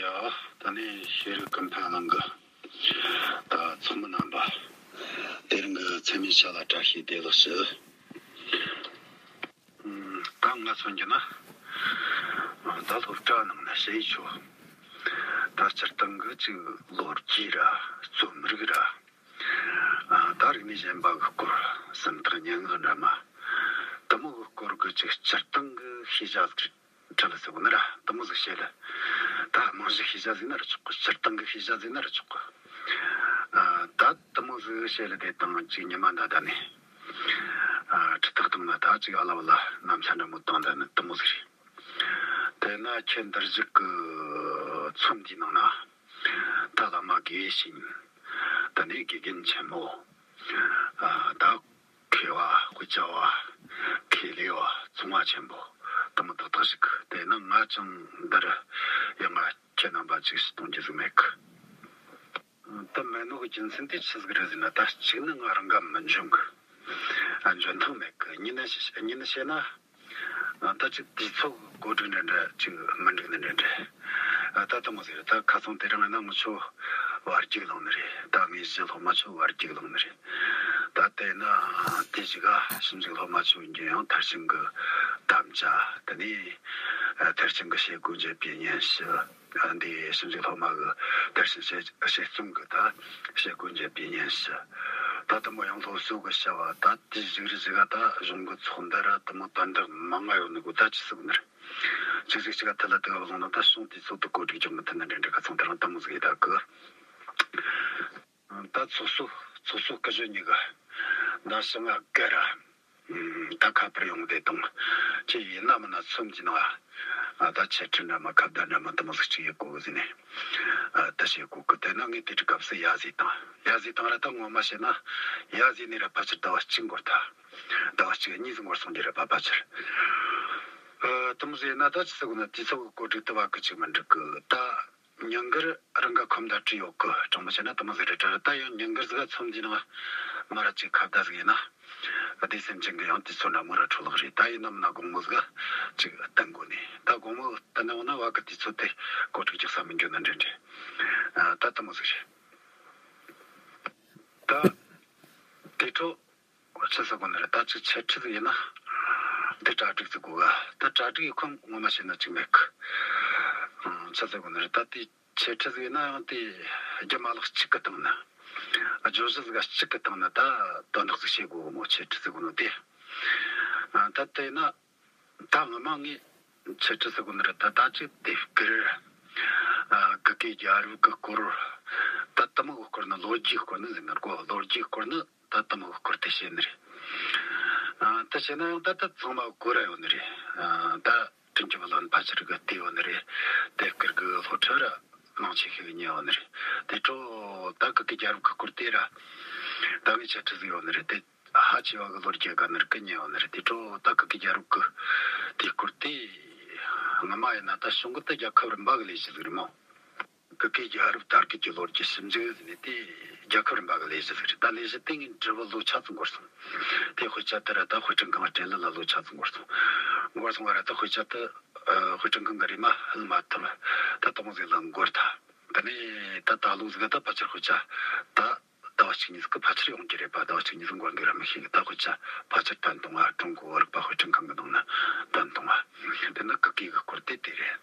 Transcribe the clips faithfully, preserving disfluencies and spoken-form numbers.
ཡ། ད་ནི་ཤེས་རིག་ཀུན་ཕན་གླིང་གི་ད་ཚོགས་མི་རྣམ་པ། དེ་རིང་གི་མཚན་མོའི་ཆ་ལ་བཀྲ་ཤིས་བདེ་ལེགས་ཞུ། ཨམ། ད་ང་མཚོན་རྒྱུ་ན། ཨ། ད་སློབ་གྲྭ་ནང་ན་བཤད་ཆོག་ད་སྤྱིར་བཏང་གི་ཅིག་ལོ་རྒྱུས་ར་རྩོམ་རིག་ར། ཨ། ད་རིག་གནས་གཞན་པ་གི་སྐོར། སུམ་རྟགས་སྙན་ངག་འདྲ་མ། དེ་མོ་གི་སྐོར་གི་ཅིག་སྤྱིར་བཏང་གི་ཤེས་བྱ་ཟིག་ཁྲིད་ལ་ཟེར་གོ་ནི་ར། དེ་མོ་ཟིག་བཤད་ལ། ད་རྨང་གཞི་ཤེས་བྱ་ཟིག་ན་ར་ཆོག་གི། སྤྱིར་བཏང་གི་ཤེས་བྱ་ཟིག་ན་ར་ཆོག་གི། ཨ། ད་དེ་མོ་ཟིག་བཤད་ལ། དེ་དང་ཅིག་ཉི་མ་འདའ་འདའ་ནས། ཨ། ཁྲིད་ཐག་བཏང་ན་ད་ཅིག་ཨ་ལ་བ་ལ་གནམ་ས་འདྲ་མོ་བཏང་འདའ་ནི་དེ་མོ་ཟིག་རེད། དེ་ན་ཁྱེད་འདིར་བཞུགས་གི་ཚོམས་འདིའི་ནང་ན། ད་བླ་མ་དགེ་བཤེས། ད་ནི་དགེ་རྒན་ཆེན་མོ། ཨ། ད་མཁས་པ། དཔེ་ཆ་བ། ཁེ་ལས་བ། ཚོང་བ་ཆེན་པོ། དེ་མོ་ཏག་ཏག་ཞིག་དེ་ན་ང་ཅང་འདིར་ཡང་ང་ཁྱེད་རྣམ་པ་ཅིག་ཞིག་གཏོང་རྒྱུ་ཟིག་མེད་གི། དེ་མེད་ནོ་གི་རྒྱུ་མཚན་དེ་ཆི་ཟིག་རེད་ཟེར་ན། ད་གཅིག་ནི་ང་རང་ག་མི་འཇོན་གི། ཨ། འཇོན་ཐང་མེད་གི། གཉིས་ནི་ཤེ། གཉིས་ནི་བཤད་ན། ཨ། ད་ཅིག་དུས་ཚོད་གོ་སྒྲིག་འདྲ་འདྲ་ཅིག་མི་འགྲིག་ནི་འདྲ་འདྲ། ཨ། ད་དེ་མོ་ཟིག་རེད། ད་ཁ་སང་དེ་རིང་ན་ངུ་ཆོ་བར་རྒྱུགས་ལངས་ནི་རེད། ད་ངའི་གཞི་སློབ་མ་ཆོ་བར་རྒྱུགས་ལངས་ནི་རེད། ད་དེ་ན་དེ་ཞིག་ག་ཞིབ་འཇུག་སློབ་མ་ཆོ་འགྱོ་ཡང་མཐར་ཕྱིན་གི་དམ་བཅའ། དེ་ནས་མཐར་ཕྱིན་གི་བྱེད་སྒོ་འབྱེད་པའི་སྙན་ཞུ། འདི་ཞིབ་འཇུག་སློབ་མ་གི་དེར་ཞིབ་དཔྱད་དཔྱད་རྩོམ་གི་ད་བྱེད་སྒོ་འབྱེད་པའི་སྙན་ཞུ། ད་དེ་མོ་ཡང་སློབ་གསོ་གི་བྱ་བ། ད་དེའི་གཞུག་རི་གཞུག་ག་ད་གཞུང་གི་ཚོགས་འདུ་ར་དེ་མོ་དོན་དག་མང་ང་ཡོད་ནི་གོ། ད་ཆི་ཟིག་ནི་རེད། གཅིག་གཅིག་གཅིག་ག་ཐད་ལ་དེ་ག་བླངས་ན་ད་གཞུང་དེ་ཚོགས་འདུ་གོ་སྒྲིག་རྒྱག་མི་ཐུབ་ནི་འདྲ་འདྲ། ཁ་ཚང་དེ་རིང་དེ་མོ་ཟིག་ཡིན་ད་གི། ད་ཚོགས་གཙོ་ཚོགས་གཙོ་སྐུ་གཞོན་གཉིས་ཀ་ད་ཞིང་ང་སྒེར་ར། ཨ། ད་ཁ་པར་ཡོང་བསྡད་དང་། ཁྱེད་ཡིན་ན་མིན་ན་ཚོམས་ཀྱི་ནང་ང་། ཨ། ད་འཆད་ཁྲིད་འདྲ་མ་ཁ་བརྡ་འདྲ་མ་དེ་མོ་ཟིག་ཅིག་ཡེད་དགོས་གི་ཟེར་ནས། ཨ། ད་བཤད་གོ་གི། དེ་ན་ངས་དེ་དུས་སྐབས་སུ་ཡ་ཟེར་དང་། ཡ་ཟེར་དང་ར་ད་ངོ་མ་བཤད་ན་ཡ་ཟེར་ནས་ར་ཕལ་ཆེར་ཟླ་བ་གཅིག་འགོར་ཐལ། ཟླ་བ་གཅིག་གཉིས་ཟིག་འགོར་སོང་རྒྱུ་རེད་པ། ཕལ་ཆེར། ཨ། དེ་མོ་ཟིག་ཡིན་ན་ད་ཆི་ཟེར་དགོས་ན། དུས་ཚོད་གི་གོ་སྒྲིག་དེ་བ་གི་ཅིག་མི་འགྲིག་གི། ད་ཉིན་དཀར་རང་ག་ཁོམ་ད་བྲིས་ཡོད་གི། དྲང་མོ་བཤད་ན་དེ་མོ་ཟིག་རེད་དྲ། ད་ཡང་ཉིན་དཀར་ཟིག་ག་ཚོམས་འདིའི་ནང་མ་ར་ཅིག་ཁ་བརྡ་ཟིག་ཡིན་ན། བདེ་སེམས་ཅན་གི་ཡང་དུས་ཚོད་འདྲ་མོ་ར་འཕྲོ་བརླག་རེད། ད་ཡིན་ན་མིན་ན་དགོང་མོ་ཟིག་ག་ཅིག་བསྟན་དགོས་ནས། ད་དགོང་མོ་བསྟན་ན་འོ་ན་བ་གི་དུས་ཚོད་དེ་གོ་སྒྲིག་རྒྱག་ས་མི་འགྱོ་ནི་འདྲ་འདྲ། ཨ། ད་དེ་མོ་ཟིག་རེད། ད་དེ་འཕྲོ། ཆི་ཟེར་གོ་ནི་རེད། ད་ཅིག་འཆད་ཁྲིད་ཟིག་ཡིན་ན། དེ་གྲ་སྒྲིག་ཟིག་དགོས་ག། ད་གྲ་སྒྲིག་ཡེད་ཁོམ་ངོ་མ་བཤད་ན་ཅིག་མེད་གི། ཨང་། ཆི་ཟེར་གོ་ནི་རེད། ད་དེ་འཆད་ཁྲིད་ཟིག་ཡིན་ན་ཡང་དེ་རྒྱུ་མ་ལག་གཅིག་གི་སྟེང་ན། བརྗོད་གཞི་ཟིག་ག་གཅིག་གི་སྟེང་ན་ད་དོན་དག་ཟིག་བཤད་དགོས་གི་མོ། འཆད་ཁྲིད་ཟེར་གོ་ནོ་དེ། ཨ། ད་དེ་ན་ད་ངོ་མ་ངས་འཆད་ཁྲིད་ཟེར་གོ་ནི་རེད། ད་ད་ཅིག་དེབ་དཀར། ཨ། གུ་གེ་རྒྱལ་རབས་གི་སྐོར། ད་དེ་མོ་གི་སྐོར་ནི། ལོ་རྒྱུས་སྐོར་ནི་ཟེར་ན་གོ། ལོ་རྒྱུས་སྐོར་ནི། ད་དེ་མོ་གི་སྐོར་དེ་བཤད་ནི་རེད། ཨ། དེ་བཤད་ན་ཡང་ད་ད་ཚང་མ་གོ་ར་ཡོད་ནི་རེད། ཨ། ད་དྲིན་གྱི་བུ་ལོན་ཕལ་ཆེར་གི་བལྟས་ཡོད་ནི་རེད། དེབ་དཀར་གི་སློབ་ཁྲིད་ར་མང་ཆེ་ཤོས་གི་ཉན་ཡོད་ནི་རེད། དེ་འཕྲོ་ད་གུ་གེ་རྒྱལ་རབས་གི་སྐོར་དེ་ར་ད་ངས་འཆད་ཁྲིད་ཟིག་ཡོད་ནི་རེད། དེ་ཧ་ཅི་བ་གི་ལོ་རྒྱུས་ག་ནི་ར་གི་ཉན་ཡོད་ནི་རེད། དེ་འཕྲོ་ད་གུ་གེ་རྒྱལ་རབས་གི་དེ་སྐོར་དེ་ངོ་མ་ཡིན་ན་ད་གཞུང་གི་ད་རྒྱལ་ཁབ་རིམ་པ་གི་ལས་གཞི་ཟིག་རེད་མོ། གུ་གེ་རྒྱལ་རབས་དར་རྒུད་ཀྱི་ལོ་རྒྱུས་ཞིབ་འཇུག་ཟེར་ནས་དེ་རྒྱལ་ཁབ་རིམ་པ་གི་ལས་གཞི་ཟིག་རེད། ད་ལས་གཞི་དེ་ངས་འབྲི་བ་ལོ་ཆ་ཙམ་འགོར་སོང་། དེ་དཔེ་ཆ་དེ་ར་ད་དཔེ་སྐྲུན་ཁང་སྤྲད་ལ་ལ་ལོ་ཆ་ཙམ་འགོར་སོང་། འགོར་སོང་བ་ར་ད་དཔེ་ཆ་དེ། ཨ། དཔེ་སྐྲུན་ཁང་གི་རེད་མ་ཧིལ་མ་ཐུབ། ད་དེ་མོ་ཟིག་ལ་འགོར་ཐལ། དེ་ནས་ད་ད་ལོ་ཟིག་ག་ད་ཕལ་ཆེར་དཔེ་ཆ་ད་ཟླ་བ་གཅིག་གཉིས་ཟིག་གི་ཕལ་ཆེར་ཡོང་རྒྱུ་རེད་པ། ཟླ་བ་གཅིག་གཉིས་ཟིག་འགོར་འདུག་ར་མི་ཤེས་གི། ད་དཔེ་ཆ་ཕལ་ཆེར་བཏོན་བཏང་བ། ཀྲུང་གོ་བོད་རིག་པ་དཔེ་སྐྲུན་ཁང་གི་ནང་ན་བཏོན་བཏང་བ། དེ་ནི་གུ་གེ་གི་སྐོར་དེ་དེ་རེད།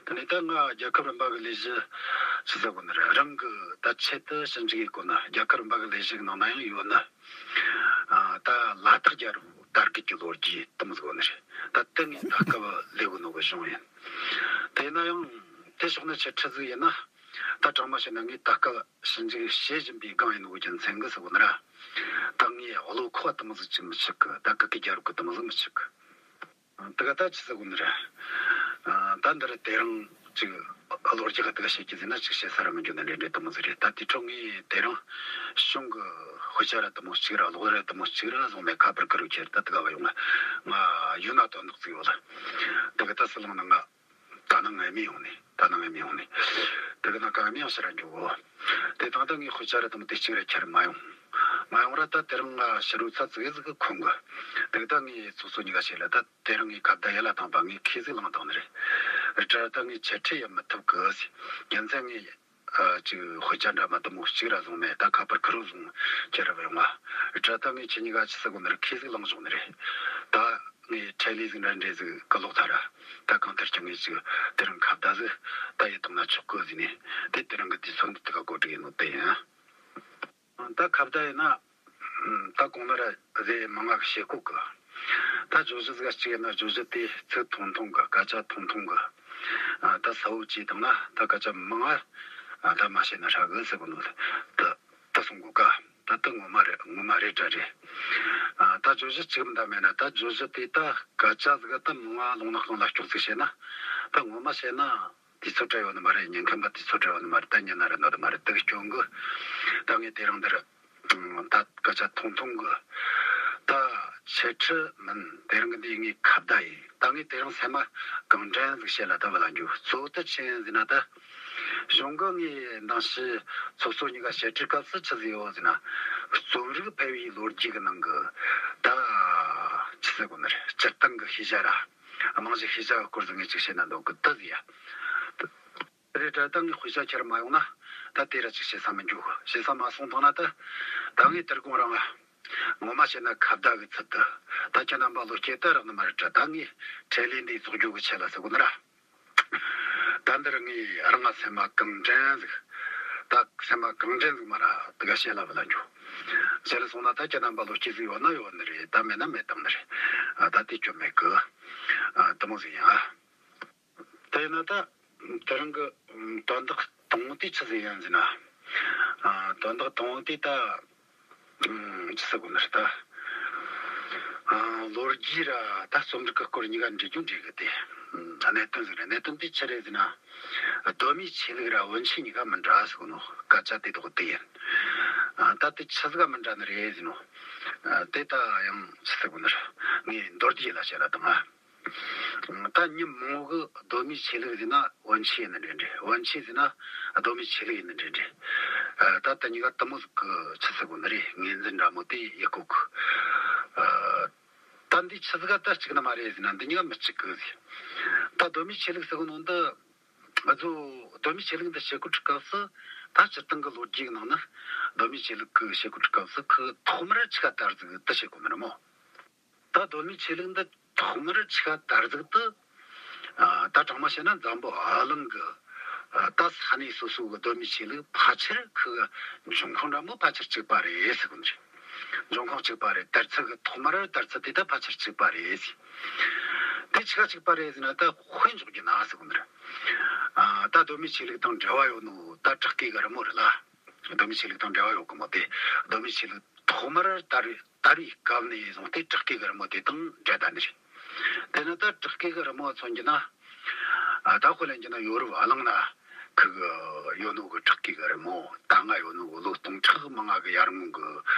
དེ་ནས་ད་ང་རྒྱལ་ཁབ་རིམ་པ་གི་ལས་གཞི་ཆི་ཟེར་གོ་ནི་རེད། རང་གི་ད་ཆེད་དུ་ཞིབ་འཇུག་ཡེད་གོ་ནི། རྒྱལ་ཁབ་རིམ་པ་གི་ལས་གཞི་གི་ནང་ན་ཡང་ཡོད་ནི། ཨ། ད་ལ་དྭགས་རྒྱལ་རབས་དར་རྒུད་ཀྱི་ལོ་རྒྱུས་དེ་མོ་ཟིག་ཡོད་ནི་རེད། ད་དེ་ངས་ད་སྐབས་ལས་གོ་ནོ་གི་གཞུང་ཡིན། དེ་ཡིན་ན་ཡང་དེ་ཕྱོགས་ནས་འཆད་ཁྲིད་ཟིག་ཡིན་ན། ད་དྲང་མོ་བཤད་ན་ངས་ད་སྐབས་ཞིབ་འཇུག་བྱེད་བཞིན་པའི་སྒང་ཡིན་ནོ་གི་རྒྱུ་མཚན་གི་ཟེར་གོ་ནི་ར། ད་ངས་བློ་ཁོག་དེ་མོ་ཟིག་ཅིག་མི་ཆུད་གི། ད་གུ་གེ་རྒྱལ་རབས་གི་དེ་མོ་ཟིག་མི་ཆུད་གི། དེ་ག་ད་ཆི་ཟེར་གོ་ནི་རེད། ཨ། ད་འདི་ར་དེ་རིང་ཅིག་ལོ་རྒྱུས་ག་དེ་ག་བཤད་རྒྱུ་ཟེར་ན་ཅིག་བཤད་ས་ར་མི་འགྱོ་ནི་འདྲ་འདྲ་དེ་མོ་ཟིག་རེད། ད་དེ་འཕྲོ་ངས་དེ་རིང་གཞུང་གི་དཔེ་ཆ་ར་དེ་མོ་གཅིག་ར་ཀློག་ར་དེ་མོ་གཅིག་ར་བཟུང་མེད། ཁ་པར་ཀི་རུ་ཁྱེར་ད་དེ་ག་བ་ཡོང་ང་ཡུལ་ན་དོན་དག་ཅིག་ཡོད་ལ། དེ་ག་ད་ཟི་ལིང་ན་ང་ད་ནངས་ངའི་མི་ཡོང་ནས། ད་ནངས་ངའི་མི་ཡོང་ནས། དེ་ག་ན་ག་མི་ཡང་ཕྱིར་ར་འགྱོ་གོ། དེ་དང་ད་ངས་དཔེ་ཆ་ར་དེ་མོ་དེ་གཅིག་ར་ཁྱེར་མ་ཡོང་། མ་ཡོང་ར་ད་དེ་རིང་ང་ཕྱི་རུ་ཚ་ཙིག་ཟིག་གི་ཁོམ་གི། དེ་ག་ད་ངས་ཚོགས་གཙོ་གཉིས་ཀ་བཤད་ལ། ད་དེ་རིང་ངས་ཁ་བརྡ་ཡར་ལ་བཏང་བ། ངས་ཁས་ཟིག་བླངས་བཏང་ནི་རེད། རེད་དྲ་ད་ངས་འཆད་ཁྲིད་ཡེད་མི་ཐུབ་གི་ཟེར། རྒྱུ་མཚན་ངས། ཨ། ཅིག་དཔེ་ཆ་འདྲ་མ་དེ་མོ་གཅིག་ར་བཟུང་མེད། ད་ཁ་པར་ཁུར་བཟུང་ཁྱེར་ར་ཡོང་ང་། དྲ་ད་ངས་ཁྱེད་གཉིས་ཀ་ཆི་ཟེར་གོ་ནི་རེད། ཁས་ཟིག་བླངས་བཞག་ནི་རེད། ད་ངས་ཁྲལ་ལས་ཟིག་འདྲ་འདྲ་ཟིག་གི་ལོག་ཐལ་ར། ད་གང་ལྟར་ཀྱང་ངས་ཅིག་དེ་རིང་ཁ་བརྡ་ཟིག་ད་ཡེད་བཏང་ན་ཆོག་གི་ཟེར་ནས། དེ་དེ་རིང་གི་དུས་ཚོད་འདི་དེ་ག་གོ་སྒྲིག་ཡེད་ནོ་དེ་ཡིན། ད་ཁ་བརྡ་ཡིན་ན། ད་གོང་ན་ར་ཟེ་མང་ང་གི་བཤད་གོ་གི། ད་བརྗོད་གཞི་ཟིག་གཅིག་ཡིན་ན། བརྗོད་གཞི་དེ་ཚིག་ཐུང་ཐུང་གི། སྐད་ཆ་ཐུང་ཐུང་གི། ཨ། ད་གསལ་བོ་བྱས་བཏང་ན། ད་སྐད་ཆ་མང་ང་ཨ་ད་མ་བཤད་ན་ཧྲ་གི་ཟེར་གོ་ནོ་དེ་ད་གསུང་གོ་ཀ། ད་དེ་ངོ་མ་རེད། ངོ་མ་རེད་དྲ་རེད། ཨ། ད་བརྗོད་གཞི་གཅིག་མིན་ད་མེད་ན། ད་བརྗོད་གཞི་དེ་ད་སྐད་ཆ་ཟིག་ད་མང་ང་ལུང་ནག་སྟེང་ལ་སྐྱོག་ཟིག་བཤད་ན། ད་ངོ་མ་བཤད་ན། དུས་ཚོད་སྤྲད་ཡོད་ནི་མ་རེད། ཉན་མཁན་པ་དུས་ཚོད་སྤྲད་ཡོད་ནི་མ་རེད། ད་ཉན་ན་ར་ནོར་ནི་མ་རེད། དེ་གི་སྐྱོན་གི། ད་ངས་དེ་རིང་འདིར། ཨ། ད་སྐད་ཆ་ཐུང་ཐུང་གི། ད་འཆད་ཁྲིད་མིན། དེ་རིང་གི་འདི་ངའི་ཁ་བརྡ་ཡིན། ད་ངས་དེ་རིང་སེམས་མ་གང་དྲན་ཟིག་བཤད་ལ་ད་བུད་ལ་འགྱོ། གཙོ་བོ་དེ་ཆི་ཡིན་ཟེར་ན། ད་གཞུང་གི་ངས་མདང་ཕྱི་ཚོགས་གཙོ་གཉིས་ཀ་བཤད་ཁྲིད་སྐབས་སུ་ཆི་ཟིག་ཡོད་ཟེར་ན། རྩོམ་རིག་འཕེལ་བའི་ལོ་རྒྱུས་ཀྱི་ནང་གི་ད་ཆི་ཟེར་གོ་ནི་རེད། སྤྱིར་བཏང་གི་ཤེས་བྱ་ར། རྨང་གཞི་ཤེས་བྱ་གི་སྐོར་ཟིག་ངས་ཅིག་བཤད་ན་འདོད་གི། དེ་ཟིག་ཡ། རེད་དྲ་ད་ངས་དཔེ་ཆ་ཁྱེར་མ་ཡོང་ན། ད་དེ་ར་ཅིག་བཤད་ས་མི་འགྱོ། བཤད་ས་མ་སོང་བཏང་ན། ད་ད་ངས་དེར་དགོང་རང་ང་། ངོ་མ་བཤད་ན་ཁ་བརྡ་གི་ཚུལ་དུ། ད་ཁྱེད་རྣམ་པ་བློ་སྐྱེད་ད་རག་ནི་མ་རེད་དྲ། ད་ངས་ཁྲལ་ལས་འདི་རྫོགས་རྒྱུ་གི་ཆེད་ལ་ཟེར་གོ་ནི་ར། ད་འདིར་ངས་རང་ང་སེམས་མ་གང་དྲན་ཟིག། ད་སེམས་མ་གང་དྲན་ཟིག་མ་ར་དེ་ག་བཤད་ལ་བུད་ལ་འགྱོ། བཤད་ལ་སོང་ན་ད་ཁྱེད་རྣམ་པ་བློ་སྐྱེད་ཟིག་ཡོད་ན་ཡོད་ནི་རེད། ད་མེད་ན་མེད་བཏང་ནི་རེད། ཨ། ད་དེ་སྐྱོན་མེད་གི། ཨ། དེ་མོ་ཟིག་ཡིན། ཨ། དེ་ཡིན་ན་ད་དེ་རིང་གི་དོན་དག་དང་པོ་དེ་ཆི་ཟིག་ཡིན་ཟེར་ན། ཨ། དོན་དག་དང་པོ་དེ་ད་ཆི་ཟེར་གོ་ནི་རེད། ད། ཨ། ལོ་རྒྱུས་ར་ད་རྩོམ་རིག་གི་སྐོར་གཉིས་ཀ་འདྲེས་རྒྱུ་འདྲེས་གི། དེ་གནད་དོན་ཟིག་རེད། གནད་དོན་དེ་ཆི་རེད་ཟེར་ན། གདོད་མའི་ཆོས་ལུགས་ར་བོན་ཆོས་གཉིས་ཀ་མི་འདྲ་ཟེར་གོ་ནོ། སྐད་ཆ་དེ་དག་དེ་ཡིན། ཨ། ད་དེ་ཆི་ཟིག་ག་མི་འདྲ་ནི་རེད་ཟེར་ནོ། ཨ། དེ་ད་ཡང་ཆི་ཟེར་གོ་ནི་རེད། ངས་མདོར་བསྡུས་ལ་བཤད་ལ་བཏང་ང་། ད་མྱི་མང་བོ་གིས་གདོད་མའི་ཆོས་ལུགས་ཟེར་ན་བོན་ཆོས་ཡིན་ནི་འདྲ་འདྲ། བོན་ཆོས་ཟེར་ན་གདོད་མའི་ཆོས་ལུགས་ཡིན་ནི་འདྲ་འདྲ། ཨ། ད་དེ་གཉིས་ཀ་དེ་མོ་ཟིག་གི་ཆི་ཟེར་གོ་ནི་རེད། ངོས་འཛིན་འདྲ་མོ་དེ་ཡེད་གོ་གི། ཨ། ད་འདི་ཆི་ཟིག་ག་ད་གཅིག་ནི་མ་རེད་ཟེར་ན། འདི་གཉིས་ཀ་མི་གཅིག་གི་ཟེར། ད་གདོད་མའི་ཆོས་ལུགས་ཟེར་གོ་ནོ་འདི། ང་ཚོ་གདོད་མའི་ཆོས་ལུགས་འདི་བཤད་གོ་དུས་སྐབས་སུ། ད་སྤྱིར་བཏང་གི་ལོ་རྒྱུས་ཀྱི་ནང་ན་གདོད་མའི་ཆོས་ལུགས་གི་བཤད་གོ་དུས་སྐབས་སུ་ཁོ་ཐོག་མར་ཆི་ག་དར་ཟིག་དེ་བཤད་གོ་ནི་རེད་མོ། ད་གདོད་མའི་ཆོས་ལུགས་འདི་ཐོག་མར་ཆི་ག་དར་ཟིག་དེ། ཨ། ད་དྲང་མོ་བཤད་ན་འཛམ་བུ་གླིང་གི། ཨ། ད་ས་གནས་སོ་སོ་གི་གདོད་མའི་ཆོས་ལུགས་ཕལ་ཆེར་ཁོ་གི་འབྱུང་ཁུངས་འདྲ་མོ་ཕལ་ཆེར་གཅིག་པ་རེད་ཟེར་གོ་ནི་རེད། འབྱུང་ཁུངས་གཅིག་པ་རེད། དར་ཚུལ་གི་ཐོག་མར་དར་ཚུལ་དེ་ད་ཕལ་ཆེར་གཅིག་པ་རེད་ཟེར། དེ་ཆི་ག་གཅིག་པ་རེད་ཟེར་ན། ད་དཔེ་འཇོག་རྒྱུ་ན་ཟེར་གོ་ནི་རེད། ཨ། ད་གདོད་མའི་ཆོས་ལུགས་དང་འབྲེལ་བ་ཡོད་ནོ་ད་བྲག་བརྐོས་གི་རི་མོ་རེད་ལ། གདོད་མའི་ཆོས་ལུགས་དང་འབྲེལ་བ་ཡོད་གི་མོ་དེ། གདོད་མའི་ཆོས་ལུགས་ཐོག་མར་དར་བའི་དར་བའི་སྐབས་ནས་བཟུང་སྟེ་བྲག་བརྐོས་གི་རི་མོ་དེ་དང་འབྲེལ་བསྡད་ནི་རེད། དེ་ནི་ད་བྲག་བརྐོས་གི་རི་མོ་མཚོན་རྒྱུ་ན། ཨ། ད་དཔེ་ལེན་རྒྱུ་ན་ཡོ་རོབ་གླིང་ན་ཁུ་གི་ཡོད་ནོ་གི་བྲག་བརྐོས་གི་རི་མོ། ད་སྔ་ཡོད་ནོ་གི་ལོ་སྟོང་ཕྲག་མང་ང་གི་ཡར་སྔོན་གི།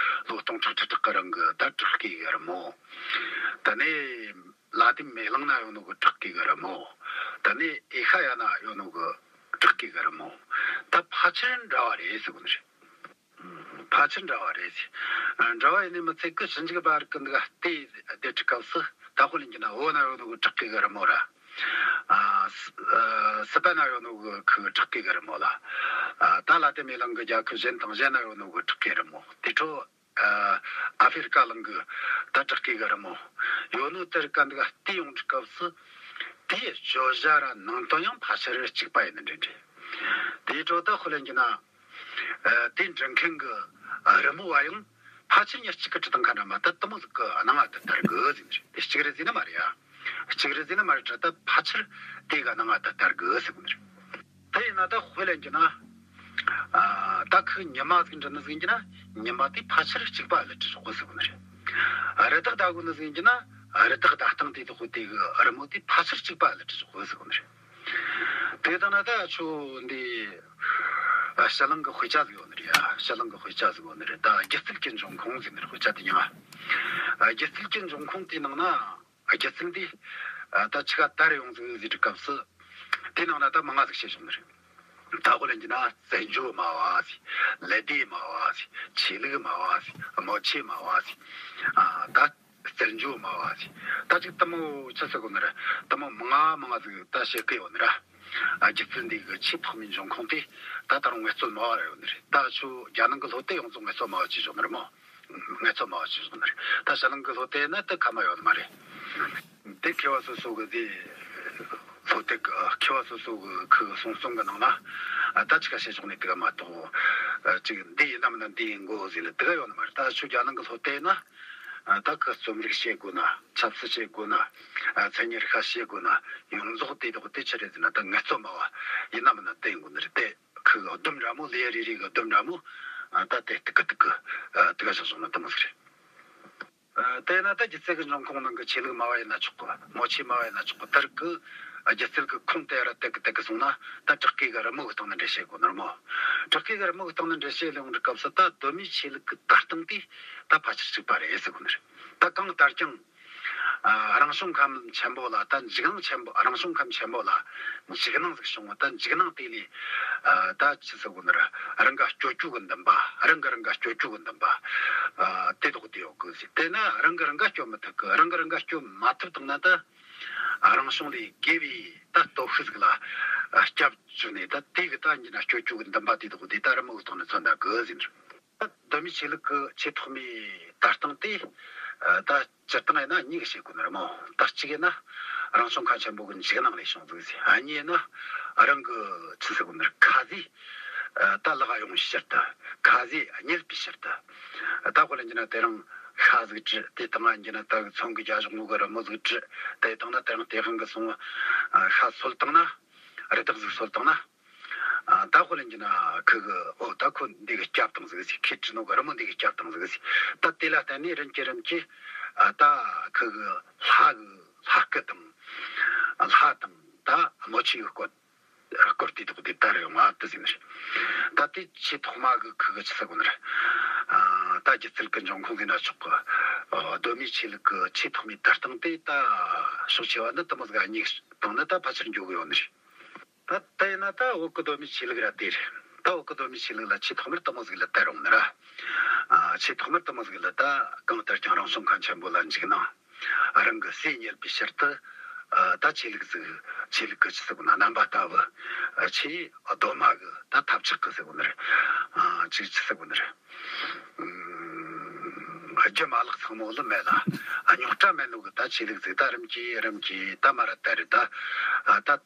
ལོ་སྟོང་ཕྲག་ཁྲི་ཕྲག་གི་རིང་གི་ད་བྲག་བརྐོས་གི་རི་མོ། དེ་ནས་ལ་ཏིན་མེ་གླིང་ན་ཡོད་ནོ་གི་བྲག་བརྐོས་གི་རི་མོ། དེ་ནས་ཨེ་ཤ་ཡ་ན་ཡོད་ནོ་གི་བྲག་བརྐོས་གི་རི་མོ། ད་ཕལ་ཆེར་འདྲ་བ་རེད་ཟེར་གོ་ནི་རེད། ཕལ་ཆེར་འདྲ་བ་རེད་ཟེར། འདྲ་བ་ཡིན་ནི་མི་ཚད་གི་ཞིབ་འཇུག་པ་རིགས་གི་འདི་ག་བལྟས་བསྡད་དུས་སྐབས་སུ། ད་དཔེ་ལེན་རྒྱུ་ན་བོད་ན་ཡོད་ནོ་གི་བྲག་བརྐོས་གི་རི་མོ་ར། ཨ། སི་ཨ། སི་པན་ན་ཡོད་ནོ་གི་ཁུ་བྲག་བརྐོས་གི་རི་མོ་ལ། ཨ། ད་ལ་ཏིན་མེ་གླིང་གི་རྒྱལ་ཁབ་གཞན་དང་གཞན་ན་ཡོད་ནོ་གི་བྲག་བརྐོས་རི་མོ། དེ་འཕྲོ། ཨ། ཨ་ཧྥེ་རི་ཀ་གླིང་གི་ད་བྲག་བརྐོས་གི་རི་མོ་ཡོད་ནོ་དེར་ག་འདི་ག་བལྟས་ཡོང་དུས་སྐབས་སུ། དེའི་བརྗོད་བྱ་ར་ནང་དོན་ཡང་ཕལ་ཆེར་གཅིག་པ་ཡིན་ནི་འདྲ་འདྲ། དེའི་འཕྲོ་ད་དཔེ་ལེན་རྒྱུ་ན། ཨ། དེ་འབྲི་མཁན་གི་རི་མོ་བ་ཡང་ཕལ་ཆེར་མྱི་གཅིག་གིས་བྲིས་བཏང་མཁན་འདྲ་མོ་ད་དེ་མོ་ཟིག་གི་སྣང་བ་དེ་དར་གི་ཟེར་ནི་རེད། དེ་གཅིག་རེད་ཟེར་ནི་མ་རེད་ཡ། གཅིག་རེད་ཟེར་ནི་མ་རེད་དྲ། ད་ཕལ་ཆེར་དེ་གི་སྣང་བ་དེ་དར་གི་ཟེར་གོ་ནི་རེད། དེ་ཡིན་ན་ད་དཔེ་ལེན་རྒྱུ་ན། ཨ། ད་ཁོས་ཉི་མ་ཟིག་འབྲི་ནི་ཟིག་ཡིན་རྒྱུ་ན། ཉི་མ་དེ་ཕལ་ཆེར་གཅིག་པ་ལ་བྲིས་ཆོག་གི་ཟེར་གོ་ནི་རེད། རི་དྭགས་བདའ་གོ་ནི་ཟིག་ཡིན་རྒྱུ་ན། རི་དྭགས་བདའ་སྟངས་དེ་དག་དེ་གི་རི་མོ་དེ་ཕལ་ཆེར་གཅིག་པ་ལ་བྲིས་ཆོག་གི་ཟེར་གོ་ནི་རེད། དེ་ལྟ་ན་ད་ཁྱོད་འདི། ཨ། ཕྱི་གླིང་གི་དཔེ་ཆ་ཟིག་ཡོད་ནི་རེད་ཡ། ཕྱི་གླིང་གི་དཔེ་ཆ་ཟིག་ཡོད་ནི་རེད། ད་སྒྱུ་རྩལ་གྱི་འབྱུང་ཁུངས་ཟེར་ནི་རེད། དཔེ་ཆ་དེ་མྱིང་ང་། ཨ། སྒྱུ་རྩལ་གྱི་འབྱུང་ཁུངས་དེའི་ནང་ན། སྒྱུ་རྩལ་འདི། ཨ། ད་ཆི་ག་དར་ཡོང་ཟིག་ཟེར་དུས་སྐབས་སུ། དེའི་ནང་ན་ད་མང་ང་ཟིག་བཤད་བྱུང་ནི་རེད། ད་དཔེ་ལེན་རྒྱུ་ན་རྩེད་འཇོ་སྨྲ་བ་ཟེར། ཀླད་དེ་སྨྲ་བ་ཟེར། ཆོས་ལུགས་སྨྲ་བ་ཟེར། དམོད་ཆོས་སྨྲ་བ་ཟེར། ཨ། ད་རྩེད་འཇོ་སྨྲ་བ་ཟེར། ད་ཅིག་དེ་མོ་ཆི་ཟེར་གོ་ནི་རེད། དེ་མོ་མང་ང་ ཨ། མང་ང་ཟིག་ད་བཤད་གི་ཡོད་ནི་ར། ཨ། སྒྱུ་རྩལ་འདི་གི་ཆེས་ཐོག་མའི་འབྱུང་ཁུངས་དེ་ད་ད་རུང་ངལ་རྩོལ་མ་བ་ར་ཡོད་ནི་རེད། ད་ཆོ་རྒྱལ་ནང་གི་སློབ་དེབ་ཡོངས་རྫོགས་ངལ་རྩོལ་མ་བ་བྱས་བཞག་ནི་རེད་མོ། ངལ་རྩོལ་མ་བ་བྱས་བཞག་ནི་རེད། ད་ཕྱི་ནང་གི་སློབ་དེབ་ན་དེ་ཁ་མ་ཡོད་ནི་མ་རེད། དེ་མཁས་པ་སོ་སོ་གི་དེ་སློབ་དེབ་གི་མཁས་པ་སོ་སོ་གི་ཁུ་གསུང་རྩོམ་གི་ནང་ན། ཨ། ད་ཅི་ག་བཤད་བཞག་ནི་དེ་ག་མ་གཏོགས། ཨ། ཅིག་འདི་ཡིན་ནམ་ན་འདི་ཡིན་དགོས་ཟེར་ལ་དེ་ག་ཡོད་ནི་མ་རེད། ད་ཆོ་རྒྱལ་ནང་གི་སློབ་དེབ་ན། ཨ། ད་ཁུ་རྩོམ་རིག་བཤད་དགོས་ན། ཆབ་སྲིད་བཤད་དགོས་ན། ཨ། མཚན་ཉིད་རིག་པ་བཤད་དགོས་ན། ཡོངས་རྫོགས་དེ་དག་དེ་ཆི་རེད་ཟེར་ན་ད་ངལ་རྩོལ་མ་བ་ཡིན་ནམ་ན་དེ་ཡིན་དགོས་ནི་རེད། དེ་ཁུ་གི་སྡོམ་འདྲ་མོ། ལེའུ་རེ་རེ་གི་སྡོམ་འདྲ་མོ། ཨ། ད་དེ་ཏིག་གི་ཏིག་གི། ཨ། དེ་ག་བཞག་བཞག་ན་དེ་མོ་ཟིག་རེད། ཨ། དེས་ན་ད་སྒྱུ་རྩལ་གི་འབྱུང་ཁུངས་ནང་གི་ཆོས་ལུགས་སྨྲ་བ་ཡིན་ན་ཆོག་གི། སྨོ་ཆོས་སྨྲ་བ་ཡིན་ན་ཆོག་གི། དེར་གི། ཨ། སྒྱུ་རྩལ་གི་ཁུངས་དེ་ར་དེ་གི་དེ་གི་སོང་ན། ད་བྲག་བརྐོས་གི་རི་མོ་གི་སྟེང་ན་འགྲེལ་བཤད་དགོས་ནི་རེད་མོ། བྲག་བརྐོས་གི་རི་མོ་གི་སྟེང་ན་འགྲེལ་བཤད་ལས་ཡོང་གི་སྐབས་སུ། ད་གདོད་མའི་ཆོས་ལུགས་གི་དར་སྟངས་དེ་ད་ཕལ་ཆེར་གཅིག་པ་རེད་ཟེར་གོ་ནི་རེད། ད་གང་ལྟར་ཀྱང་། ཨ། རང་བྱུང་ཁམས་ཆེན་པོ་ལ། ད་འཇིགས་སྣང་ཆེན་པོ། རང་བྱུང་ཁམས་ཆེན་པོ་ལ་འཇིགས་སྣང་ཟིག་བྱུང་བ། ད་འཇིགས་སྣང་དེ་ལས། ཨ། ད་ཆི་ཟེར་གོ་ནི་རེད། རང་ག་སྐྱོབ་རྒྱུ་གི་འདུན་པ། རང་གི་རང་ག་སྐྱོབ་རྒྱུ་གི་འདུན་པ། ཨ། དེ་དག་དེ་ཡོད་གི་ཟེར། དེས་ན་རང་གི་རང་ག་སྐྱོབ་མི་ཐུབ་གི། རང་གི་རང་ག་སྐྱོབ་མ་ཐུབ་བཏང་ན། ད་རང་བྱུང་ལས་བརྒལ་བའི་ད་སྟོབས་ཤུགས་ཟིག་ལ། ཨ། སྐྱབས་བཅོལ་ནས། ད་དེ་གི་ད་ཡིན་ན་སྐྱོབ་རྒྱུ་གི་འདུན་པ་དེ་དག་དེ་ད་རི་མོ་གི་ཐོག་ནས་མཚོན་ད་གི་ཟེར། ད་གདོད་མའི་ཆོས་ལུགས་ཀྱི་ཆེས་ཐོག་མའི་དར་སྟངས་དེ། ཨ། ད་སྤྱིར་བཏང་ཡིན་ན་གཉིས་ཀ་བཤད་དགོས་ནི་རེད་མོ། ད་གཅིག་ཡིན་ན་རང་བྱུང་ཁམས་ཆེན་པོ་གི་འཇིགས་སྣང་ལས་བྱུང་ཟིག་ཟེར། ཨ། གཉིས་ཡིན་ན་རང་གི་ཆི་ཟེར་དགོས་ནི་རེད། ཁ་ཟས། ཨ། ད་ལག་ཡོང་བའི་ཕྱིར་དུ། ཁ་ཟས་རྙེད་པའི་ཕྱིར་དུ། ད་དཔེ་ལེན་རྒྱུ་ན་དེ་རིང་ཤ་ཟིག་བཀྲུས། དེ་བཏང་ང་རྒྱུ་ན་ད་ཚོང་གི་རྒྱ་གཞུང་ནོ་གི་རི་མོ་ཟིག་བཀྲུས། དེ་བཏང་ན་དེ་རིང་དེ་གང་གི་སོང་། ཨ། ཤ་སོལ་བཏང་ན། རི་དྭགས་ཟིག་སོལ་བཏང་ན། ཨ། ད་དཔེ་ལེན་རྒྱུ་ན་ཁུ་གི། ཨོ། ད་ཁོ་འདི་གི་སྐྱབས་བཏང་ཟིག་ཟེར། ཁོས་བྲིས་ནོ་གི་རི་མོ་འདི་གི་སྐྱབས་བཏང་ཟིག་ཟེར། ད་དེ་ལ་བརྟེན་ནས་རིམ་གྱིས་རིམ་གྱིས། ཨ། ད་ཁུ་གི་ལྷ་གི་ལྷ་སྐུ་དང་། ལྷ་དང་ད་སྨོ་ཆོས་གི་སྐོར། སྐོར་དེ་དག་དེ་དར་ཡོང་བ་དེ་ཟེར་ནི་རེད། ད་དེ་ཆེས་ཐོག་མ་གི་ཁུ་གི་ཆི་ཟེར་གོ་ནི་རེད། ཨ། ད་སྒྱུ་རྩལ་གི་འབྱུང་ཁུངས་ཟེར་ན་ཆོག་གི། ཨ། གདོད་མའི་ཆོས་ལུགས་གི་ཆེས་ཐོག་མའི་དར་སྟངས་དེ་ད་ཕྱོགས་ཆེ་བ་ནི་དེ་མོ་ཟིག་གཉིས་སྟེང་ནས་ད་ཕལ་ཆེར་འགྱོ་གི་ཡོད་ནི་རེད། ད་ད་ཡིན་ན་ད་བོད་གི་གདོད་མའི་ཆོས་ལུགས་ར་དེ་རེད། ད་བོད་གི་གདོད་མའི་ཆོས་ལུགས་ལ་ཆེས་ཐོག་མར་དེ་མོ་ཟིག་ལ་དར་ཡོང་ནི་ར། ཨ། ཆེས་ཐོག་མར་དེ་མོ་ཟིག་ལ་ད་གང་ལྟར་ཀྱང་རང་བྱུང་ཁམས་ཆེན་པོ་ལ་འཇིགས་སྣང་། རང་གི་ཟས་རྙེད་པའི་ཕྱིར་དུ། ཨ། ད་ཆོས་ལུགས་ཟིག་ཆོས་ལུགས་གི་ཆི་ཟེར་གོ་ན་རྣམ་པ་ལྟ་བུ། ཨ། ཆེས་གདོད་མ་གི་ད་ཐབས་ཆག་གི་ཟེར་གོ་ནི་རེད། ཨ། ཆི་ཆི་ཟེར་གོ་ནི་རེད། ཨ། རྒྱུ་མ་ལག་ཚང་མོ་ལ་མེད་ལ། ཨ། རྙོག་དྲ་མེད་ནོ་གི་ད་ཆོས་ལུགས་ཟིག་ད་རིམ་གྱིས་རིམ་གྱིས་ད་མར་ར་དར་རེད་ད། ཨ། ད་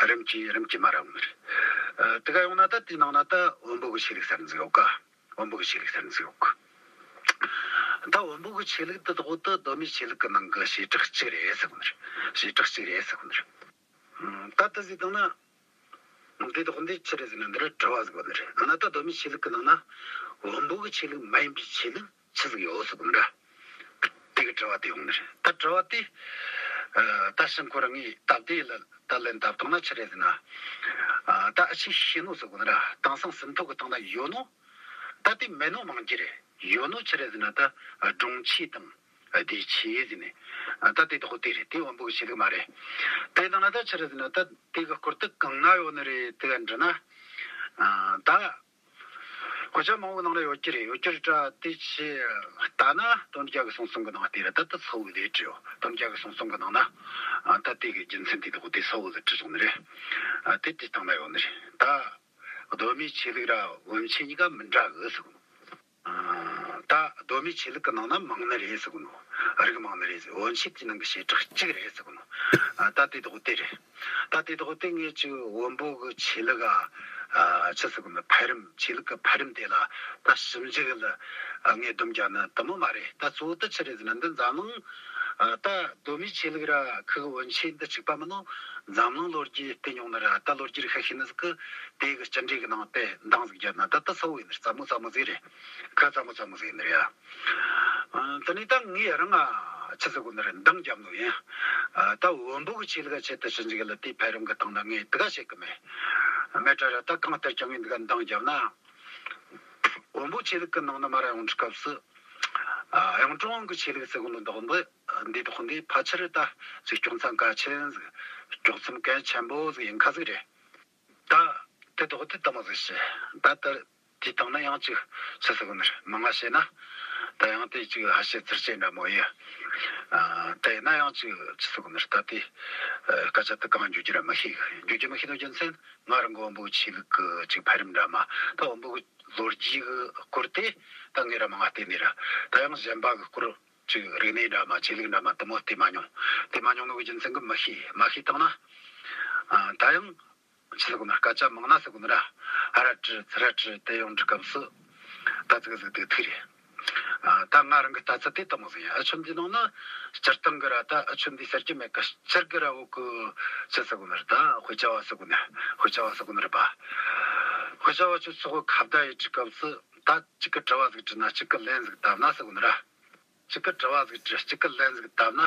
རིམ་གྱིས་རིམ་གྱིས་མར་ར་ཡོང་ནི་རེད། ཨ། དེ་ག་ཡོང་ན་ད་དེའི་ནང་ན་ད་བོན་པོ་གི་ཆོས་ལུགས་ཟེར་ནི་ཟིག་ཡོད་ཀ། བོན་པོ་གི་ཆོས་ལུགས་ཟེར་ནི་ཟིག་ཡོད་ཀ། ད་བོན་པོ་གི་ཆོས་ལུགས་དེ་དག་དེ་གདོད་མའི་ཆོས་ལུགས་གི་ནང་གི་བྱེ་བྲག་གཅིག་རེད་ཟེར་གོ་ནི་རེད། བྱེ་བྲག་གཅིག་རེད་ཟེར་གོ་ནི་རེད། ཨ། ད་དེ་ཟེར་བཏང་ན། འདི་དག་འདི་ཆི་རེད་ཟེར་ན་འདི་ར་དྲི་བ་ཟིག་ཡོད་ནི་རེད། ཨ་ན་ད་གདོད་མའི་ཆོས་ལུགས་གི་ནང་ན་བོན་པོ་གི་ཆོས་ལུགས་མ་ཡིན་པའི་ཆོས་ལུགས་ཆི་ཟིག་ཡོད་ཟེར་གོ་ནི་ར། དེ་གི་དྲི་བ་དེ་ཡོང་ནི་རེད། ད་དྲི་བ་དེ། ཨ། ད་ཕྱིར་ཁོ་རང་ངས་སྟབས་བདེ་ལ་ད་ལན་བཏབ་བཏང་ན་ཆི་རེད་ཟེར་ན། ཨ། ད་ཨ་ཆོས་ཤེས་ནོ་ཟེར་གོ་ནི་ར། དེང་སང་ཟིན་ཐོ་གི་སྟེང་ན་ཡོད་ནོ། ད་དེ་མེད་ནོ་མང་རྒྱུ་རེད། ཡོད་ནོ་ཆི་རེད་ཟེར་ན་ད་སྒྲུང་ཆོས་དང་། ཨ། བདེ་ཆོས་ཟེར་ནས། ཨ། ད་དེ་དག་དེ་རེད། དེ་བོན་པོ་གི་ཆོས་ལུགས་མ་རེད། དེ་ནང་ན་ད་ཆི་རེད་ཟེར་ན་ད་དེ་གི་སྐོར་དེ་གང་ན་ཡོད་ནི་རེད། དེ་ག་འདྲི་ན། ཨ། ད་དཔེ་ཆ་མང་བོ་ནང་ལ་ཡོད་རྒྱུ་རེད། ཡོད་རྒྱུ་རེད་དྲ། དེ་ཆོ་ལྟ་ན་དོན་རྒྱལ་གི་གསུང་རྩོམ་གི་ནང་དེ་ར་ད་ད་གསལ་བོ་ལས་བྲིས་ཡོད། དོན་རྒྱལ་གི་གསུང་རྩོམ་གི་ནང་ན། ཨ། ད་དེ་གི་རྒྱུ་མཚན་དེ་དག་དེ་གསལ་བོ་ལས་བྲིས་བྱུང་ནི་རེད། ཨ། དེ་དེ་སྟེང་ན་ཡོད་ནི་རེད། ད་གདོད་མའི་ཆོས་ལུགས་ར་བོན་ཆོས་གཉིས་ཀ་མི་འདྲ་གི་ཟེར་གོ་ནོ། ཨ། ད་གདོད་མའི་ཆོས་ལུགས་ཀྱི་ནང་ན་མང་ནི་རེད་ཟེར་གོ་ནོ། རིགས་མང་ནི་རེད་ཟེར། བོན་ཆོས་ཀྱི་ནང་གི་བྱེ་བྲག་གཅིག་རེད་ཟེར་གོ་ནོ། ཨ། ད་དེ་དག་དེ་རེད། ད་དེ་དག་དེ་ངས་ཅིག་བོན་པོ་གི་ཆོས་ལུགས། ཨ། ཆི་ཟེར་གོ་ནོ། འཕེལ་རིམ། ཆོས་ལུགས་ཀྱི་འཕེལ་རིམ་དེ་ལ་ད་ཞིབ་འཇུག་ལ། ཨ། ངས་སྡོམ་རྒྱག་ནི་དེ་མོ་མ་རེད། ད་གཙོ་བོ་དེ་ཆི་རེད་ཟེར་ན་འདི་འཛམ་གླིང་། ཨ། ད་གདོད་མའི་ཆོས་ལུགས་ར་ཁུ་གི་བོན་ཆོས་འདི་གཅིག་པ་མིན་ནོ། འཛམ་གླིང་ལོ་རྒྱུས་བལྟས་མྱོང་ནི་ར། ད་ལོ་རྒྱུས་རིག་ཤེས་ཤེས་ནི་ཟིག་གིས་དེ་གི་སྤྱི་འགྲོས་གི་ནང་དེ་འདང་ཟིག་བརྒྱབ་ན་ད་ད་གསལ་བོ་ཡིན་ནི་རེད། སླ་མོ་སླ་མོ་ཟིག་རེད། ཁ་སླ་མོ་སླ་མོ་ཟིག་ཡིན་ནི་རེད་ཡ། ཨ། དེ་ནས་ད་ངས་རང་ང་ཆི་ཟེར་གོ་ནི་རེད། འདང་བརྒྱབ་ནོ་ཡིན། ཨ། ད་བོན་པོ་གི་ཆོས་ལུགས་ཆེད་དུ་ཞིབ་འཇུག་ལ་དེའི་འཕེལ་རིམ་གི་སྟེང་ན་ངས་དེ་ག་བཤད་གི་མེད། མེད་དྲ་ར། ད་གང་ལྟར་ཀྱང་ངས་འདི་ག་འདང་བརྒྱབ་ན། བོན་པོ་ཆོས་ལུགས་ཀྱི་ནང་ན་མར་ར་ཡོང་དུས་སྐབས་སུ། ཨ། གཡུང་དྲུང་གི་ཆོས་ལུགས་ཟེར་གོ་ནོ་འདི་འདི་འདི་དག་འདི་ཕལ་ཆེར་ད་ཅིག་དཀྱོག་མཚམས་གལ་ཆེན་ཟིག། དཀྱོག་མཚམས་གལ་ཆེན་པོ་ཟིག་ཡིན་ཁ་ཟིག་རེད། ད་དེ་དག་དེ་དེ་མོ་ཟིག་བྱས། ད་ལྟར་དེའི་སྟེང་ན་ཡང་ཅིག་ཆི་ཟེར་གོ་ནི་རེད། མང་ང་བཤད་ན། ད་ཡང་དེ་ཅིག་ཧ་ཤེད་ཚུར་ཆེ་འདྲ་མོ་ཡ། ཨ། དེ་ན་ཡང་ཅིག་ཅི་ཟེར་གོ་ནི། ད་དེ་ཨ་སྐད་ཆ་དེ་གང་བརྗོད་རྒྱུ་ར་མི་ཤེས། བརྗོད་རྒྱུ་མི་ཤེས་ནོ་རྒྱུ་མཚན། ང་རང་གི་བོན་པོ་གི་ཆོས་ལུགས་གི་ཅིག་འཕེལ་རིམ་འདྲ་མོ། ད་བོན་པོ་གི་ལོ་རྒྱུས་གི་སྐོར་དེ་ད་ངས་ར་མང་ང་བལྟས་ནས་ར། ད་ཡང་གཞན་པ་གི་སྐོར་ཅིག་རིག་གནས་འདྲ་མོ་ཆོས་ལུགས་འདྲ་མོ་དེ་མོ་བལྟས་མ་མྱོང་། བལྟས་མ་མྱོང་ནོ་གི་རྒྱུ་མཚན་གི་མི་ཤེས། མ་ཤེས་བཏང་ན། ཨ། ད་ཡང་ཅི་ཟེར་གོ་ན། སྐད་ཆ་མང་ན་ཟེར་གོ་ནི་ར། ཨ་ར་ཀྲི་ཚ་ར་ཀྲི་དེ་ཡོང་འདྲི་སྐབས་སུ་ད་ཙི་གེ་ཟིག་དེ་ཐུག་རེད། ཨ། ད་ང་རང་གི་ལྟ་ཚུལ་དེ་དེ་མོ་ཟིག་ཡིན། ཨ་ཆོ་འདི་ནང་ན་སྤྱིར་བཏང་གི་ར། ད་ཨ་ཆོ་འདི་ཟེར་རྒྱུ་མེད་ཀ། སྤྱིར་གི་ར་འོ་གི་ཅི་ཟེར་གོ་ནི་ར། ད་དཔེ་ཆ་བ་ཟེར་གོ་ནི། དཔེ་ཆ་བ་ཟེར་གོ་ནི་ར་པ། དཔེ་ཆ་བ་ཆོ་ཚོ་གི་ཁ་བརྡ་ཡེད་འདྲི་སྐབས་སུ། ད་གཅིག་གི་དྲི་བ་ཟིག་དྲིས་ན་གཅིག་གི་ལན་ཟིག་བཏབ་ན་ཟེར་གོ་ནི་ར། གཅིག་གི་དྲི་བ་ཟིག་དྲིས། གཅིག་གི་ལན་ཟིག་བཏབ་ན།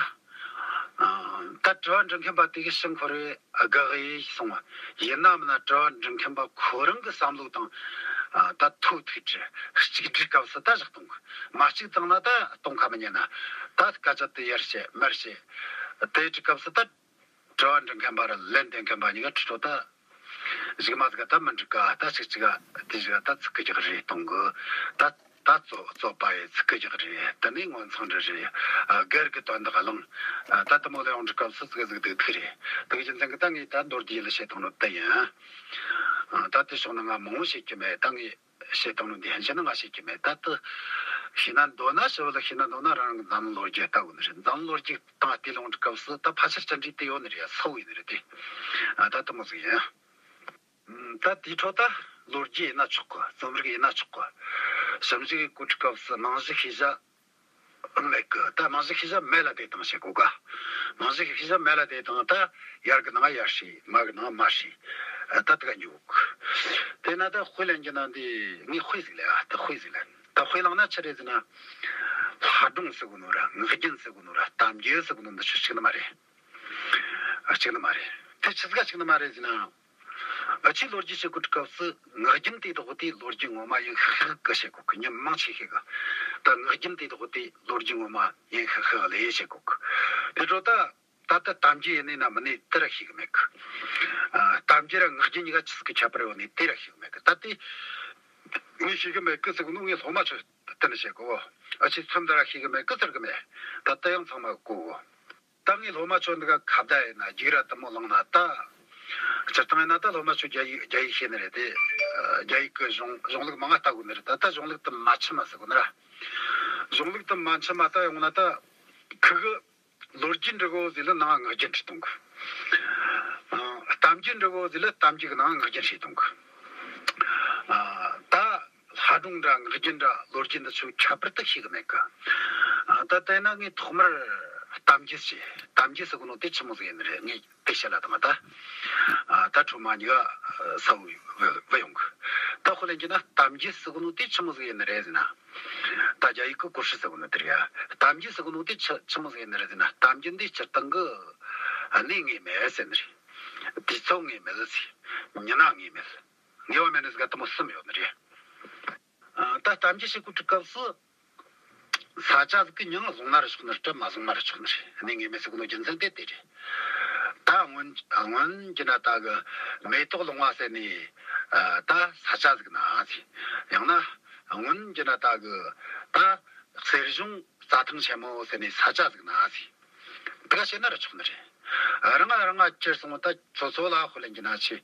ཨ། ད་དྲི་བ་འདྲི་མཁན་པ་དེ་གི་ཕྱིར་འཁོར་རེ་དགག་ཡེ་སོང་བ་ཡིན་ན་མིན་ན། དྲི་བ་འདྲི་མཁན་པ་ཁོ་རང་གི་བསམ་བློ་དང་། ཨ། ད་ཐོག་ཐུག་དྲི། གཅིག་དྲིས་སྐབས་སུ་ད་བཞག་གཏོང་གི། མ་གཅིག་བཏང་ན་ད་གཏོང་ཁ་མི་ཉན་ན། ད་སྐད་ཆ་དེ་ཡར་བཤད་མར་བཤད། དེ་དྲིས་སྐབས་སུ་ད། དྲི་བ་འདྲི་མཁན་པ་ར་ལན་འདེབས་མཁན་པ་གཉིས་ཀ་ཁྲི་ཁྲོ་ད། གཞུག་མ་ཟིག་ད་མི་འགྲིག་ག། ད་ཅིག་ཅིག་ག་དེ་ཟིག་ད་ཚིག་གི་རྒྱག་རེས་གཏོང་གི། ད་ད་རྩོད་རྩོད་པ་ཡི་ཚིག་གི་རྒྱག་རེས། དེ་ནས་ངོ་མཚང་འདྲི་རེས། ཨ། སྒེར་གི་དོན་དག་གླེང་། ཨ། ད་དེ་མོ་ལ་ཡོང་འདྲི་སྐབས་སུ་ཙི་གེ་ཟིག་དེ་ཐུག་རེད། དེ་གི་རྒྱུ་མཚན་གི་ད་ངས་ད་མདོར་བསྡུས་ལ་བཤད་བཏང་ནོ་དེ་ཡིན། ཨ། ད་དེ་ཕྱོགས་ན་ང་མང་བོ་བཤད་རྒྱུ་མེད། ད་ངས་བཤད་བཏང་ནོ་འདི་ཡན་ཆད་ནི་ང་བཤད་རྒྱུ་མེད། ད་དེ་ཤེས་ན་འདོད་ན་ཞིབ་ལ་ཤེས་ན་འདོད་ན། རང་རང་གི་འཛམ་གླིང་ལོ་རྒྱུས་ལྟ་དགོས་ནི་རེད། འཛམ་གླིང་ལོ་རྒྱུས་སྟེང་བལྟས་ལ་ཡོང་འདྲི་སྐབས་སུ་ད་ཕལ་ཆེར་བཅར་འདྲི་དེ་ཡོད་ནི་རེད། གསལ་བོ་ཡིན་ནི་རེད་དེ། ཨ། ད་དེ་མོ་ཟིག་ཡིན། ད་དེའི་འཕྲོ་ད་ལོ་རྒྱུས་ཡིན་ན་ཆོག་གི། རྩོམ་རིག་ཡིན་ན་ཆོག་གི། ཞིབ་འཇུག་གི་སྐོར་འདྲི་སྐབས་སུ་རྨང་གཞི་ཤེས་བྱ་མེད་གི། ད་རྨང་གཞི་ཤེས་བྱ་མེད་ལ་དེ་དང་བཤད་གོ་ག། རྨང་གཞི་ཤེས་བྱ་མེད་ལ་དེ་དང་ད་ཡར་གི་ནང་ཡར་བཤད། མར་གི་ནང་མར་བཤད། ད་དེ་ག་འཇུག་གི། དེ་ན་ད་དཔེ་ལེན་རྒྱུ་ན་འདི་ངས་དཔེ་ཟིག་ལེན། ཨ། ད་དཔེ་ཟིག་ལེན། ད་དཔེ་བླངས་ན་ཆི་རེད་ཟེར་ན། ལྷ་སྒྲུང་ཟེར་གོ་ནོ་ར། ངག་རྒྱུན་ཟེར་གོ་ནོ་ར། གཏམ་རྒྱུད་ཟེར་གོ་ནོ་འདི་ཆོ་གཅིག་ནི་མ་རེད། ཨ། གཅིག་ནི་མ་རེད། དེ་ཆི་ཟིག་ག་གཅིག་ནི་མ་རེད་ཟེར་ན། ཨ། ཆོས་ལོ་རྒྱུས་བཤད་གོ་འདྲི་སྐབས་སུ་ངག་རྒྱུན་དེ་དག་དེ་ལོ་རྒྱུས་ངོ་མ་ཡིན་ཤག་ཤག་གི་བཤད་གོ་གི། མྱི་མང་ཆེ་ཤོས་གིས་ད་ངག་རྒྱུན་དེ་དག་དེ་ལོ་རྒྱུས་ངོ་མ་ཡིན་ཤག་ཤག་ལས་བཤད་གོ་གི། དེ་འཕྲོ་ད་ད་ལྟ་གཏམ་རྒྱུད་ཡིན་ནི་ན་མིན་ནི་དེ་ར་ཤེས་གི་མེད་གི། ཨ། གཏམ་རྒྱུད་ར་ངག་རྒྱུན་གཉིས་ཀ་ཆི་ཟིག་གི་ཁྱད་པར་ཡོད་ནི་དེ་ར་ཤེས་གི་མེད་གི། ད་དེ་ངས་ཤེས་གི་མེད་གི་ཟེར་གོ་ནོ་ངས་སློབ་མ་ཚོ་བསྟུན་ནས་བཤད་གོ། ཨ། ཁྱེད་ཚོ་འདི་ར་ཤེས་གི་མེད་གི་ཟེར་གི་མེད། ད་ལྟ་ཡང་ཚང་མ་གོ་གོ། ད་ངས་སློབ་མ་ཚོ་འདི་ག་ཁ་བརྡ་ཡིན་ན། རྒྱུགས་ར་དེ་མོ་བླངས་ན། ད་སྤྱིར་བཏང་ཡིན་ན་ད་སློབ་མ་ཚོ་རྒྱ་ཡིག་རྒྱ་ཡིག་ཤེས་ནི་རེད་དེ། རྒྱ་ཡིག་གི་གཞུང་གཞུང་ལུགས་མང་ང་ལྟ་དགོས་ནི་རེད། ད་ད་གཞུང་ལུགས་དེ་མ་འཆམ་མ་ཟེར་གོ་ནི་ར། གཞུང་ལུགས་དེ་མ་འཆམ་མ་ད་ཡོང་ན། ད་ཁི་གི་ལོ་རྒྱུས་འབྲི་གོ་ཟེར་ལ་ནང་ང་ངག་རྒྱུན་བྲིས་གཏོང་གི། ཨ། གཏམ་རྒྱུད་འབྲི་གོ་ཟེར་ལ་གཏམ་རྒྱུད་གི་ནང་ང་ངག་རྒྱུན་བྲིས་གཏོང་གི། ཨ། ད་ལྷ་སྒྲུང་འདྲ་ངག་རྒྱུན་འདྲ་ལོ་རྒྱུས་འདི་ཚོའི་ཁྱད་པར་དེ་ཤེས་གི་མེད་གི། ཨ། ད་དེ་ན་ངས་ཐོག་མར་གཏམ་རྒྱུད་ཟེར། གཏམ་རྒྱུད་ཟེར་གོ་ནོ་དེ་ཆི་མོ་ཟིག་ཡིན་ནི་རེད། ངས་དེ་བཤད་ལ་དང་ད། ཨ། ད་ཁྲོ་མ་གཉིས་ཀ་ས་བོ་བུད་ཡོང་གི། ད་དཔེ་ལེན་རྒྱུ་ན་གཏམ་རྒྱུད་ཟེར་གོ་ནོ་དེ་ཆི་མོ་ཟིག་ཡིན་ནི་རེད་ཟེར་ན། ད་རྒྱ་ཡིག་གི་故事ཟེར་གོ་ནོ་དེ་རེད་ཡ། གཏམ་རྒྱུད་ཟེར་གོ་ནོ་དེ་ཆི་ཆི་མོ་ཟིག་ཡིན་ནི་རེད་ཟེར་ན། གཏམ་རྒྱུད་འདི་སྤྱིར་བཏང་གི་གནས་ངེས་མེད་ཟེར་ནི་རེད། དུས་ཚོད་ངེས་མེད་ཟེར། མྱི་སྣ་ངེས་མེད། ངེས་པ་མེད་ནི་ཟིག་ག་དེ་མོ་གསུམ་ཡོད་ནི་རེད། ཨ། ད་གཏམ་རྒྱུད་བཤད་གོ་འདྲི་སྐབས་སུ། ས་ཆ་ཟིག་གི་མྱིང་བཟུང་ན་ར་ཆོག་ནི་རེད། མ་བཟུང་ན་ར་ཆོག་ནི་རེད། གནས་ངེས་མེད་ཟེར་གོ་ནོ་རྒྱུ་མཚན་དེ་དེ་རེད། ད་སྔོན་སྔོན་གྱི་ན་ད་གི་མེ་ཏོག་ལུང་བ་ཟེར་ནི། ཨ། ད་ས་ཆ་ཟིག་ན་ཟེར། ཡང་ན་སྔོན་གྱི་ན་ད་གི་ད་གསེར་གཞོང་རྩྭ་ཐང་ཆེན་མོ་ཟེར་ནི་ས་ཆ་ཟིག་ན་ཟེར། དེ་ག་བཤད་ན་ར་ཆོག་ནི་རེད། རང་ང་རང་ང་ཁྱེར་སོང་། ད་ཚོ་ཚོ་ལ་དཔེ་ལེན་རྒྱུ་ན་ཆི།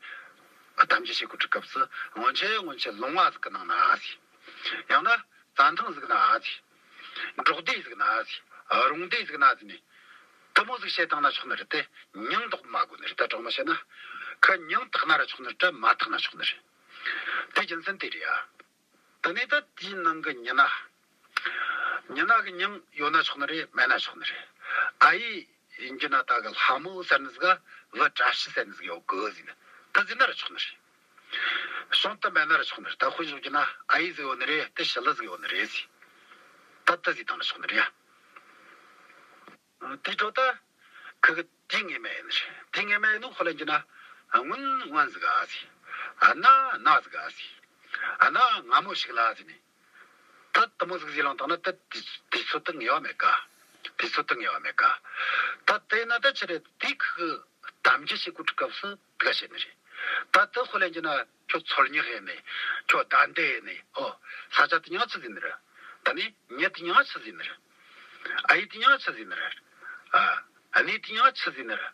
གཏམ་རྒྱུད་བཤད་གོ་འདྲི་སྐབས་སུ་སྔོན་ཆད་སྔོན་ཆད་ལུང་བ་ཟིག་གི་ནང་ན་ཟེར། ཡང་ན་རྩྭ་ཐང་ཟིག་ན་ཟེར། འབྲོག་སྡེ་ཟིག་ན་ཟེར། རོང་སྡེ་ཟིག་ན་ཟེར་ནི། དེ་མོ་ཟིག་བཤད་བཏང་ན་ཆོག་ནི་རེད་དེ། མྱིང་འདོགས་མ་དགོས་ནི་རེད། ད་དྲང་མོ་བཤད་ན། ཁི་མྱིང་བཏགས་ན་ར་ཆོག་ནི་རེད། མ་བཏགས་ན་ཆོག་ནི་རེད། དེ་རྒྱུ་མཚན་དེ་རེད་ཡ། དེ་ནས་ད་དེའི་ནང་གི་མྱི་སྣ། མྱི་སྣ་གི་མྱིང་ཡོད་ན་ཆོག་ནི་རེད། མེད་ན་ཆོག་ནི་རེད། ཨ་ཡེ་ཡིན་རྒྱུ་ན་ད་གི་ལྷ་མོ་ཟེར་ནི་ཟིག་ག་བུ་བཀྲ་ཤིས་ཟེར་ནི་ཟིག་ཡོད་གི་ཟེར་ནི། ད་ཟེར་ན་ར་ཆོག་ནི་རེད། བྱུང་དུ་མེད་ན་ར་ཆོག་ནི་རེད། ད་དཔེ་བཞག་རྒྱུ་ན་ཨ་ཡེ་ཟིག་ཡོད་ནི་རེད། དེ་ཞི་ལི་ཟིག་ཡོད་ནི་རེད་ཟེར། ད་དེ་ཟེར་བཏང་ན་ཆོག་ནི་རེད་ཡ། དེའི་འཕྲོ་ད་ཁི་གི་དུས་ངེས་མེད་ཡིན་ནི་རེད། དུས་ངེས་མེད་ཡིན་ནོ་དཔེ་ལེན་རྒྱུ་ན། སྔོན་སྔོན་ཟིག་ག་ཟེར། གནའ་གནའ་ཟིག་ག་ཟེར། གནའ་སྔ་མོ་ཞིག་ལ་ཟེར་ནི། ད་དེ་མོ་ཟིག་ཟེར་ལངས་བཏང་ན་ད་དུས་དུས་ཚོད་དེ་ངེས་པ་མེད་ཀ། དུས་ཚོད་དེ་ངེས་པ་མེད་ཀ། ད་དེ་ན་ད་ཆི་རེད། དེ་ཁི་གི་གཏམ་རྒྱུད་བཤད་གོ་འདྲི་སྐབས་སུ་དེ་ག་བཤད་ནི་རེད། ད་དེ་དཔེ་ལེན་རྒྱུ་ན་ཁྱོད་འཚོལ་སྙེག་ཡེད་ནི། ཁྱོད་བདའ་འདེད་ཡེད་ནི། ཨོ། ས་ཆ་དེ་མྱིང་ང་ཆི་ཟེར་ནི་རེད། ད་ ད་ནི་མྱི་དེ་མྱིང་ང་ཆི་ཟེར་ནི་རེད། ཨ་ཡེ་དེ་མྱིང་ང་ཆི་ཟེར་ནི་རེད། ཨ་གནས་དེ་མྱིང་ང་ཆི་ཟེར་ནི་རེད།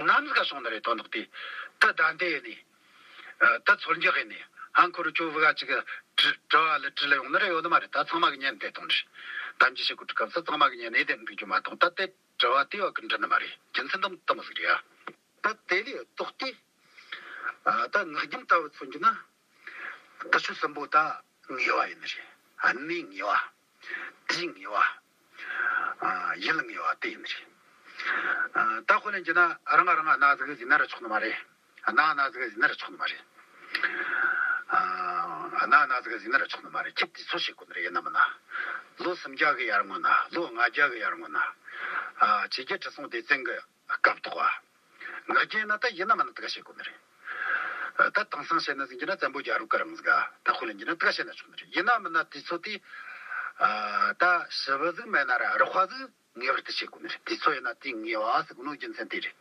ནམ་ཟིག་ག་བྱུང་ནི་རེད། དོན་དག་དེ་ད་ད་འདི་ཡིན་ནི། ཨ་ད་ཚོར་འཇགས་ཡིན་ནི། ཧང་ཁོ་རུ་ཁྱོད་བུ་ག་ཅིག་གི་དྲི་དྲི་བ་ལ་དྲི་ལ་ཡོང་ནི་རེད་ཡོད་ནི་མ་རེད། ད་ཚང་མ་གི་ཉན་བསྡད་གཏོང་ནི་རེད། གཏམ་རྒྱུད་བཤད་གོ་དུས་སྐབས་སུ་ཚང་མ་གི་ཉན་ནས་བསྡད་འདུག་རྒྱུ་མ་གཏོགས། ད་དེ་དྲི་བ་དེ་བ་གི་འདྲི་ནི་མ་རེད། རྒྱུ་མཚན་དེ་དེ་མོ་ཟིག་རེད་ཡ། ད་དེ་ལས་ལྡོག་སྟེ། ཨ་ད་ངག་རྒྱུན་ལྟ་བུ་མཚོན་རྒྱུ་ན། ད་ཆོས་གསུམ་པོ་ད་ངེས་པ་ཡིན་ནི་རེད། གནས་ངེས་པ། དུས་ངེས་པ། ཨ་ཡུལ་ངེས་པ་དེ་ཡིན་ནི་རེད། ཨ་ད་དཔེ་ལེན་རྒྱུ་ན་རང་ང་རང་ང་གནའ་ཟིག་ཟེར་ན་ར་ཆོག་ནི་མ་རེད། གནའ་གནའ་ཟིག་ཟེར་ན་ར་ཆོག་ནི་མ་རེད། ཨ་གནའ་གནའ་ཟིག་ཟེར་ན་ར་ཆོག་ནི་མ་རེད། ཁྱེད་དུས་ཚོད་བཤད་དགོས་ནི་རེད། ཡིན་ན་མིན་ན། ལོ་སུམ་བརྒྱ་གི་ཡར་སྔོན་ན། ལོ་ལྔ་བརྒྱ་གི་ཡར་སྔོན་ན། ཨ་ཆོས་རྒྱལ་ཁྲི་སྲོང་ལྡེ་བཙན་གི་སྐབས་ཐོག་ག་ངག་རྒྱུན་ན་ད་ཡིན་ན་མིན་ན་དེ་ག་བཤད་དགོས་ནི་རེད། ད་དེང་སང་བཤད་ན་ཟེར་རྒྱུ་ན་བཙན་པོ་རྒྱལ་རབས་གི་རིང་ཟིག་ག་ད་དཔེ་ལེན་རྒྱུ་ན་དེ་ག་བཤད་ན་ཆོག་ནི་རེད། ཡིན་ན་མིན་ན་དུས་ཚོད་དེ་ཨ་ད་ཞིབ་པ་ཟིག་མེད་ན་ར་རགས་པ་ཟིག་ངེས་པར་དུ་བཤད་དགོས་ནི་རེད། དུས་ཚོད་ཡིན་ན་དུས་ངེས་པ་ཟེར་གོ་ནོ་རྒྱུ་མཚན་དེ་རེད།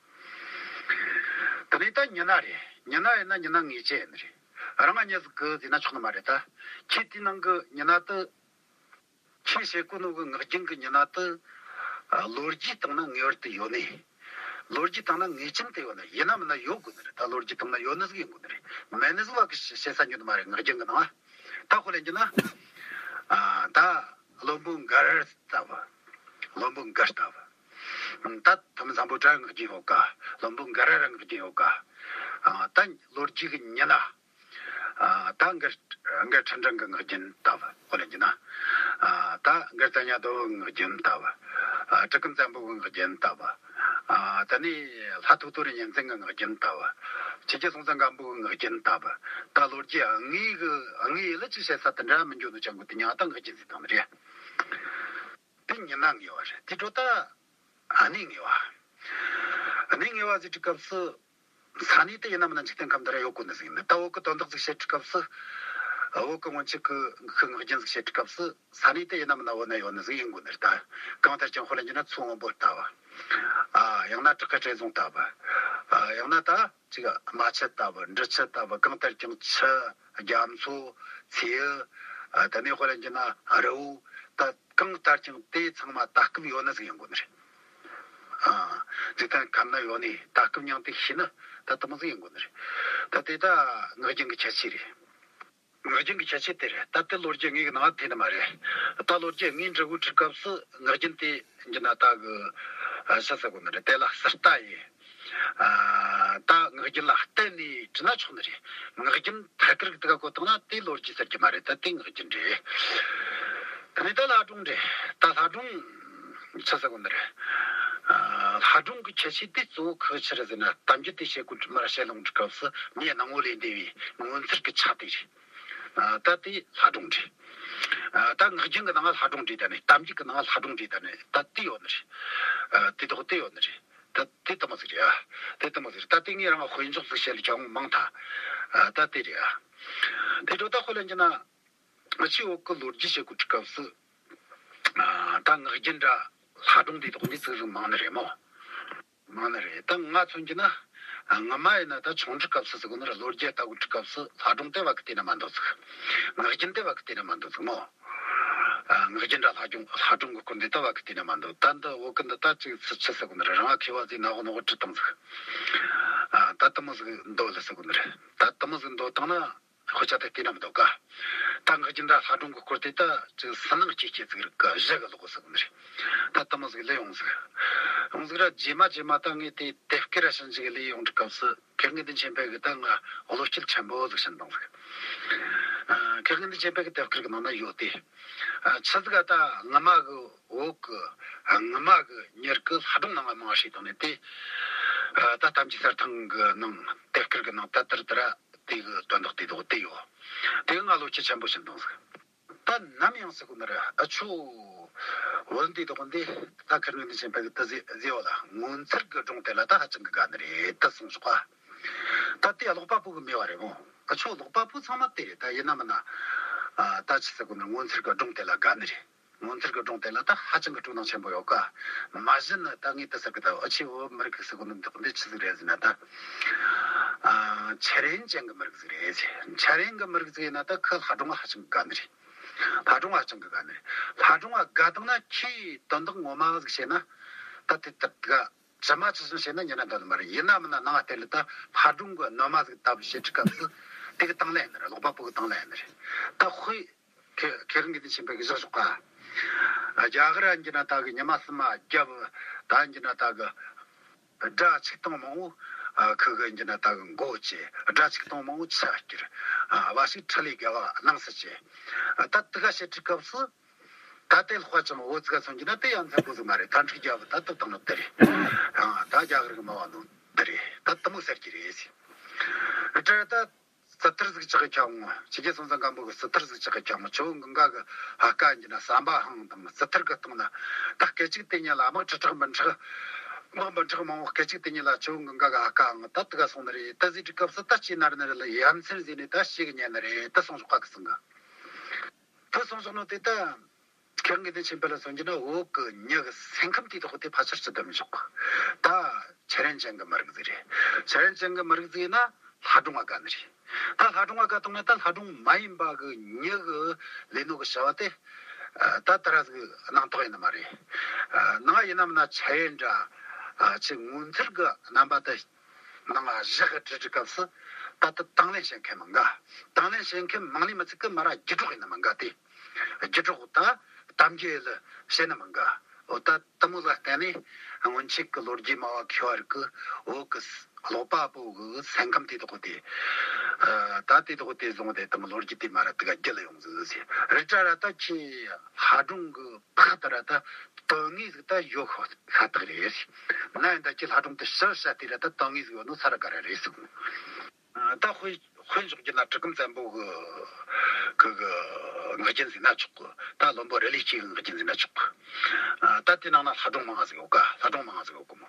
དེ་ནས་ད་མྱི་སྣ་རེད། མྱི་སྣ་ཡིན་ན་མྱི་སྣ་ངེས་ཅན་ཡིན་ནི་རེད། རང་ང་མྱི་ཟིག་གི་ཟེར་ན་ཆོག་ནི་མ་རེད། ད་ཁྱེད་དེའི་ནང་གི་མྱི་སྣ་དེ། ཁྱོས་བཤད་གོ་ནོ་གི་ངག་རྒྱུན་གི་མྱི་སྣ་དེ། ཨ་ལོ་རྒྱུས་སྟེང་ན་ངེས་པར་དུ་ཡོད་ནི། ལོ་རྒྱུས་སྟེང་ན་ངེས་ཅན་དུ་ཡོད་ནི། ཡིན་ན་མིན་ན་ཡོད་དགོས་ནི་རེད། ད་ལོ་རྒྱུས་སྟེང་ན་ཡོད་ནི་ཟིག་ཡིན་དགོས་ནི་རེད། མེད་ནི་ཟིག་བ་གི་བཤད་ས་ཡོད་ནི་མ་རེད། ངག་རྒྱུན་གི་ནང་ང་། ད་དཔེ་ལེན་རྒྱུ་ན། ཨ་ད་བློན་པོ་མགར་ལྟ་བུ། བློན་པོ་མགར་ལྟ་བུ། ད་ཐུ་མི་སམ་བྷོ་ཊ་ངག་རྒྱུན་ཡོད་ཀ་བློན་པོ་མགར་ར་ངག་རྒྱུན་ཡོད་ཀ་ཨ་ད་ལོ་རྒྱུས་གི་མྱི་སྣ། ཨ་ད་མགར་མགར་ཁྲི་འབྲིང་གི་ངག་རྒྱུན་ལྟ་བུ། དཔེ་ལེན་རྒྱུ་ན། ཨ་ད་མགར་བཙན་སྙ་ལྡོམ་བུའི་ངག་རྒྱུན་ལྟ་བུ། ཨ་གྲི་གུམ་བཙན་པོ་གི་ངག་རྒྱུན་ལྟ་བུ། ཨ་ད་ནི་ལྷ་ཐོ་ཐོ་རི་གཉན་བཙན་གི་ངག་རྒྱུན་ལྟ་བུ། ཆོས་རྒྱལ་སྲོང་བཙན་སྒམ་པོ་གི་ངག་རྒྱུན་ལྟ་བུ། ད་ལོ་རྒྱུས་དངོས་གི་དངོས་ཡུལ་ལ་ཅིག་བཤད་ས་དེ་འདྲ་མི་འགྱོ་ནོ་ཅན་གི་དེ་མྱིང་ང་ད་ངག་རྒྱུན་ཟེར་བཏང་ནི་རེད། དེ་མྱི་སྣ་ངེས་པ་རེད། དེ་འཕྲོ་ད་གནས་ངེས་པ། གནས་ངེས་པ་ཟེར་དུས་སྐབས་སུ། ས་གནས་དེ་ཡིན་ན་མིན་ན་འཇིག་རྟེན་ཁམས་འདི་ར་ཡོད་དགོས་ནི་ཟིག་ཡིན་ནི། ད་བོད་གི་དོན་དག་ཟིག་བཤད་དུས་སྐབས་སུ། བོད་གི་སྔོན་ཆད་གི་ངག་རྒྱུན་ཟིག་བཤད་དུས་སྐབས་སུ་ས་གནས་དེ་ཡིན་ན་མིན་ན་བོད་ན་ཡོད་ནི་ཟིག་ཡིན་དགོས་ནི་རེད། ད་གང་ལྟར་ཀྱང་དཔེ་ལེན་རྒྱུ་ན་མཚོ་སྔོན་པོ་ལྟ་བུ། ཨ་ཡང་ན་བྲག་དཀར་སྤྲེལ་རྫོང་ལྟ་བུ། ཨ་ཡང་ན་ད་ཅིག་རྨ་ཆུ་ལྟ་བུ། འབྲི་ཆུ་ལྟ་བུ། གང་ལྟར་ཀྱང་ཆུ། རྒྱ་མཚོ། མཚེའུ། ཨ་དེ་ནས་དཔེ་ལེན་རྒྱུ་ན་རི་བོ། ད་གང་ལྟར་ཀྱང་དེ་ཚང་མ་ད་སྐབས་ཡོད་ནི་ཟིག་ཡིན་དགོས་ནི་རེད། ཨ་འཇིག་རྟེན་ཁམས་ན་ཡོད་ནི་ད་སྐབས་མྱིང་དེ་ཤེས་ནི་ད་དེ་མོ་ཟིག་ཡིན་དགོས་ནི་རེད། ད་དེ་ད་ངག་རྒྱུན་གི་ཁྱད་ཆོས་རེད། ངག་རྒྱུན་གི་ཁྱད་ཆོས་དེ་རེད། ད་དེ་ལོ་རྒྱུས་དངོས་གི་ནང་ཐེ་ནི་མ་རེད། ད་ལོ་རྒྱུས་དངོས་འབྲི་གོ་དུས་སྐབས་སུ་ངག་རྒྱུན་དེ་འཇི་ན་ད་གི་ཨ་ཆི་ཟེར་གོ་ནི་རེད། དེ་ལ་ཟུར་ལྟ་ཡིན། ཨ་ད་ངག་རྒྱུན་ལ་བརྟེན་ནས་བྲིས་ན་ཆོག་ནི་རེད། ངག་རྒྱུན་ཐད་ཀར་གི་དེ་ག་བཀོད་བཏང་ན་དེ་ལོ་རྒྱུས་ཟེར་རྒྱུ་མ་རེད། ད་དེ་ངག་རྒྱུན་རེད། དེ་ནས་ད་ལྷ་སྒྲུང་རེད། ད་ལྷ་སྒྲུང་ཆི་ཟེར་གོ་ནི་རེད། ཨ་ལྷ་སྒྲུང་གི་ཁྱད་ཆོས་དེ་གཙོ་བོ་ག་ཆི་རེད་ཟེར་ན། གཏམ་རྒྱུད་དེ་བཤད་གོ་དུས་མར་བཤད་ལོང་དུས་སྐབས་སུ་མྱི་སྣང་བ་ལས་འདས་པའི་ངོ་མཚར་གི་ཆ་དེ་རེད། ཨ་ད་དེ་ལྷ་སྒྲུང་རེད། ཨ་ད་ངག་རྒྱུན་གི་ནང་ལྷ་སྒྲུང་བྲིས། ད་ནི་གཏམ་རྒྱུད་གི་ནང་ལྷ་སྒྲུང་བྲིས། ད་ནི་ད་དེ་ཡོད་ནི་རེད། ཨ་དེ་དག་དེ་ཡོད་ནི་རེད། ད་དེ་དེ་མོ་ཟིག་རེད། ཨ་དེ་དེ་མོ་ཟིག་རེད། ད་དེ་ངས་རང་དཔེ་འཇོག་ཟིག་བཤད་ལ་ཁྱོད་མང་ཐལ། ཨ་ད་དེ་རེད། ཨ་དེ་འཕྲོ་ད་དཔེ་ལེན་རྒྱུ་ན། ང་ཆོས་བོད་གི་ལོ་རྒྱུས་བཤད་གོ་དུས་སྐབས་སུ། ཨ་ད་ངག་རྒྱུན་འདྲ་ལྷ་སྒྲུང་དེ་དག་འདི་ཙིག་ཟིག་མང་ནི་རེད་མོ། མང་ནི་རེད། ད་ང་མཚོན་རྒྱུ་ན། ཨ་ངོ་མ་ཡིན་ན་ད་ཆུང་དུས་སྐབས་སུ་ཟེར་གོ་ནི་རེད། ལོ་བརྒྱད་ལྟ་གོ་དུས་སྐབས་སུ་ལྷ་སྒྲུང་དེ་བ་གི་བལྟས་ན་མ་འདོད་ཟིག་ངག་རྒྱུན་དེ་བ་གི་བལྟས་ན་མ་འདོད་ཟིག་མོ། ཨ་ངག་རྒྱུན་འདྲ་ལྷ་སྒྲུང་ལྷ་སྒྲུང་གི་སྐོར་འདི་ད་བ་གི་བལྟས་ན་མ་འདོད། ད་འདི་བོད་གི་འདི་ད་ཅིག་ཆི་ཆི་ཟེར་གོ་ནི་རེད། རང་ང་མཁས་པ་ཟིག་ན་འོ་ན་འོ་བྲིས་བཏང་ཟིག་ཨ་ད་དེ་མོ་ཟིག་འདོད་ལ་ཟེར་གོ་ནི་རེད། ད་དེ་མོ་ཟིག་འདོད་བཏང་ན། དཔེ་ཆ་དེ་བལྟས་ན་མི་འདོད་ཀ་ད་ངག་རྒྱུན་འདྲ་ལྷ་སྒྲུང་གི་སྐོར་དེ་ད་ཅིག་སུན་སྣང་སྐྱེ་སྐྱེ་ཟིག་རིག་ག་བཞི་གི་ལོག་ཟིག་ནི་རེད། ད་དེ་མོ་ཟིག་ལས་ཡོང་ཟིག་ཡོང་ཟིག་ར་རྗེས་མ་རྗེས་མ་ད་ངས་དེ་དེབ་དཀར་ར་ཞིབ་འཇུག་ལས་ཡོང་དུས་སྐབས་སུ་མཁས་དབང་དགེ་འདུན་ཆོས་འཕེལ་གི་ད་ང་བློ་སྐྱེད་ཆེན་པོ་ཟིག་ཕྱིན་བཏང་ཟིག་ཨ་མཁས་དབང་དགེ་འདུན་ཆོས་འཕེལ་གི་དེབ་དཀར་གི་ནང་ན་ཡོད་དེ། ཨ་ཆི་ཟིག་ག་ད་ངོ་མ་གི་བོད་གི་ངོ་མ་གི་མྱི་རིགས་གི་ལྷ་སྒྲུང་ནང་ང་མང་བ་བཤད་བཏང་ནས་དེ། ཨ་ད་གཏམ་རྒྱུད་གསེར་ཐང་གི་ནང་དེབ་དཀར་གི་ནང་ད་དེར་དེ་ར། དེ་གི་དོན་དག་དེ་དག་དེ་ཡོད། དེ་གི་ང་བློ་སྐྱེད་ཆེན་པོ་ཕྱིན་བཏང་ཟིག་ད་ནམ་ཡང་ཟེར་གོ་ནི་རེད། ཨ་ཆོ་བོད་འདི་དག་འདི་ད་མཁས་དབང་དགེ་འདུན་ཆོས་འཕེལ་གི་ད་ཟེ་ཟེ་བ་ལ་ངོ་མཚར་གི་སྒྲུང་དེ་ལ་ད་ཧ་ཅང་གི་དགའ་ནི་རེད་ད་གསུངས་སོང་ཨ། ད་དེ་ཀློག་པ་པོ་གི་མོས་པ་རེད་མོ། ཨ་ཆོ་ཀློག་པ་པོ་ཚང་མ་དེ་རེད། ད་ཡིན་ན་མིན་ན། ཨ་ད་ཆི་ཟེར་གོ་ནི་ངོ་མཚར་གི་སྒྲུང་དེ་ལ་དགའ་ནི་རེད། ངོ་མཚར་གི་སྒྲུང་དེ་ལ་ད་ཧ་ཅང་གི་སྤྲོ་སྣང་ཆེན་པོ་ཡོད་ཀ་མ་གཞི་ནི་ད་ངས་དེ་ཟེར་གི་ད་ཨ་ཆོ་བོད་མི་རིགས་ཟེར་གོ་ནི་འདི་འདི་ཆི་ཟིག་རེད་ཟེར་ན་ད། ཨ་འཆར་ཡན་ཅན་གི་མི་རིགས་ཟིག་རེད་ཟེར། འཆར་ཡན་གི་མི་རིགས་ཟིག་ཡིན་ན་ད་ཁོ་ལྷ་སྒྲུང་ཧ་ཅང་དགའ་ནི་རེད། ལྷ་སྒྲུང་ང་ཅང་གི་དགའ་ནི་རེད། ལྷ་སྒྲུང་ང་དགའ་བཏང་ན་ཁྱིའི་དོན་དག་ངོ་མ་ཟིག་བཤད་ན། ད་དེ་ལྟར་དགའ། ཇི་མ་ཇི་བཞིན་བཤད་ན་ཉན་ན་འདོད་ནི་མ་རེད། ཡིན་ན་མིན་ན་ནང་ང་བལྟས་ལ་ད་ལྷ་སྒྲུང་གི་ནོ་མ་ཟིག་ལྟ་བུ་བཤད་དུས་སྐབས་སུ། དེ་གི་དང་ལེན་ཡིན་ནི་རེད། ཀློག་པ་པོ་གི་དང་ལེན་ཡིན་ནི་རེད། ད་དཔེ་ཁེ་ཁེ་རང་གི་དེ་ཆེན་པོ་གི་བཞག་ཆོག་ག། རྒྱ་གར་ཡིན་རྒྱུ་ན་ད་གི་ཉི་མ་གསུམ་མ་རྒྱབ། ད་ཡིན་རྒྱུ་ན་ད་གི་དགྲ་ཆིག་སྟོང་མང་བོ། ཨ། ཁུ་གི་ཡིན་རྒྱུ་ན་ད་གི་མགོ་བཅད། དགྲ་ཆིག་སྟོང་མང་བོ་ཆུ་བསྐྱུར། ཨ། བ་ཕྱུགས་ཁྲི་ལས་བརྒལ་བ་སྣང་སུ་བྱེད། ཨ། ད་དེ་ག་བཤད་དུས་སྐབས་སུ། ད་དེ་ལྷག་ཅིག་བོད་ཟིག་ག་མཚོན་རྒྱུ་ན་དེ་ཡང་འཛེམ་པོ་ཟིག་མ་རེད། ད་འཁྲུག་རྒྱབ་ད་དེ་བཏང་ནོ་དེ་རེད། ཨ། ད་རྒྱ་གར་གི་མ་བ་ནོ་དེ་རེད། ད་དེ་མོ་ཟེར་རྒྱུ་རེད་ཟེར། དེ་ད་སི་ཐིར་ཟིག་ཆག་གི་ཁྱབ་ངོ་། ཆོས་རྒྱལ་སྲོང་བཙན་སྒམ་པོ་གི་སི་ཐིར་ཟིག་ཆག་གི་ཁྱབ་ངོ་། ཆུ་བོ་གངྒཱ་གི་ཕར་ཁ་ཡིན་རྒྱུ་ན་ཟམ་པ་འཕངས་དང་སི་ཐིར་གི་སྟེང་ན། ད་སྐད་ཅིག་དེ་ཉིད་ལ་དམག་ཁྲི་ཕྲག་འབུམ་ཕྲག་དམག་འབུམ་ཕྲག་མང་བོ་སྐད་ཅིག་དེ་ཉིད་ལ་ཆུ་བོ་གངྒཱ་གི་ཕར་ཁ་འཕངས། ད་དེ་ག་སོང་ནི་རེད། ད་ཟེར་དུས་སྐབས་སུ་ད་ཅི་ན་རེ་ན་རེ་ལ་ཡ་མཚན་ཟིག་ནས་ད་ཞེ་གི་ཉན་ནི་རེད། ད་སོང་ཞོག་ག་གི་སང་གི། ད་སོང་ཞོག་ནོ་དེ་ད། ཁེ་རང་གི་དེ་ཆེན་པོ་ལ་མཚོན་རྒྱུ་ན་བོད་གི་མྱི་གི་སེམས་ཁམས་དེ་དག་དེ་ཕལ་ཆེར་ཅི་ལྟ་མི་ཆོག་གི། ད་འཆར་ཡན་ཅན་གི་མི་རིགས་ཟིག་རེད། འཆར་ཡན་ཅན་གི་མི་རིགས་ཟིག་ཡིན་ན་ལྷ་སྒྲུང་ང་དགའ་ནི་རེད། ད་ལྷ་སྒྲུང་ང་དགའ་བཏང་ན་ད་ལྷ་སྒྲུང་མ་ཡིན་པ་གི་མྱི་གི་ལས་ནོ་གི་བྱ་བ་དེ། ཨ། ད་དེ་ར་ཟིག་སྣང་དོགས་ཡིན་ནི་མ་རེད། ཨ། ནང་ཡིན་ནམ་ན་འཆར་ཡན་འདྲ། ཨ། ཆེས་ངོ་མཚར་གི་རྣམ་པ་དེ། ནང་ང་བཞག་གི་བྲིས་དུས་སྐབས་སུ། ད་ལྟ་དང་ལེན་བྱེད་མཁན་མང་ག། དང་ལེན་བྱེད་མཁན་མང་ནི་མི་ཚད་གི་མ་ར་བརྒྱུད་སྒྲོག་ཡིན་ནི་མང་ག་དེ། བརྒྱུད་སྒྲོག་ད་གཏམ་རྒྱུད་ལ་བྱེད་ནི་མང་ག། འོ། ད་དེ་མོ་ལ་བརྟེན་ནས་སྔོན་ཆད་གི་ལོ་རྒྱུས་སྨྲ་བ་མཁས་པ་རིགས་གི་བོད་གི་ཀློག་པ་པོ་གི་སེམས་ཁམས་དེ་དག་དེ། ཨ། ད་དེ་དག་དེ་བཟུང་སྟེ་དེ་མོ་ལོ་རྒྱུས་དེ་མ་ར་དེ་ག་བརྒྱུད་ལ་ཡོང་ཟིག་ཟེར། རེད་དྲ་ར་ད་ཁྱེད་ལྷ་སྒྲུང་གི་ཕག་ད་ར་ད་དོན་དངོས་ཟིག་ད་ཡོད་ཤ་སྟག་རེད། ན་ཡིན་ད་ཁྱེད་ལྷ་སྒྲུང་དེ་ཕྱིར་བཤད་དེ་ར་ད་དོན་དངོས་ཟིག་ཡོད་ནོ་ས་ར་ག་ར་རེད་ཟེར་གོ། ད་དཔེ་དཔེ་འཇོག་རྒྱུ་ན་གྲི་གུམ་བཙན་པོ་གི་གི་གི་ངག་རྒྱུན་ཟེར་ན་ཆོག་གི། ད་བློན་པོ་རུ་ལས་སྐྱེས་གི་ངག་རྒྱུན་ཟེར་ན་ཆོག་གི། ད་དེ་ནང་ན་ལྷ་སྒྲུང་མང་ང་ཟིག་ཡོད་ག། ལྷ་སྒྲུང་མང་ང་ཟིག་ཡོད་གི་མོ།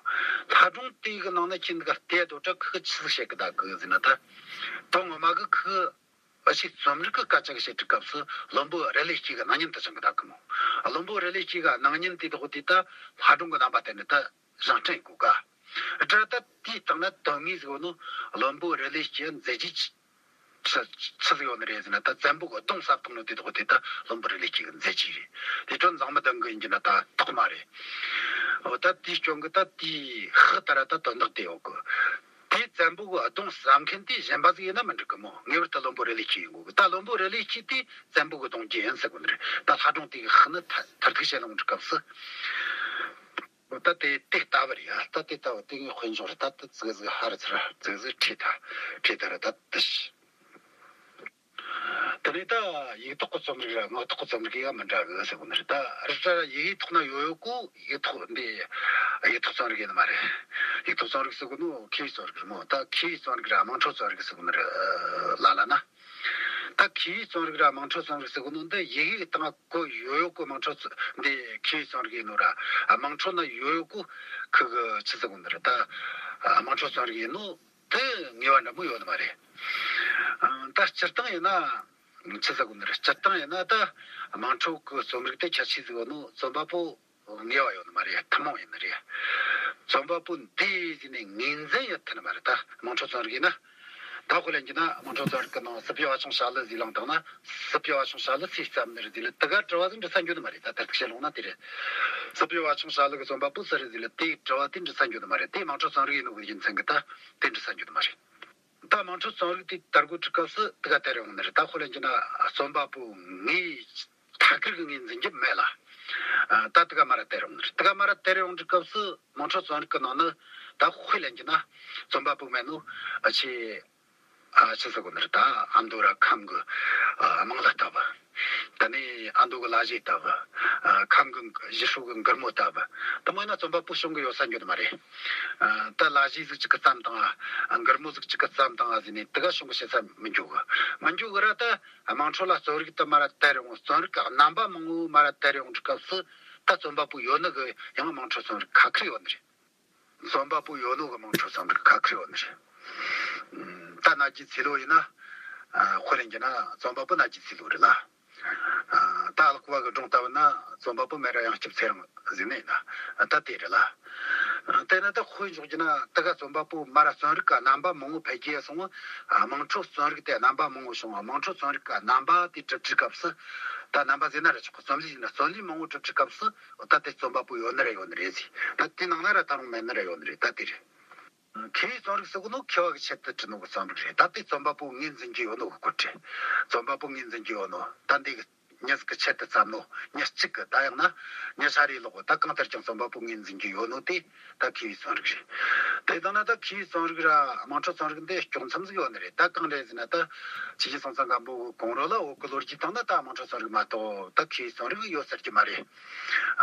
ལྷ་སྒྲུང་དེ་གི་ནང་ན་ཁྱེད་འདི་ག་བལྟས་དོ་དྲ་ཁི་ཆི་ཟིག་བཤད་གི་ད་གི་ཟེར་ན། ད་དོན་ངོ་མ་གི་ཁི་ཨ་ཕྱི་རྩོམ་རིག་གི་སྐད་ཆ་གི་བཤད་དུས་སྐབས་སུ་བློན་པོ་རུ་ལས་སྐྱེས་གི་སྣང་བརྙན་དེ་བྱུང་གི་ད་གི་མོ། བློན་པོ་རུ་ལས་སྐྱེས་གི་སྣང་བརྙན་དེ་དག་དེ་ད་ལྷ་སྒྲུང་གི་རྣམ་པ་དེ་ནི་ད་བཞེངས་སྐྲུན་ཡེད་གོ་ག། དྲ་ད་དེའི་སྟེང་ན་དོན་དངོས་ཟིག་ཡོད་ནོ། བློན་པོ་རུ་ལས་སྐྱེས་མཛད་རྗེས་ཆི་ཆི་ཆི་ཟིག་ཡོད་ནི་རེད་ཟེར་ན། ད་བཙན་པོ་གི་གདུང་བསབས་བཏང་ནོ་དེ་དག་དེ་ད་བློན་པོ་རུ་ལས་སྐྱེས་གི་མཛད་རྗེས་རེད། དེ་དོན་མཛངས་མི་ལྡན་གི་ཡིན་རྒྱུ་ན་ད་དོགས་མ་རེད། འོ། ད་དེའི་རྐྱེན་གི་ད་དེའི་ཕག་ད་ར་ད་དོན་དག་དེ་ཡོད་གི། དེ་བཙན་པོ་གི་གདུང་བསབས་མཁན་དེ་གཞན་པ་ཟིག་ཡིན་ན་མི་འགྲིག་གི་མོ། ངེས་པར་དུ་བློན་པོ་རུ་ལས་སྐྱེས་ཡིན་དགོས་གི། ད་བློན་པོ་རུ་ལས་སྐྱེས་དེ་བཙན་པོ་གི་གདུང་རྒྱུད་ཡིན་ཟེར་གོ་ནི་རེད། ད་ལྷ་སྒྲུང་དེ་གི་ཕག་ནི་མཐར་མཐར་ཐུག་བཤད་ལོང་གི་སྐབས་སུ། འོ། ད་དེ་དེ་ལྟ་བུ་རེད་ཡ། ད་དེ་ལྟ་བུ་དེ་ངས་དཔེ་འཇོག་རེད། ད་དེ་ཙིག་ཟིག་ཧ་ར་ཚུར་ཙིག་ཟིག་ཁྲིད་ད་ཁྲིད་ད་ར་ད་དེ་ཤི། དེ་ནས་ད་ཡིག་ཐོག་གི་རྩོམ་རིག་ར་ངག་ཐོག་གི་རྩོམ་རིག་ཡ་མི་འདྲ་གི་ཟེར་གོ་ནི་རེད། ད་རི་ད་ཡིག་ཐོག་ན་ཡོད་ཡོད་གོ། ཡིག་ཐོག་འདི་ཡིག་ཐོག་རྩོམ་རིག་ཡིན་ནི་མ་རེད། ཡིག་ཐོག་རྩོམ་རིག་ཟེར་གོ་ནོ་མཁས་པའི་རྩོམ་རིག་རེད་མོ། ད་མཁས་པའི་རྩོམ་རིག་ར་དམངས་ཁྲོད་རྩོམ་རིག་ཟེར་གོ་ནི་རེད། ལ་ལ་ན། ད་མཁས་པའི་རྩོམ་རིག་ར་དམངས་ཁྲོད་རྩོམ་རིག་ཟེར་གོ་ནོ་འདི་ཡི་གེ་གི་སྟེང་གོ་ཡོད་ཡོད་གོ། དམངས་ཁྲོད་རྩོ་འདི་མཁས་པའི་རྩོམ་རིག་ཡིན་ནོ་ར། དམངས་ཁྲོད་ན་ཡོད་ཡོད་གོ། ཁི་གི་ཆི་ཟེར་གོ་ནི་རེད། ད་དམངས་ཁྲོད་རྩོམ་རིག་ཡིན་ནོ། དེ་ངེས་པ་འདྲ་མོ་ཡོད་ནི་མ་རེད། ཨང་། ད་སྤྱིར་བཏང་ཡིན་ན་ཆི་ཟེར་གོ་ནི་རེད། སྤྱིར་བཏང་ཡིན་ན་ད་དམངས་ཁྲོད་ཀྱི་རྩོམ་རིག་དེ་ཁྱད་ཆོས་ཟིག་ཡོད་ནོ། རྩོམ་པ་པོ་ངེས་པ་ཡོད་ནི་མ་རེད། ཐུན་མོང་ཡིན་ནི་རེད། རྩོམ་པ་པོ་འདི་ཟིག་ནས་ངོས་འཛིན་ཡོད་ཐུབ་ནི་མ་རེད། ད་དམངས་ཁྲོད་རྩོམ་རིག་ཡིན་ན། ད་དཔེ་ལེན་རྒྱུ་ན་དམངས་ཁྲོད་རྩོམ་རིག་གི་ནང་སྲིད་པའི་བ་ཆུང་བྱ་ལུ་ཟིག་བླངས་བཏང་ན། སྲིད་པའི་བ་ཆུང་བྱ་ལུ་སུས་བརྩམས་ནི་རེད་ཟེར་ལ་དེ་ག་དྲི་བ་ཟིག་འདྲི་ས་འགྱོ་ནི་མ་རེད། ད་ལྟར་དུ་བཤད་ལོང་ན་དེ་རེད། སྲིད་པའི་བ་ཆུང་བྱ་ལུ་གི་རྩོམ་པ་པོ་སུ་རེད་ཟེར་ལ་དེའི་དྲི་བ་དེ་འདྲི་ས་འགྱོ་ནི་མ་རེད། དེ་དམངས་ཁྲོད་རྩོམ་རིག་ཡིན་ནོ་གི་རྒྱུ་མཚན་གི་ད་དེ་འདྲི་ས་འགྱོ་ནི་མ་རེད། ད་དམངས་ཁྲོད་རྩོམ་རིག་དེ་དར་གོ་དུས་སྐབས་སུ་དེ་ག་དེ་རེ་ཡོང་ནི་རེད། ད་དཔེ་ལེན་རྒྱུ་ན་རྩོམ་པ་པོ་ངའི་ཐད་ཀར་གི་ངོས་འཛིན་རྒྱུ་མེད་ལ། ཨ། ད་དེ་ག་མ་ར་དེ་རེ་ཡོང་ནི་རེད། དེ་ག་མ་ར་དེ་རེ་ཡོང་དུས་སྐབས་སུ་དམངས་ཁྲོད་རྩོམ་རིག་གི་ནང་ནས་ད་དཔེ་ལེན་རྒྱུ་ན་རྩོམ་པ་པོ་མེད་ནོ། ཨ། ཆེ། ཨ། ཆི་ཟེར་གོ་ནི་རེད། ད་ཨ་མདོ་ར་ཁམས་གི། ཨ། དམངས་གླུ་ལྟ་བུ། ད་ནི་ཨ་མདོ་གི་ལ་གཞས་ལྟ་བུ། ཨ། ཁམས་གི་གཞིས་ཧྲུའུ་གི་མགུར་མོ་ལྟ་བུ། དེ་མོ་ཡིན་ན་རྩོམ་པ་པོ་བྱུང་གི་ཡོད་ས་འགྱོ་ནི་མ་རེད། ཨ། ད་ལ་གཞས་ཟིག་ཅིག་གི་བརྩམས་བཏང་ང་། མགུར་མོ་ཟིག་ཅིག་གི་བརྩམས་བཏང་ང་ཟེར་ནས་དེ་ག་བྱུང་གི་བྱེད་ས་མི་འགྱོ་གི། མི་འགྱོ་གི་ར། ད་དམངས་ཁྲོད་ལ་རྩོམ་རིག་དེ་མ་ར་དར་ཡོང་། རྩོམ་རིག་གི་རྣམ་པ་མང་བོ་མ་ར་དར་ཡོང་དུས་སྐབས་སུ་ད་རྩོམ་པ་པོ་ཡོད་ནི་གི་ཡང་དམངས་ཁྲོད་རྩོམ་རིག་ཁ་ཁེར་ཡོད་ནི་རེད། རྩོམ་པ་པོ་ཡོད་ནོ་གི་དམངས་ཁྲོད་རྩོམ་རིག་ཁ་ཁེར་ཡོད་ནི་རེད། ཨ། ད་ན་གྱི་ཚེ་ལོ་ཡིན་ན། ཨ། དཔེ་ལེན་རྒྱུ་ན་རྩོམ་པ་པོ་ན་གྱི་ཚེ་ལོ་རེད་ལ། ཨ། ད་ཀློག་པ་གི་སྒྲུང་ལྟ་བུ་ན་རྩོམ་པ་པོ་མེ་ར་ཡང་སྐྱིད་ཚེ་རིང་ཟེར་ནི་ཡིན་ན། ཨ། ད་དེ་རེད་ལ། ཨ། དེ་ན་ད་དཔེ་འཇོག་རྒྱུ་ན་དེ་ག་རྩོམ་པ་པོ་མ་ར་རྩོམ་རིག་གི་རྣམ་པ་མང་བོ་འཕེལ་རྒྱས་སོང་། ཨ། དམངས་ཁྲོད་རྩོམ་རིག་དེ་རྣམ་པ་མང་བོ་བྱུང་། དམངས་ཁྲོད་རྩོམ་རིག་གི་རྣམ་པ་དེ་གྲུབ་དུས་སྐབས་སུ། ད་རྣམ་པ་ཟེར་ན་ར་ཆོག་གི། རྩོམ་ལུས་ཡིན་ན་རྩོམ་ལུས་མང་བོ་གྲུབ་ཀྱི་སྐབས་སུ་ད་དེ་རྩོམ་པ་པོ་ཡོད་ནི་ར་ཡོད་ནི་རེད་ཟེར། ད་དེ་ནང་ན་ར་ད་རུང་མེད་ནི་ར་ཡོད་ནི་རེད། ད་དེ་རེད། མཁས་པའི་རྩོམ་རིག་ཟེར་གོ་ནོ་མཁས་པ་གི་ཆེད་དུ་བྲིས་ནོ་གི་རྩོམ་རིག་རེད། ད་དེ་རྩོམ་པ་པོ་ངོས་འཛིན་རྒྱུ་ཡོད་ནོ་གི་སྐོར་རེད། རྩོམ་པ་པོ་ངོས་འཛིན་རྒྱུ་ཡོད་ནོ། ད་འདི་གི་མྱི་ཟིག་གི་ཆེད་དུ་བརྩམས་ནོ། མྱི་གཅིག་གི། ད་ཡང་ན་མྱི་ཧྲ་རེ་ལོག་གི། ད་གང་ལྟར་ཀྱང་རྩོམ་པ་པོ་ངོས་འཛིན་རྒྱུ་ཡོད་ནོ་དེ་ད་མཁས་པའི་རྩོམ་རིག་རེད། དེ་དང་ན་ད་མཁས་པའི་རྩོམ་རིག་ར་དམངས་ཁྲོད་རྩོམ་རིག་འདི་སྐྱོང་མཚམས་ཟིག་ཡོད་ནི་རེད། ད་གང་རེད་ཟེར་ན། ད་ཆོས་རྒྱལ་སྲོང་བཙན་སྒམ་པོ་གི་གོང་རོལ་ལ་བོད་གི་ལོ་རྒྱུས་སྟེང་ན་ད་དམངས་ཁྲོད་རྩོམ་རིག་མ་གཏོགས་ད་མཁས་པའི་རྩོམ་རིག་ཡོད་ཟེར་རྒྱུ་མ་རེད།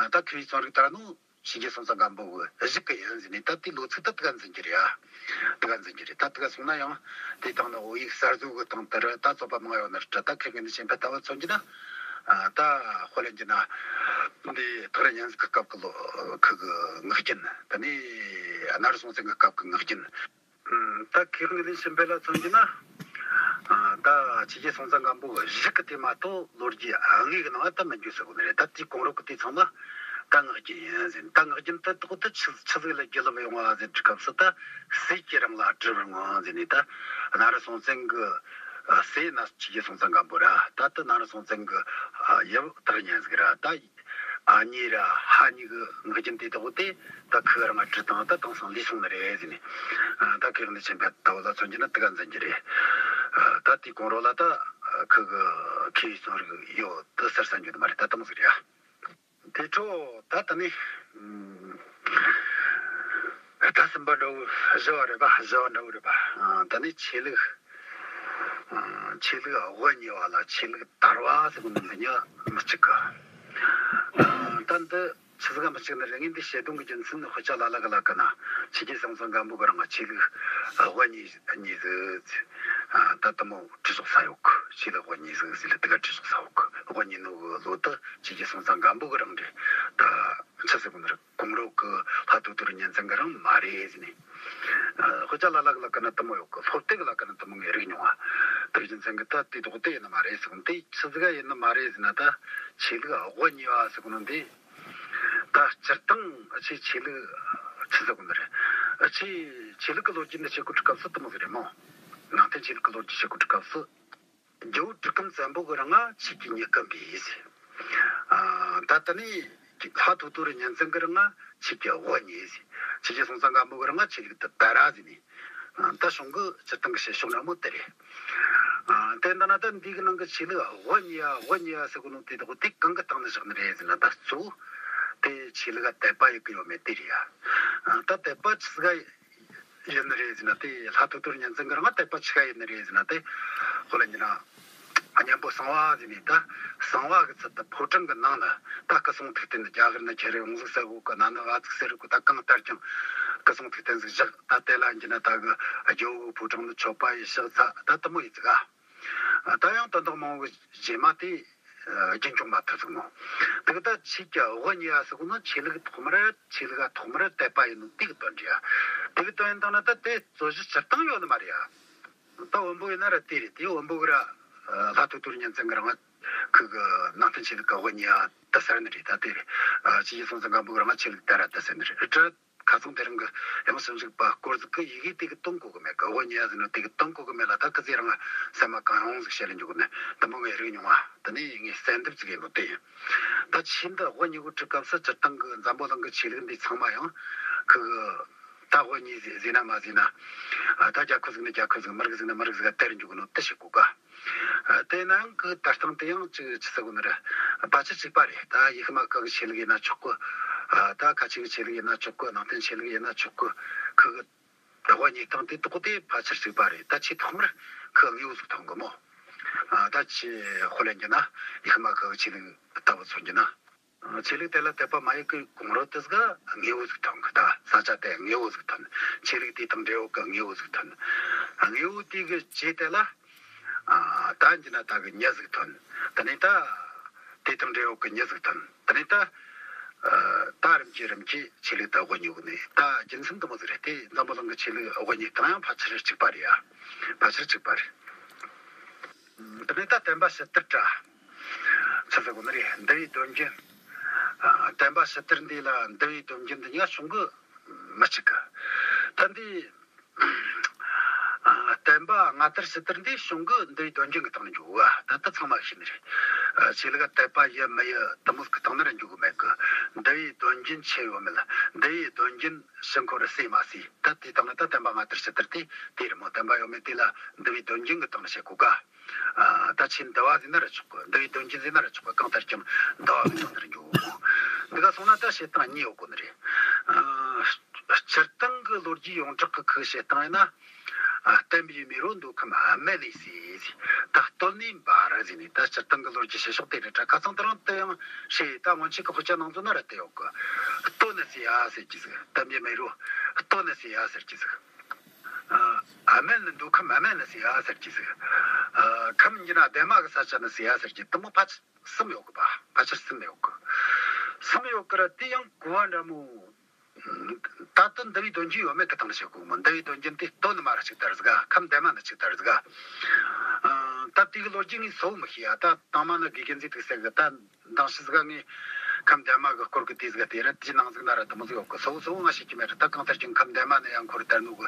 ཨ། ད་མཁས་པའི་རྩོམ་རིག་ད་ནོ་ཆོས་རྒྱལ་སྲོང་བཙན་སྒམ་པོ་གི་གཞུག་གི་ཡིན་ཟེར་ནས། ད་དེའི་ལོ་ཚིགས་ད་དེ་ག་འཛིན་རྒྱུ་རེད་ཡ། དེ་ག་འཛིན་རྒྱུ་རེད། ད་དེ་ག་སོང་ན་ཡང་དེ་དང་ནི་བོད་ཡིག་གསར་བཟོ་གི་སྟེང་དེར་ད་རྩོད་པ་མང་ཡོད་ནི་རེད། ད་ཁེ་གི་ནི་ཆེན་པོ་ལྟ་བུ་མཚོན་རྒྱུ་ན། ཨ། ད་དཔེ་ལེན་རྒྱུ་ན། འདི་སྟག་རི་གཉན་གཟིགས་གི་སྐབས་གི་ལོ་ཁུ་གི་ངག་རྒྱུན། དེ་ནས་གནམ་རི་སྲོང་བཙན་གི་སྐབས་གི་ངག་རྒྱུན། ཨ། ད་མཁས་དབང་འོད་ལྡན་ཆོས་འཕེལ་ལ་མཚོན་རྒྱུ་ན། ཨ། ད་ཆོས་རྒྱལ་སྲོང་བཙན་སྒམ་པོ་གི་གཞུག་གི་དེ་མ་གཏོགས་ལོ་རྒྱུས་ཨ་ལྔའི་གི་ནང་ང་ད་མི་འགྱོ་ཟེར་གོ་ནི་རེད། ད་དེའི་གོང་རོལ་གི་དེ་ཚང་མ་ད་ངག་རྒྱུན་ཡིན་ཟེར། ད་ངག་རྒྱུན་དེ་ཐོག་ཏུ་ཆི་ཆི་ཟིག་ལ་རྒྱུ་ལམ་ཡོང་བ་ཟེར་དུས་སྐབས་སུ། ད་སྲས་ཀྱིས་རང་ལ་སྒྲུབ་རུང་ཟེར་ནས། ད་གནམ་རི་སྲོང་བཙན་གི་ཨ་སྲས་ན་ཆོས་རྒྱལ་སྲོང་བཙན་སྒམ་པོ་ར། ད་ད་གནམ་རི་སྲོང་བཙན་གི་ཨ་ཡབ་སྟག་རི་གཉན་གཟིགས་ར། ད་ཨ་མྱེས་ར་ཕ་མྱེས་གི་ངག་རྒྱུན་དེ་དག་དེ་ད་ཁོས་རང་ང་བྲིས་བཏང་། ད་དེང་སང་ལུས་སོང་ནི་རེད་ཟེར་ནས། ཨ། ད་མཁས་དབང་འོད་ལྡན་ཆོས་འཕེལ་ལྟ་བུ་ལ་མཚོན་རྒྱུ་ན་དེ་ག་འཛིན་རྒྱུ་རེད། ཨ། ད་དེའི་གོང་རོལ་ལ་ད་ཁུ་གི་མཁས་པའི་རྩོམ་རིག་ཡོད་དེ་ཟེར་ས་འགྱོ་ནི་མ་རེད། ད་དེ་མོ་ཟིག་རེད་ཡ། དེ་འཕྲོ་ད་ད་ནི། ཨ། ད་གསུམ་པ་འདྲ་བོ། བཞི་བ་རེད་པ། བཞི་བ་འདྲ་བོ་རེད་པ། ཨ། ད་ནི་ཆོས་ལུགས། ཨ། ཆོས་ལུགས་དབུ་བརྙེས་པ་ལ་ཆོས་ལུགས་དར་བ་ཟེར་གོ་ནོ་འདི་གཉིས་མི་གཅིག་གི། ཨ། ད་འདི་ཆི་ཟིག་ག་མི་གཅིག་ནི་རེད། ངས་འདི་བཤད་དོན་གི་རྒྱུ་མཚན་ནི། དཔེ་ཆ་ལ་ལ་གི་ལ་གི་ན་ཆོས་རྒྱལ་སྲོང་བཙན་སྒམ་པོ་གི་རིང་ང་ཆོས་ལུགས་དབུ་བརྙེས་བརྙེས་ཟིག། ཨ། ད་དེ་མོ་བྲིས་ཚོགས་ས་ཡོད་གི། ཆོས་ལུགས་དབུ་བརྙེས་ཟིག་ཟེར་ལ་དེ་ག་བྲིས་ཚོགས་ས་ཡོད་གི། དབུ་བརྙེས་ནོ་གི་ལོ་དེ་ཆོས་རྒྱལ་སྲོང་བཙན་སྒམ་པོ་གི་རིང་རེད། ད་ཆི་ཟེར་གོ་ནི་རེད། གོང་རོལ་གི་ལྷ་ཐོ་ཐོ་རི་གཉན་བཙན་གི་རིང་མ་རེད་ཟེར་ནས། ཨ། དཔེ་ཆ་ལ་ལ་གི་ལ་གི་ན་དེ་མོ་ཡོད་གི། སློབ་དེབ་གི་ལ་གི་ན་དེ་མོ་ངས་རིག་མྱོང་བ། དེ་རྒྱུ་མཚན་གི་ད་དེ་དོག་དེ་ཡིན་ནི་མ་རེད་ཟེར་གོ་ནོ། དེ་ཆི་ཟིག་ག་ཡིན་ནི་མ་རེད་ཟེར་ན། ད་ཆོས་ལུགས་དབུ་བརྙེས་པ་ཟེར་གོ་ནོ་འདི། ད་སྤྱིར་བཏང་ཨ་ཆོས་ཆོས་ལུགས་ཆི་ཟེར་གོ་ནི་རེད། ཨ་ཆོས་ཆོས་ལུགས་གི་ལོ་རྒྱུས་འདི་བཤད་གོ་དུས་སྐབས་སུ་དེ་མོ་ཟིག་རེད་མོ། ནང་བསྟན་ཆོས་ལུགས་གི་ལོ་རྒྱུས་བཤད་གོ་དུས་སྐབས་སུ། རྒྱལ་པོ་གྲི་གུམ་བཙན་པོ་གི་རིང་ང་ཆོས་ཀྱི་མྱུ་གུ་འབུས་ཟེར། ཨ། ད་དེ་ནས་ལྷ་ཐོ་ཐོ་རི་གཉན་བཙན་གི་རིང་ང་ཆོས་ཀྱི་དབུ་བརྙེས་ཟེར། ཆོས་རྒྱལ་སྲོང་བཙན་སྒམ་པོ་གི་རིང་ང་ཆོས་ལུགས་དེ་དར་ར་ཟེར་ནས། ཨ། ད་གཞུང་གི་སྤྱིར་བཏང་གི་བཤད་ཕྱོགས་འདྲ་མོ་དེ་རེད། ཨ། དེ་འདྲ་ན་ད་འདི་གི་ནང་གི་ཆོས་ལུགས་དབུ་བརྙེས་ཡ་དབུ་བརྙེས་ཡ་ཟེར་གོ་ནོ་དེ་དག་དེ་གང་གི་སྟེང་ནས་བཞག་ནི་རེད་ཟེར་ན། ད་གཙོ་བོ་དེ་ཆོས་ལུགས་ག་དད་པ་ཡོད་གི་ཡོད་མེད་དེ་རེད་ཡ། ཨ། ད་དད་པ་ཆི་ཟིག་ག་ཡིན་ནི་རེད་ཟེར་ན། དེ་ལྷ་ཐོ་ཐོ་རི་གཉན་བཙན་གི་རིང་དད་པ་ཆི་ག་ཡིན་ནི་རེད་ཟེར་ན། དེ་དཔེ་ལ་འཇོག་ན་གཉན་པོ་གསང་བ་ཟེར་ནས། ད་གསང་བ་གི་ཚུལ་དུ་ཕོ་བྲང་གི་ནང་ན་ད་སྐུ་གསུང་ཐུགས་རྟེན་འདི་རྒྱ་གར་ནས་ཁྱེར་རེ་ཡོང་ཟིག་ཟེར་གོ་གི། གནའ་ནས་བ་ཟིག་ཟེར་གོ་གི། ད་གང་ལྟར་ཀྱང་སྐུ་གསུང་ཐུགས་རྟེན་ཟིག་བཞག། ད་དེ་ལ་འཇོག་ན་ད་གི་ཇོ་བོ་གི་ཕོ་བྲང་ནི་མཆོད་པ་ཡེ་ཕྱག་འཚལ། ད་དེ་མོ་ཡེ་ཟིག་ཨ། ད་ཡང་དོན་དག་མང་བོ་རྗེས་མ་དེ་རྒྱུན་འཁྱོངས་མ་ཐུབ་ཟིག་མོ། དེ་གི་ད་ཆོས་ཀྱི་དབུ་བརྙེས་ཡ་ཟེར་གོ་ནོ་ཆོས་ལུགས་ཐོག་མར་ཆོས་ལུགས་ཐོག་མར་དད་པ་ཡིན་ནོ་དེ་གི་དོན་རེད་ཡ། དེ་གི་དོན་ཡིན་དང་ན་ད་དེ་རྩོད་གཞི་སྤྱིར་བཏང་ཡོད་ནི་མ་རེད་ཡ། ད་བོན་པོ་ཡིན་ན་ར་དེ་རེད། དེ་བོན་པོ་གི་ར་ལྷ་ཐོ་ཐོ་རི་གཉན་བཙན་གི་རིང་ཁུ་གི་ནང་བསྟན་ཆོས་ལུགས་གི་དབུ་བརྙེས་ཡ་ད་ཟེར་ནི་རེད། ད་དེ་རེད། ཨ། ཆོས་རྒྱལ་སྲོང་བཙན་སྒམ་པོ་གི་རིང་ཆོས་ལུགས་དར་ར་ད་ཟེར་ནི་རེད། ད་ཁ་སང་དེ་རིང་གི་ཡང་ཞིབ་འཇུག་པ་སྐོར་ཟིག་གི་ཡི་གེ་དེ་གི་དོན་གོ་གི་མེད་གི། དབུ་བརྙེས་ཡ་ཟེར་ནོ་དེ་གི་དོན་གོ་གི་མེད་ལ། ད་ཁི་ཟིག་རང་སེམས་མ་གང་ཡོང་ཟིག་བཤད་ལ་འཇུག་གི་ནི། དེ་མོ་ངས་རིག་མྱོང་བ། དེ་ནས་ངས་གསལ་འདེབས་ཟིག་ཡིན་ནོ་དེ་ཡིན། ད་ཆོས་འདི་དབུ་བརྙེས་གོ་དུས་སྐབས་སུ་སྤྱིར་བཏང་གི་འཛམ་བུ་གླིང་གི་ཆོས་ལུགས་འདི་ཚང་མ་ཡང་ཁུ་གི་ད་དབུ་བརྙེས་ཟེར་ན་མ་ཟེར་ན། ཨ། ད་རྒྱལ་ཁབ་ཟིག་ནས་རྒྱལ་ཁབ་ཟིག། མི་རིགས་ཟིག་ནས་མི་རིགས་ཟིག་ག་དར་འཇུག་གི་ནོ་དེ་བཤད་གོ་ག། ཨ། དེ་ན་ཡང་གི་དར་སྟངས་དེ་ཡང་ཅིག་ཆི་ཟེར་གོ་ནི་རེད། ཕལ་ཆེར་གཅིག་པ་རེད། ད་ཡེ་ཤུ་མ་ཀ་གི་ཆོས་ལུགས་ཡིན་ན་ཆོག་གི། ཨ། ད་ཁ་ཆེ་གི་ཆོས་ལུགས་ཡིན་ན་ཆོག་གི། ནང་བསྟན་ཆོས་ལུགས་ཡིན་ན་ཆོག་གི། ཁུ་གི་དབུ་བརྙེས་སྟངས་དེ་དག་དེ་ཕལ་ཆེར་གཅིག་པ་རེད། ད་ཆེས་ཐོག་མར་ཁུ་དངོས་པོ་ཟིག་ཐོན་གི་མོ། ཨ། ད་ཆེས་དཔེ་ལེན་རྒྱུ་ན་ཡེ་ཤུ་མ་ཀ་གི་ཆོས་ལུགས་ལྟ་བུ་མཚོན་རྒྱུ་ན། ཆོས་ལུགས་དེ་ལ་དད་པ་མ་ཡོད་གི་གོང་རོལ་དེ་ཟིག་དངོས་པོ་ཟིག་ཐོན་གི། ད་ས་ཆ་དེ་དངོས་པོ་ཟིག་ཐོན། ཆོས་ལུགས་དེ་དང་འབྲེལ་བ་གི་དངོས་པོ་ཟིག་ཐོན། དངོས་པོ་དེ་གི་རྗེས་དེ་ལ། ཨ། ད་འཇི་ན་ད་གི་མྱི་ཟིག་ཐོན། དེ་ནས་ད་དེ་དང་འབྲེལ་བ་གི་མྱི་ཟིག་ཐོན། དེ་ནས་ད། ཨ། ད་རིམ་གྱིས་རིམ་གྱིས་ཆོས་ལུགས་ད་དབུ་བརྙེས་གི་ནི། ད་རྒྱུ་མཚན་དེ་མོ་ཟིག་རེད། དེ་འཛམ་བུ་གླིང་གི་ཆོས་ལུགས་དབུ་བརྙེས་སྟངས་ཡང་ཕལ་ཆེར་གཅིག་པ་རེད་ཡ། ཕལ་ཆེར་གཅིག་པ་རེད། དེ་ནས་ད་བསྟན་པ་ཕྱི་དར་ར་ཆི་ཟེར་གོ་ནི་རེད། འདུལ་བའི་སྡོམ་རྒྱུན། ཨ། བསྟན་པ་ཕྱི་དར་འདི་ལ་འདུལ་བའི་སྡོམ་རྒྱུན་འདི་གཉིས་ཀ་བྱུང་གི་མི་གཅིག་གི། ད་འདི། ཨ། བསྟན་པ་སྔ་དར་ཕྱི་དར་འདི་བྱུང་གི་འདུལ་བའི་སྡོམ་རྒྱུན་གི་སྟེང་ནས་འཇོག་གི། ད་ད་ཚང་མ་ཤེས་ནི་རེད། ཆོས་ལུགས་དད་པ་ཡོད་མི་ཡོད་དེ་མོ་གི་སྟེང་ན་ར་འགྱོ་གི་མེད་གི། འདུལ་བའི་སྡོམ་རྒྱུན་ཆད་ཡོད་མེད། འདུལ་བའི་སྡོམ་རྒྱུན་ཕྱིར་འཁོར་ར་སོས་མ་སོས། ད་དེ་དང་ན་ད་བསྟན་པ་སྔ་དར་ཕྱི་དར་དེ་དེ་རེད་མོ། བསྟན་པ་ཡོད་མེད་དེ་ལ་འདུལ་བའི་སྡོམ་རྒྱུན་གི་སྟེང་ན་བཤད་གོ་ག། ཨ། ད་ཆོས་འདུལ་བ་ཟེར་ན་ར་ཆོག་གི། འདུལ་བའི་སྡོམ་རྒྱུན་ཟེར་ན་ར་ཆོག་གི། གང་ལྟར་ཀྱང་འདུལ་བ་གི་སྟེང་ན་ར་འགྱོ་གོ། འདི་ག་སོང་ན་ད་བཤད་སྟངས་གཉིས་ཡོད་གོ་ནི་རེད། ཨ། སྤྱིར་བཏང་གི་ལོ་རྒྱུས་ཡོངས་གྲགས་གི་ཁུ་བཤད་སྟངས་ཡིན་ན། ཨ། བསྟན་པའི་མེ་རོ་མདོ་ཁམས་སྨད་ནས་གསོས། ད་སྟོད་ནས་འབར་ཟེར་ནས། ད་སྤྱིར་བཏང་གི་ལོ་རྒྱུས་བཤད་ཕྱོགས་དེ་རེད་དྲ། ཁ་སང་དེ་རིང་དེ་ཡང་བཤད། ད་སྔོན་ཆད་གི་དཔེ་ཆ་ནང་ཚོ་ན་ར་དེ་ཡོད་གི། སྟོད་ནས་གསོས་ཡ་ཟེར་གྱི་ཟིག། བསྟན་པའི་མེ་རོ་སྟོད་ནས་གསོས་ཡ་ཟེར་གྱི་ཟིག། ཨ། སྨད་ནས། མདོ་ཁམས་སྨད་ནས་གསོས་ཡ་ཟེར་གྱི་ཟིག། ཨ། ཁམས་ཡིན་རྒྱུ་ན་འདན་མ་གི་ས་ཆ་ནས་གསོས་ཡ་ཟེར་གྱི། དེ་མོ་ཕལ་ཆེར་གསུམ་ཡོད་གི་པ། ཕལ་ཆེར་གསུམ་ཡོད་གི། གསུམ་ཡོད་གི་ར། དེ་ཡང་གོ་བ་འདྲ་མོ། ད་ལྟ་འདུལ་བའི་སྡོམ་རྒྱུན་ཡོད་མེད་གི་སྟེང་ནས་བཤད་གོ་མོ། འདུལ་བའི་སྡོམ་རྒྱུན་དེ་སྟོད་ནས་མར་ར་གཅིག་དར་ཟིག་ག། ཁམས་འདན་མ་ནས་གཅིག་དར་ཟིག་ག། ཨ། ད་དེ་གི་ལོ་རྒྱུས་ངས་གསལ་བོ་མི་ཤེས་ཡ། ད་དང་མ་ན་དགེ་རྒན་ཟིག་ཐུག་ཟེར་གི། ད་མདང་ཕྱི་ཟིག་ག་ངས་ཁམས་འདན་མ་གི་སྐོར་གི་དེ་ཟིག་ག་དེ་ར། དེའི་ནང་ཟིག་ན་ར་དེ་མོ་ཟིག་ཡོད་གི། གསལ་བོ་གསལ་བོ་ང་བཤད་རྒྱུ་མེད་ར། ད་གང་ལྟར་ཀྱང་ཁམས་འདན་མ་ནས་ཡང་འཁོར་དར་ནོ་གི།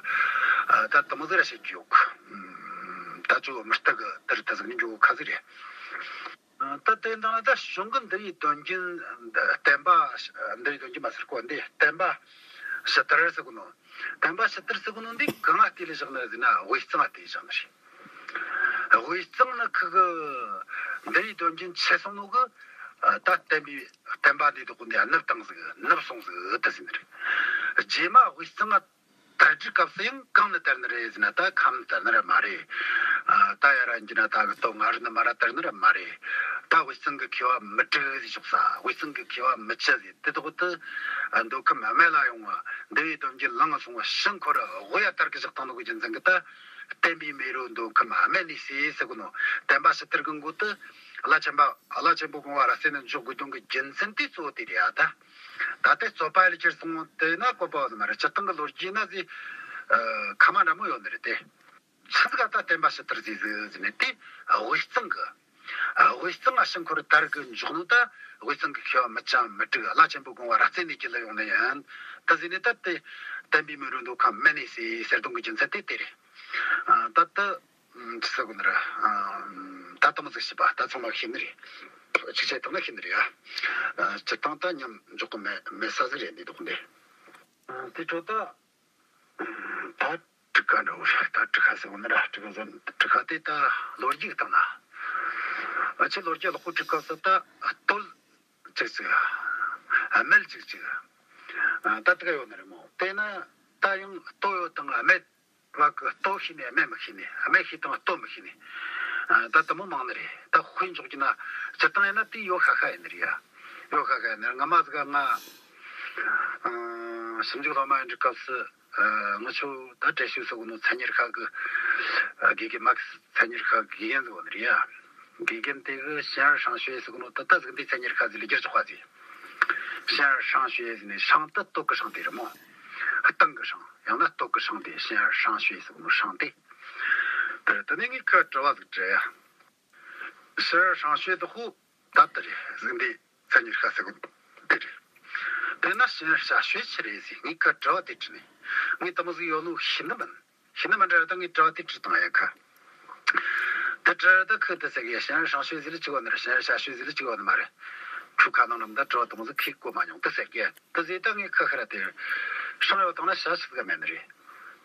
ཨ། ད་དེ་མོ་ཟིག་ར་བཤད་རྒྱུ་ཡོད་གི། ཨ། ད་ཅོ་མི་རྟག་གི་དེར་ད་ཟིག་ནི་འགྱོ་གི་ཁ་ཟིག་རེད། ཨ། ད་དེ་འདང་ན་ད་གཞུང་གི་འདུལ་བའི་སྡོམ་རྒྱུན། བསྟན་པ། འདུལ་བའི་སྡོམ་རྒྱུན་མ་ཟེར་གོ། འདི་བསྟན་པ་ཕྱི་དར་ཟེར་གོ་ནོ། བསྟན་པ་ཕྱི་དར་ཟེར་གོ་ནོ་འདི་གང་ང་བལྟས་ལས་བཞག་ནི་ཟེར་ན། དབུས་གཙང་ང་བལྟས་བཞག་ནི་རེད། དབུས་གཙང་ནི་ཁུ་གི་འདུལ་བའི་སྡོམ་རྒྱུན་ཆད་སོང་ནོ་གི། ཨ། ད་བསྟན་པའི། བསྟན་པ་འདི་དག་གི་འདི་ནུབ་བཏང་ཟིག། ནུབ་སོང་ཟིག་ད་ཟེར་ནི་རེད། རྗེས་མ་དབུས་གཙང་ང་དར་རྒྱུའི་སྐབས་སུ་ཡང་གང་ནས་དར་ནི་རེད་ཟེར་ན། ད་ཁམས་ནས་དར་ནི་ར་མ་རེད། ཨ། ད་ཡར་ར་འགྱོ་ན་ད་གི་སྟོད་མངའ་རིས་ནས་མར་ར་དར་ནི་ར་མ་རེད། ད་དབུས་གཙང་གི་མཁས་པ་མི་དྲུག་ཟེར་ཆོག་ས། དབུས་གཙང་གི་མཁས་པ་མི་བཅུ་ཟེར། དེ་དག་ཏུ། ཨ། མདོ་ཁམས་སྨད་ལ་ཡོང་བ། འདུལ་བའི་སྡོམ་རྒྱུན་བླངས་སོང་བ། ཕྱིར་འཁོར་དབུས་ཡ་དར་གི་བཞག་བཏང་ནོ་གི་རྒྱུ་མཚན་གི། ད་བསྟན་པའི་མེ་རོ་མདོ་ཁམས་སྨད་ནས་གསོས་ཟེར་གོ་ནོ། བསྟན་པ་ཕྱི་དར་གི་འགོ་དེ་བླ་ཆེན་པ། བླ་ཆེན་པོ་དགོངས་པ་རབ་གསལ་ནས་འཇོག་དགོས་དོན་གི་རྒྱུ་མཚན་དེ་གཙོ་བོ་དེ་རེད་ཡ། ད། ད་ལྟའི་རྩོད་པ་ལ་ཁྱེར་སོང་དེ་ན་བཀོད་པ་བོ་ནི་མ་རེད། སྤྱིར་བཏང་གི་ལོ་རྒྱུས་ན་ཟེར། ཨ། ཁ་མ་འདྲ་མོ་ཡོད་ནི་རེད་དེ། ཆི་ཟིག་ག་ད་བསྟན་པ་ཕྱི་དར་ཟེར་ཟིག་ཟེར་ནས་དེ། དབུས་གཙང་གི། དབུས་གཙང་ང་ཕྱིར་འཁོར་དར་གི་འཇུག་ནོ་ད། དབུས་གཙང་གི་མཁས་པ་མི་བཅུ་མི་དྲུག། བླ་ཆེན་པོ་དགོངས་པ་རབ་གསལ་ནས་རྒྱུད་ལ་ཡོང་ནི་ཡིན། ད་ཟེར་ནས་ད་དེ་བསྟན་པའི་མེ་རོ་མདོ་ཁམས་སྨད་ནས་གསོས་ཟེར་དོན་གི་རྒྱུ་མཚན་དེ་དེ་རེད། ཨ། ད་ད། ཨ། ཆི་ཟེར་གོ་ནི་རེད། ཨ། ད་དེ་མོ་ཟིག་བྱས་པ། ད་ཚང་མ་ཤེས་ནི་རེད། གཅིག་བྱས་བཏང་ན་ཤེས་ནི་རེད་ཡ། ཨ། སྤྱིར་བཏང་ད་མཉམ་འཇོག་གི་མེད། མེད་ས་ཟིག་རེད་འདི་དག་འདི། ཨ། དེ་འཕྲོ་ད། ད་དྲུག་ཁ་འདྲ་བོ་རེད། ད་དྲུག་ཁ་ཟེར་གོ་ནི་རེད། དྲུག་ཁ་ཟེར། དྲུག་ཁ་དེ་ད་ལོ་རྒྱུས་སྟེང་ན། ཨ། ཆི་ལོ་རྒྱུས་ལོག་པོ་དྲུག་ཁ་ཟེར། ད་སྟོད་གཅིག་གཅིག། སྨད་གཅིག་གཅིག། ཨ། ད་དེ་ག་ཡོད་ནི་རེད་མོ། དེ་ན་ད་ཡང་སྟོད་ཡོད་དང་སྨད་བ་གི། སྟོད་ཤེས་ནས་སྨད་མི་ཤེས་ནས། སྨད་ཤེས་དང་སྟོད་མི་ཤེས་ནས། ཨ། ད་དེ་མོ་མང་ནི་རེད། ད་དཔེ་འཇོག་རྒྱུ་ན། སྤྱིར་བཏང་ཡིན་ན་དེ་ཡོད་ཤ་ཤ་ཡིན་ནི་རེད་ཡ། ཡོད་ཤ་ཤ་ཡིན་ནི་རེད། སྔ་མ་ཟིག་ག་ང་། ཨ། ཞིབ་འཇུག་སློབ་མ་ཡིན་དུས་སྐབས་སུ། ཨ། ང་ཆོ་ད་བགྲེས་ཤོས་ཟེར་གོ་ནོ། མཚན་ཉིད་ཁ་གི། ཨ། དགེ་རྒན་མ་གི། མཚན་ཉིད་ཁ་གི་དགེ་རྒན་ཟེར་གོ་ནི་རེད་ཡ། དགེ་རྒན་དེ་གིས་ཞིན་ཨར་ཧྲང་ཤོད་ཟེར་གོ་ནོ། ད་ལྟ་ཟིག་འདི་མཚན་ཉིད་ཁ་ཟིག་ལ་བསྒྱུར་ཆོག་པ་ཟིག། ཞིན་ཨར་ཧྲང་ཤོད་ཟེར་ནས། ཧྲང་ད་སྟོད་གི་ཧྲང་དེ་རེད་མོ། སྟེང་གི་ཧྲང་། ཡང་ན་སྟོད་གི་ཧྲང་དེ། ཞིན་ཨར་ཧྲང་ཤོད་ཟེར་གོ་ནོ་ཧྲང་དེ། དེ་དེ་ནས་ངས་ཁ་དྲི་བ་ཟིག་དྲིས་ཡ། ཞིན་ཨར་ཧྲང་ཤོད་དེ་ཧོ། ད་དེ་རེད་ཟིག། འདི་མཚན་ཉིད་ཁ་ཟེར་གོ་དེ་རེད། དེ་ན་ཞིན་ཨར་ཞ་ཤོད་ཆི་རེད་ཟེར། ངས་ཁ་དྲི་བ་དེ་དྲིས་ནས། ངས་དེ་མོ་ཟིག་ཡོད་ནོ་ཤེས་ནི་མིན། ཤེས་ནི་མ་འདྲ་ར། ད་ངས་དྲི་བ་དེ་དྲིས་བཏང་ཡ་ཁ། དེ་དྲིས་ར་ད་ཁོས་དེ་ཟེར་གི། ཞིན་ཨར་ཧྲང་ཤོད་ཟེར་ལ་ཅིག་ཡོད་ནི་རེད། ཞིན་ཨར་ཞ་ཤོད་ཟེར་ལ་ཅིག་ཡོད་ནི་མ་རེད། ཁྲུ་ཁ་ནང་ནམ་ད་དྲི་བ་དེ་མོ་ཟིག་ཁོས་གོ་མ་མྱོང་དེ་ཟེར་གི། དེ་ཟེར། ད་ངས་ཁ་ཁ་ར་དེ། ཧྲང་ཡོད་དང་ན་ཞ་ཞིག་ག་མེད་ནི་རེད།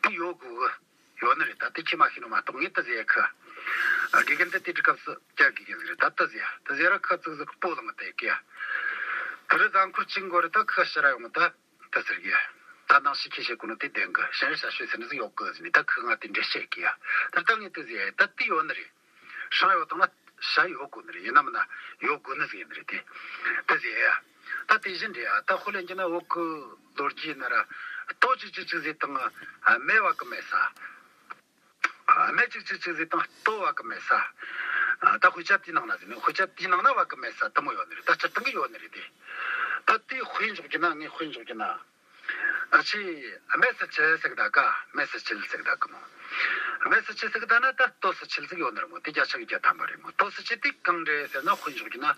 དེ་ཡོད་དགོས་གི། ཡོད་ནི་རེད། ད་དེ་ཁྱོས་མ་ཤེས་ནོ་མ་གཏོགས། ངས་དེ་ཟེར་ཡ་ཁ། ཨ། དགེ་རྒན་དེ་དེ་དུས་སྐབས་སུ་རྒྱ་དགེ་རྒན་ཟིག་རེད། ད་དེ་ཟེར་ཡ། དེ་ཟེར་ར་ཁ་ཙིག་ཟིག་སྤོ་ལངས་དེ་གི་ཡ། དེ་རུ་གཟའ་འཁོར་གཅིག་འགོར་ར་ད་ཁོ་ཕྱིར་ར་ཡོང་ད། ད་ཟེར་གི། ད་ནང་ཞིག་ཁྱོས་བཤད་གོ་ནོ་དེ་བདེན་གི། ཞིན་ཨར་ཞ་ཤོད་ཟེར་ནི་ཟིག་ཡོད་གི་ཟེར་ནས། ད་ཁོས་ང་དེ་འདྲ་བཤད་གི་ཡ། ད་ད་ངས་དེ་ཟེར་ཡ། ད་དེ་ཡོད་ནི་རེད། ཧྲང་ཡོད་དང་ན་ཞ་ཡོད་དགོས་ནི་རེད། ཡིན་ན་མིན་ན་ཡོད་དགོས་ནི་ཟིག་ཡིན་ནི་རེད་དེ། དེ་ཟེར་ཡ། ད་དེ་བཞིན་རེད་ཡ། ད་དཔེ་ལེན་རྒྱུ་ན་བོད་གི་ལོ་རྒྱུས་ན་ར། སྟོད་གཅིག་གཅིག་གཅིག་ཟེར་དང་སྨད་བ་གི་མེད་ས། སྨད་གཅིག་གཅིག་གཅིག་ཟེར་དང་སྟོད་བ་གི་མེད་ས། ད་དཔེ་ཆ་དེའི་ནང་ན་ཟེར་ནས། དཔེ་ཆ་དེའི་ནང་ན་བ་གི་མེད་ས་དེ་མོ་ཡོད་ནི་རེད། ད་སྤྱིར་བཏང་གི་ཡོད་ནི་རེད་དེ། ད་དེ་དཔེ་འཇོག་རྒྱུ་ན། ངས་དཔེ་འཇོག་རྒྱུ་ན། ཨ། ཆི། སྨད་སུ་ཆད་ཟེར་གི་ད་ག། སྨད་སུ་ཆད་ཟེར་གི་ད་གི་མོ། སྨད་སུ་ཆད་ཟེར་གི་ད་ན་ད་སྟོད་སུ་ཆད་ཟིག་ཡོད་ནི་རེད་མོ། དེ་བརྒྱ་ཆ་གི་བརྒྱ་ཐམ་པ་རེད་མོ། སྟོད་སུ་ཆད་དེ་གང་རེད་ཟེར་ན། དཔེ་འཇོག་རྒྱུ་ན།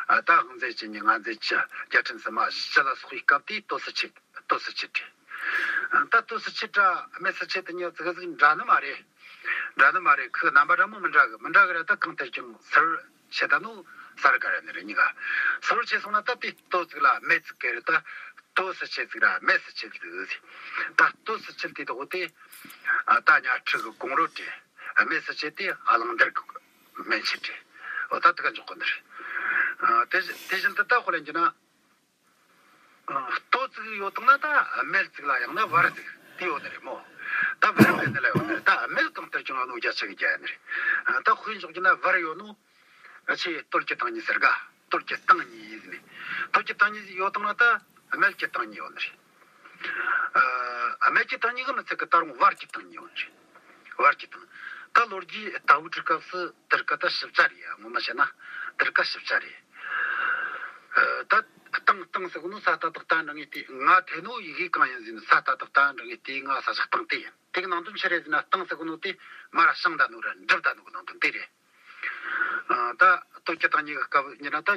ཨ། ད་དབང་མཛད་བཅུ་གཉིས། མངའ་མཛད་བཅུ། རྒྱལ་ཕྲན་སིལ་མ་བཞི་ལ་སོགས་པའི་སྐབས་དེ་སྟོད་སུ་ཆད། སྟོད་སུ་ཆད་རེད། ད་སྟོད་སུ་ཆད་ར་སྨད་སུ་ཆད་དེ་གཉིས་ཙི་གེ་ཟིག་འདྲ་ནི་མ་རེད། འདྲ་ནི་མ་རེད། ཁོ་རྣམ་པ་འདྲ་མོ་མི་འདྲ་གི། མི་འདྲ་གི་ར། ད་གང་ལྟར་ཀྱང་ཟུར་བཤད་ད་ནོ། གསར་དགར་ནི་རེད། གཉིས་ཀ་གསར་བརྗེ་སོང་ན་ད་དེ་ལྟོ་ཟིག་ལ་སྨད་ཟིག་གི་རེད། ད་ལྟོ་སུ་ཆེ་ཟིག་ར་སྨད་སུ་ཆེ་ཟིག་ཟེར། ད་ལྟོ་སུ་ཆེ་དེ་དག་དེ་ཨ་ད་ཉ་ཕྲུག་གི་གོང་རོལ་རེད། སྨད་སུ་ཆེ་དེ་ཨ་གླང་དར་གི་སྨན་ཆེན་རེད། འོ་ད་དེ་ག་འཇོག་གི་ནི་རེད། ཨ་དེ་བཞིན་དེ་བཞིན་དུ་ད་དཔེ་ལེན་རྒྱུ་ན། ཨ་ལྟོ་ཟིག་ཡོད་དང་ན་ད་སྨད་ཟིག་ལ་ཡང་ན་བར་ཟིག་དེ་ཡོད་ནི་རེད་མོ། ད་བར་ཟིག་ནི་ལ་ཡོད་ནི་རེད། ད་སྨད་གང་ལྟར་ཀྱང་ཡོད་ནོ་རྒྱ་ཆེ་གི་རྒྱ་ཡིན་ནི་རེད། ཨ་ད་དཔེ་འཇོག་རྒྱུ་ན་བར་ཡོད་ནོ། ཨ་ཆེ་སྟོད་ཀྱི་སྟེང་གཉིས་ཟེར་ག། སྟོད་ཀྱི་སྟེང་གཉིས་ཡིན་ནི། སྟོད་ཀྱི་སྟེང་གཉིས་ཡོད་དང་ན་ད་སྨད་ཀྱི་སྟེང་གཉིས་ཡོད་ནི་རེད། ཨ་སྨད་ཀྱི་སྟེང་གཉིས་གི་མི་ཚད་གི་ད་རུང་བར་གྱི་སྟེང་གཉིས་ཡོད་ནི་རེད། བར་གྱི་སྟེང་། ད་ལོ་རྒྱུས་ལྟ་བུ་འབྲི་སྐབས་སུ་དེར་ཀ་ད་ཞིབ་ཆ་རེད་ཡ། ངོ་མ་བཤད་ན་དེར་ཀ་ཞིབ་ཆ་རེད། ཨ་ད་སྟེང་སྟེང་ཟེར་གོ་ནོ་ས་ད་དག་ད་འདྲ་ངེས་ཏེ། ང་ཐེ་ནོ་ཡི་གེ་གང་ཡིན་ཟེར་ན་ས་ད་དག་ད་འདྲ་ངེས་ཏེ་ང་ས་ཞག་སྟེང་དེ་ཡིན། དེ་གི་ནང་དོན་ཆི་རེད་ཟེར་ན་སྟེང་ཟེར་གོ་ནོ་དེ་མ་ར་བྱིང་ད་ནོ་ར་འགྲིབ་ད་ནོ་གི་ནང་དོན་དེ་རེད། ཨ་ད་སྟོད་ཀྱི་སྟེང་གཉིས་ཀྱི་སྐབས་ཡིན་ན་ད་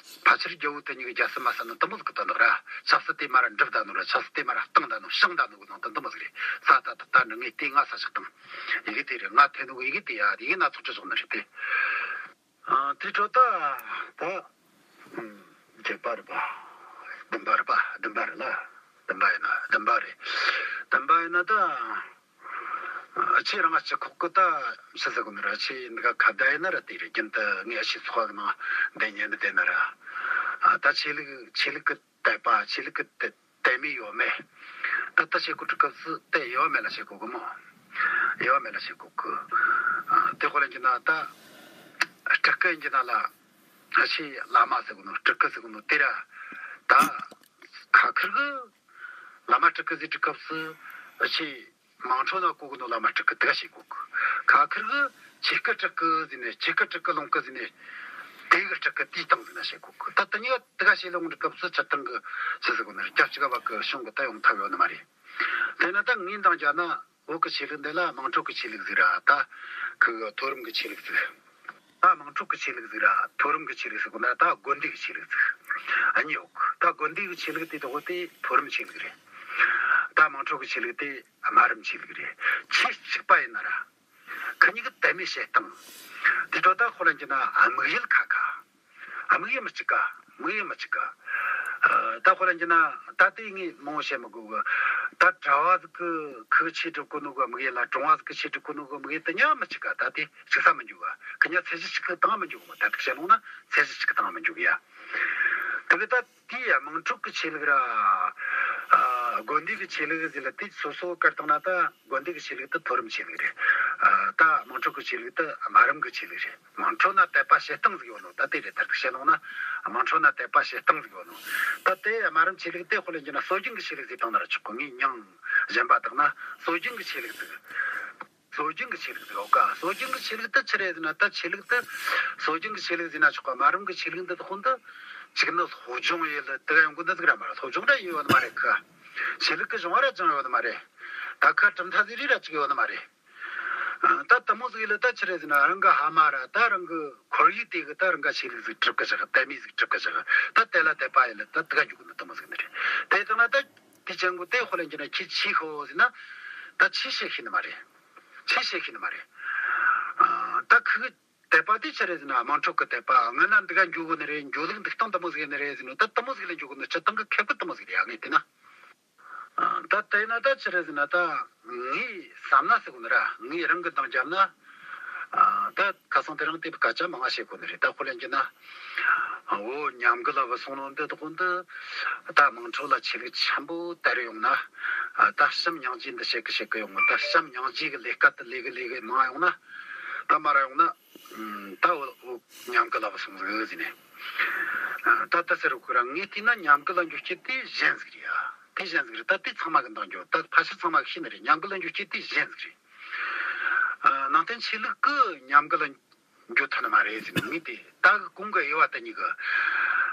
ཕལ་ཆེར་རྒྱལ་བོ་དེ་གཉིས་ཀྱི་རྒྱལ་སྲིད་མ་ཟིན་ནི་དེ་མོ་ཟིག་གི་དོན་དག་ར། ཆབ་སྲིད་དེ་མར་ར་འགྲིབ་ད་ནོ་ར། ཆབ་སྲིད་དེ་མར་ར་སྟེང་ད་ནོ། བྱིང་ད་ནོ་གི་ནང་དོན་དེ་མོ་ཟིག་རེད། ས་ད་དག་ད་འདྲ་ངེས་ཏེ་ང་ས་ཞག་སྟེང་ཡི་གེ་དེ་རེད། ང་ཐེ་ནོ་གི་ཡི་གེ་དེ་ཡ། ཡི་གེ་སྣ་ཚོགས་ཅིག་བཞག་ནི་རེད་དེ། ཨ་དེ་འཕྲོ་ད་ད་བརྒྱད་པ་རེད་པ། བདུན་པ་རེད་པ། བདུན་པ་རེད་ལ། བདུན་པ་ཡིན་ན་བདུན་པ་རེད། བདུན་པ་ཡིན་ན་ད། ཨ་ཆེ་རང་ང་སྤྱི་ཁོག་གི་ད་ཆི་ཟེར་གོ་ནི་ར། ཆེ་འདི་ག་ཁ་བརྡ་ཡིན་ན་ར་དེ་རེད། རྒྱུན་དུ་ངས་ཨ་ཆེ་ཚོགས་པ་གི་ནང་བསྡད་ཉན་ནི་བསྡད་ན་ར། ཨ་ད་ཆོས་ལུགས་ཆོས་ལུགས་གི་དད་པ། ཆོས་ལུགས་གི་དད་དད་མོས་ཡོད་མེད། ད་ལྟ་བྱེད་སྒོ་སྒྲུབ་སྐབས་སུ་དེ་ཡོད་མེད་ལ་བྱེད་དགོས་གི་མོ། ཡོད་མེད་ལ་བྱེད་དགོས་གི། ཨ་དེ་དཔེ་ལེན་རྒྱུ་ན་ད་སྤྲུལ་སྐུ་ཡིན་རྒྱུ་ན་ལ། ཨ་ཆེ་བླ་མ་ཟེར་གོ་ནོ། སྤྲུལ་སྐུ་ཟེར་གོ་ནོ་དེ་ར་ད་ཁ་ཁེར་གི་བླ་མ་སྤྲུལ་སྐུ་ཟེར་སྒྲུབ་སྐབས་སུ། ཨ་ཆེ་དམངས་ཁྲོད་ན་གོ་གི་ནོ་བླ་མ་སྤྲུལ་སྐུ་དེ་ག་བྱེད་གོ་གི། ཁ་ཁེར་གི་ཆོས་སྐུ་སྤྲུལ་སྐུ་ཟེར་ནས། ཆོས་སྐུ་སྤྲུལ་སྐུ་ལོངས་སྐུ་ཟེར་ནས། དེ་གི་སྤྲུལ་སྐུ་དེའི་སྟེང་ཟིག་ན་བྱེད་གོ་གི། ད་དེ་གཉིས་ཀ་དེ་ག་བྱེད་ལོང་སྒྲུབ་སྐབས་སུ་སྤྱིར་བཏང་གི་ཆི་ཟེར་གོ་ནི་ར། རྒྱབ་གཅིག་ག་བ་གི་བྱུང་གི་ད་ཡོང་ཐབས་ཡོད་ནི་མ་རེད། དེ་ན་ད་ངས་འདང་བརྒྱབ་ན་བོད་གི་ཆོས་ལུགས་འདི་ལ་དམངས་ཁྲོད་གི་ཆོས་ལུགས་ཟིག་ར། ད་ཁུ་གི་མཐོ་རིམ་གི་ཆོས་ལུགས་ཟིག་ད་དམངས་ཁྲོད་གི་ཆོས་ལུགས་ཟིག་ར་མཐོ་རིམ་གི་ཆོས་ལུགས་ཟིག་གོ་ན་ད་དགོན་སྡེ་གི་ཆོས་ལུགས་ཟིག་ཨ་གཉིས་ཡོད་གི། ད་དགོན་སྡེ་གི་ཆོས་ལུགས་དེ་དག་དེ་མཐོ་རིམ་ཆོས་ལུགས་རེད། ད་དམངས་ཁྲོད་གི་ཆོས་ལུགས་དེ་དམའ་རིམ་ཆོས་ལུགས་རེད། ཆོས་གཅིག་པ་ཡིན་ན་ར། ཁི་གཉིས་ཀྱི་དད་མོས་བྱེད་སྟངས། དེ་འཕྲོ་ད་དཔེ་ལེན་རྒྱུ་ན་དམིགས་ཡུལ་ཁ་ཁ། དམིགས་ཡུལ་མི་གཅིག་ག། དམིགས་ཡུལ་མི་གཅིག་ག། ཨ་ད་དཔེ་ལེན་རྒྱུ་ན་ད་དེ་ངས་མང་བོ་བཤད་མི་དགོས་གི། ད་གྲྭ་བ་ཟིག་གི་ཁུ་ཆོས་སྒྲུབ་གོ་ནོ་གི་དམིགས་ཡུལ་ལ། གྲོང་བ་ཟིག་གི་ཆོས་སྒྲུབ་གོ་ནོ་གི་དམིགས་ཡུལ་དེ་གཉིས་མི་གཅིག་ག། ད་དེ་གཅིག་ས་མི་འཇུག་ག། ཁི་གཉིས་ཚད་གཞི་གཅིག་གི་སྟེང་མི་འཇུག་གི་མོ། ད་ཐུག་བཤད་ལོང་ན་ཚད་གཞི་གཅིག་གི་སྟེང་མི་འཇུག་གི་ཡ། དེ་གི་ད་དེའི་དམངས་ཁྲོད་ཀྱི་ཆོས་ལུགས་ར། ཨ་དགོན་སྡེ་གི་ཆོས་ལུགས་ཟེར་ལ་དེ་སོ་སོ་བཀར་བཏང་ན་ད་དགོན་སྡེ་གི་ཆོས་ལུགས་དེ་མཐོ་རིམ་ཆོས་ལུགས་རེད། ཨ་ད་དམངས་ཁྲོད་ཀྱི་ཆོས་ལུགས་དེ་དམའ་རིམ་གི་ཆོས་ལུགས་རེད། དམངས་ཁྲོད་ན་དད་པ་བྱེད་སྟངས་ཟིག་ཡོད་ནོ། ད་དེ་རེད། ད་ཐུག་བཤད་ལོང་ན་དམངས་ཁྲོད་ན་དད་པ་བྱེད་སྟངས་ཟིག་ཡོད་ནོ། ད་དེ་དམའ་རིམ་ཆོས་ལུགས་དེ་དཔེ་ལེན་རྒྱུ་ན་སྲོལ་རྒྱུན་གི་ཆོས་ལུགས་ཟེར་བཏང་ན་ར་ཆོག་གི། ངས་མྱིང་གཞན་པ་བཏགས་ན་སྲོལ་རྒྱུན་གི་ཆོས་ལུགས་ཟིག་སྲོལ་རྒྱུན་གྱི་ཆོས་ལུགས་ཟིག་ཡོད་ཀ། སྲོལ་རྒྱུན་གྱི་ཆོས་ལུགས་དེ་ཆི་རེད་ཟེར་ན། ད་ཆོས་ལུགས་དེ་སྲོལ་རྒྱུན་གྱི་ཆོས་ལུགས་ཟེར་ན་ཆོག་ག། དམའ་རིམ་གྱི་ཆོས་ལུགས་འདི་དག་འདི་གཅིག་ནི་སློབ་སྦྱོང་ཡེ་ལ་དེ་ག་ཡོང་གི་འདི་ཟིག་ར་མ་རེད། སློབ་སྦྱོང་ར་ཡེ་ཡོད་ནི་མ་རེད་ཁ། ཆོས་ལུགས་ཀྱི་སྦྱོང་བ་ར་སྦྱངས་ཡོད་ནི་མ་རེད། ད་ཁ་གྲུབ་མཐའ་ཟིག་རེ་ར་བཙུགས་ཡོད་ནི་མ་རེད། ཨ་ད་དེ་མོ་ཟིག་ཡེ་ལ་ད་ཆི་རེད་ཟེར་ན། རང་གི་ཕ་མ་ར་ད་རང་གི་ཁོར་ཡུག་དེ་གི་ད་རང་ག་ཆོས་ལུགས་ཟིག་གྲུབ་གི་བཞག། དད་མོས་ཟིག་གྲུབ་གི་བཞག། ད་དེ་ལ་དད་པ་ཡེ་ལ་ད་དེ་ག་འཇུག་གི་ནི་དེ་མོ་ཟིག་ནི་རེད། དེ་ལྟ་ན་ད། དེ་ཅན་གོ་དེ་དཔེ་ལེན་རྒྱུ་ན་ཁྱོས་ཆོས་ཤེས་ཟེར་ན། ད་ཆོས་ཆོས་ཤེས་ནི་མ་རེད། ཆོས་ཤེས་ཤེས་ནི་མ་རེད། ཨ་ད་ཁུ་གི་དད་པ་དེ་ཆི་རེད་ཟེར་ན། དམངས་ཁྲོད་ཀྱི་དད་པ། སྔོན་ན་འདི་ག་འགྱོ་གོ་ནི་རེད། འགྱོ་ལུགས་འདུག་སྟངས་དེ་མོ་ཟིག་ཡིན་ནི་རེད་ཟེར་ནོ། ད་དེ་མོ་ཟིག་ལ་འགྱོ་གོ་ནི། སྤྱིར་བཏང་གི་ཁེ་ཕུད་དེ་མོ་ཟིག་རེད་ཡ། ངས་བལྟས་ན། ཨ་ད་དེ་ན་ད་ཆི་རེད་ཟེར་ན། ད་ངས་བསམ་ན་ཟེར་གོ་ནི་ར། ངས་རང་གི་འདང་བརྒྱབ་ན། ཨ་ད་ཁ་སང་དེ་རིང་དེ་སྐད་ཆ་མང་ང་བཤད་གོ་ནི་རེད། ད་དཔེ་ལེན་རྒྱུ་ན། འོ་ཉམས་རྒུད་ལ་བུད་སོང་ནོ་འདི་དག་འདི། ད་དམངས་ཁྲོད་ལ་ཆོས་ལུགས་ཆེན་པོ་དར་ཡོང་ན། ཨ་ད་བྱམས་སྙིང་རྗེ་འདི་བཤད་གི་བཤད་གི་ཡོང་ངོ་། ད་བྱམས་སྙིང་རྗེ་གི་ལས་ཀ་དེ་ལས་གི་ལས་གི་མང་ཡོང་ན། ད་མར་ཡོང་ན། ཨམ་ད་འོ་འོ་ཉམས་རྒུད་ལ་བུད་སོང་ཟིག་ཟེར་ནས། ཨ་ད་ད་ཟེར་རོ་ཁོ་རང་ངས་བལྟས་ན་ཉམས་རྒུད་ལ་འགྱོ་རྒྱུ་དེ་གཞན་ཟིག་རེད་ཡ། དེ་གཞན་ཟིག་རེད། ད་དེ་ཚང་མ་གི་འདང་རྒྱོབ། ད་ཕལ་ཆེར་ཚང་མ་གི་ཤེས་ནི་རེད། ཉམས་རྒུད་ལ་འགྱོ་རྒྱུ་དེ་གཞན་ཟིག་རེད། ཨ་ནང་བསྟན་ཆོས་ལུགས་གི་ཉམས་རྒུད་ལ་འགྱོ་ཐུབ་ནི་མ་རེད་ཟེར་ནས། ངས་དེ་ད་གི་གོང་གི་དབྱེ་བ་དེ་གཉིས་གི།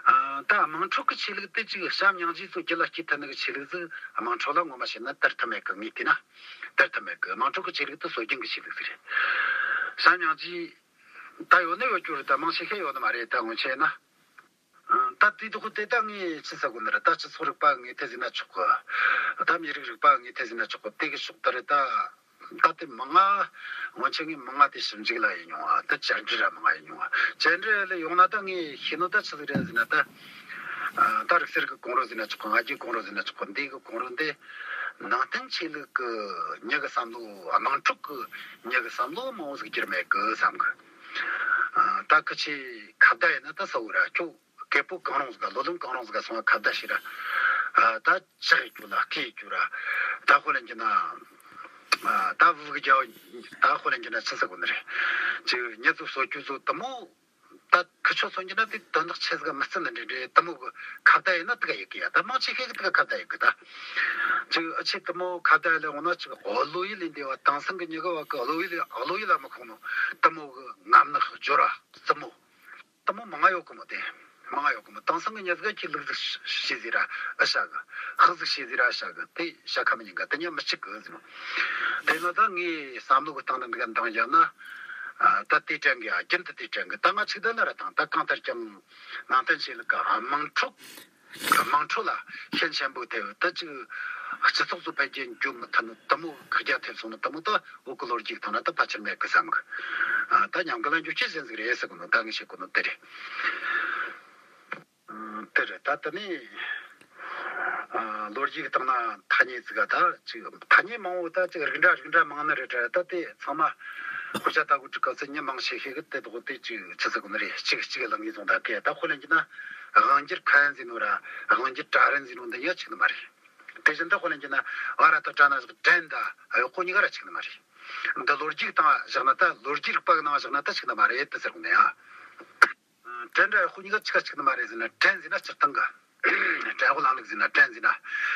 ཨ་ད་དམངས་ཁྲོད་གི་ཆོས་ལུགས་དེ་ཅིག་བྱམས་སྙིང་རྗེ་ཚོ་རྒྱུད་ལ་སྐྱེ་ཐུབ་ནི་གི་ཆོས་ལུགས་ཟིག་དམངས་ཁྲོད་ལ་ངོ་མ་བཤད་ན་དར་ཐུབ་མེད་གི། ངས་བལྟས་ན་དར་ཐུབ་མེད་གི། དམངས་ཁྲོད་གི་ཆོས་ལུགས་དེ་སྲོལ་རྒྱུན་གི་ཆོས་ལུགས་ཟིག་རེད། བྱམས་སྙིང་རྗེ་ད་ཡོད་ནི་ཡོད་རྒྱུ་རེད། ད་མང་ཆེ་ཤས་ཡོད་ནི་མ་རེད། ད་སྔོན་ཆད་ན། ཨ་ད་དེ་དག་དེ་ད་ངས་ཆི་ཟེར་དགོས་ནི་རེད། ད་སྤྱི་ཚོགས་རིག་པ་ངོས་ཐད་ཟེར་ན་ཆོག་གི། ད་མི་རིགས་རིག་པ་ངོས་ཐད་ཟེར་ན་ཆོག་གི། དེ་གི་ཕྱོགས་དེ་རེད། ད་ ད་དེ་མང་ང་། སྔོན་ཆད་ངས་མང་ང་དེ་ཞིབ་འཇུག་ལ་ཡེད་མྱོང་བ། ད་བཅར་འདྲི་ར་མང་ང་ཡེད་མྱོང་བ། བཅར་འདྲི་ལ་ཡོང་ན་ད་ངས་ཤེས་ནོ་ད་ཆི་ཟིག་རེད་ཟེར་ན། ད་ཨ་ད་རིག་གསར་གི་གོང་རོལ་ཟེར་ན་ཆོག་གི། ང་རྒྱལ་གོང་རོལ་ཟེར་ན་ཆོག་གི། འདི་གི་གོང་རོལ་འདི་ནང་བསྟན་ཆོས་ལུགས་གི་མྱི་གི་བསམ་བློ། དམངས་ཁྲོད་གི་མྱི་གི་བསམ་བློ་མང་བོ་ཟིག་བསྒྱུར་མེད་གི་བསམ་གི། ཨ་ད་ཁི་ཆོས་ཁ་བརྡ་ཡེད་ན་ད་གསལ་བོ་ར། ཁྱོད་སྐད་པོ་གང་རུང་ཟིག་ག། ལོ་ལོན་གང་རུང་ཟིག་ག་སོང་བ་ཁ་བརྡ་བྱོས་ར། ཨ་ད་ལྕག་ཡེད་རྒྱུ་ལ་སྐེ་ཡེད་རྒྱུ་ར། ད་དཔེ་ལེན་རྒྱུ་ན། ཨ་ད་བུ་གི་རྒྱ་བོ། ད་དཔེ་ལེན་རྒྱུ་ན་ཆི་ཟེར་དགོས་ནི་རེད། ཅིག་མྱི་ཚོ་གསོད་རྒྱུ་ཚོ་དེ་མོ། ད་ཁི་ཆོ་སོང་རྒྱུ་ན་དེ་དོན་དག་ཆེ་ཟིག་མི་བརྩི་ནི་འདྲ་འདྲ། དེ་མོ་གི་ཁ་བརྡ་ཡེད་ན་དེ་ག་ཡེད་གི་ཡ། ད་མང་ཆེ་ཤོས་གི་དེ་ག་ཁ་བརྡ་ཡེད་གི། ད་ཅིག་ཨ་ཆེ་དེ་མོ་ཁ་བརྡ་ཡེད་ལས་འོང་ན། ཅིག་བློ་ཡུལ་ལས་འདས་པ། དེང་སང་གི་མྱི་གི་བ་གི་བློ་ཡུལ། བློ་ཡུལ་ལ་མི་ཁོང་ནོ་དེ་མོ་གི་ངམ་ནག་སྦྱོར་བ་རྩུབ་མོ། དེ་མོ་མང་ང་ཡོད་གི་མོ། དེ་མང་ང་ཡོད་གི་མོ། དེང་སང་གི་མྱི་ཟིག་གིས་ལུག་ཟིག་བྱས་ཟེར་ར་ཨེ་བྱ་གི། ཧག་ཟིག་བྱས་ཟེར་ར་ཨེ་བྱ་གི། དེ་བྱ་ཁ་མི་ཉན་གི། དེ་ཉན་མི་སྐྱིད་གི་ཟེར་ནོ། དེ་ནོ་ད་ངའི་བསམ་བློ་གི་སྟེང་ནས་འདི་ག་འདང་བརྒྱབ་ན། ཨ་ད་དེ་དྲན་གི། ཨ་རྒྱུན་དུ་དེ་དྲན་གི། ད་ང་ཆིག་སྒྲིལ་ལ་ར་དང་། ད་གང་ལྟར་ཀྱང་ནང་བསྟན་ཆོས་ལུགས་གི་དམངས་ཁྲོད། དམངས་ཁྲོད་ལ་ཤན་ཆེན་པོ་ཐེབས། ད་ཅིག་སྤྱི་ཚོགས་སུ་འཕེལ་རྒྱས་འགྱོ་མི་ཐུབ་ནོ་དེ་མོ། ཁག་རྒྱ་ཐེབས་སོང་ནོ་དེ་མོ་ད་བོད་གི་ལོ་རྒྱུས་ཐོག་ན་ད་ཕལ་ཆེར་མེད་གི་བསམ་གི། ཨ་ད་ཉམས་རྒུད་ལ་འགྱོ་རྒྱུ་ཅན་ཟིག་རེད་ཟེར་གོ་ནོ། ད་ངས་བཤད་གོ་ནོ་དེ་རེད། ཨ་དེ་རེད། ད་དེ་ནས་ཨ་ལོ་རྒྱུས་གི་སྟེང་ན་ཐ་སྙད་ཟིག་ག། ད་ཅིག་ཐ་སྙད་མང་བོ། ད་ཅིག་རིགས་འདྲ་རིགས་འདྲ་མང་ནི་རེད་དྲ། ད་དེ་ཚང་མ་དཔེ་ཆ་ལྟ་གོ་དུས་སྐབས་སུ་མྱི་མང་ཆེ་ཤོས་གིས་དེ་དག་དེ་ཅིག་ཆི་ཟེར་གོ་ནི་རེད། གཅིག་གཅིག་ལ་ངོས་བཟུང་ད་གི། ད་དཔེ་ལེན་རྒྱུ་ན། དབང་སྒྱུར་ཁ་ཡན་ཟེར་ནོ་ར་དབང་སྒྱུར་གྲལ་རིམ་ཟེར་ནོ་འདི་གཉིས་གཅིག་ནི་མ་རེད། དེ་བཞིན་དུ་དཔེ་ལེན་རྒྱུ་ན། ཨ་ར་ཏི་བྲ་ན་བཞག་བྲན་དང་གཡོག་པོ་གཉིས་ཀ་ར་གཅིག་ནི་མ་རེད། འདི་ལོ་རྒྱུས་སྟེང་བཞག་ན་ད། ལོ་རྒྱུས་རིག་པ་གི་ནང་བཞག་ན་ད་གཅིག་ནི་མ་རེད་དེ་ཟེར་གོ་ནི་ཡ། བྲན་དང་གཡོག་པོ་གཉིས་ཀ་ཆི་ག་གཅིག་ནི་མ་རེད་ཟེར་ན། བྲན་ཟེར་ན་སྤྱིར་བཏང་གི་བྲན་གཡོག་ལམ་ལུགས་ཟེར་ན། བྲན་ཟེར་ན།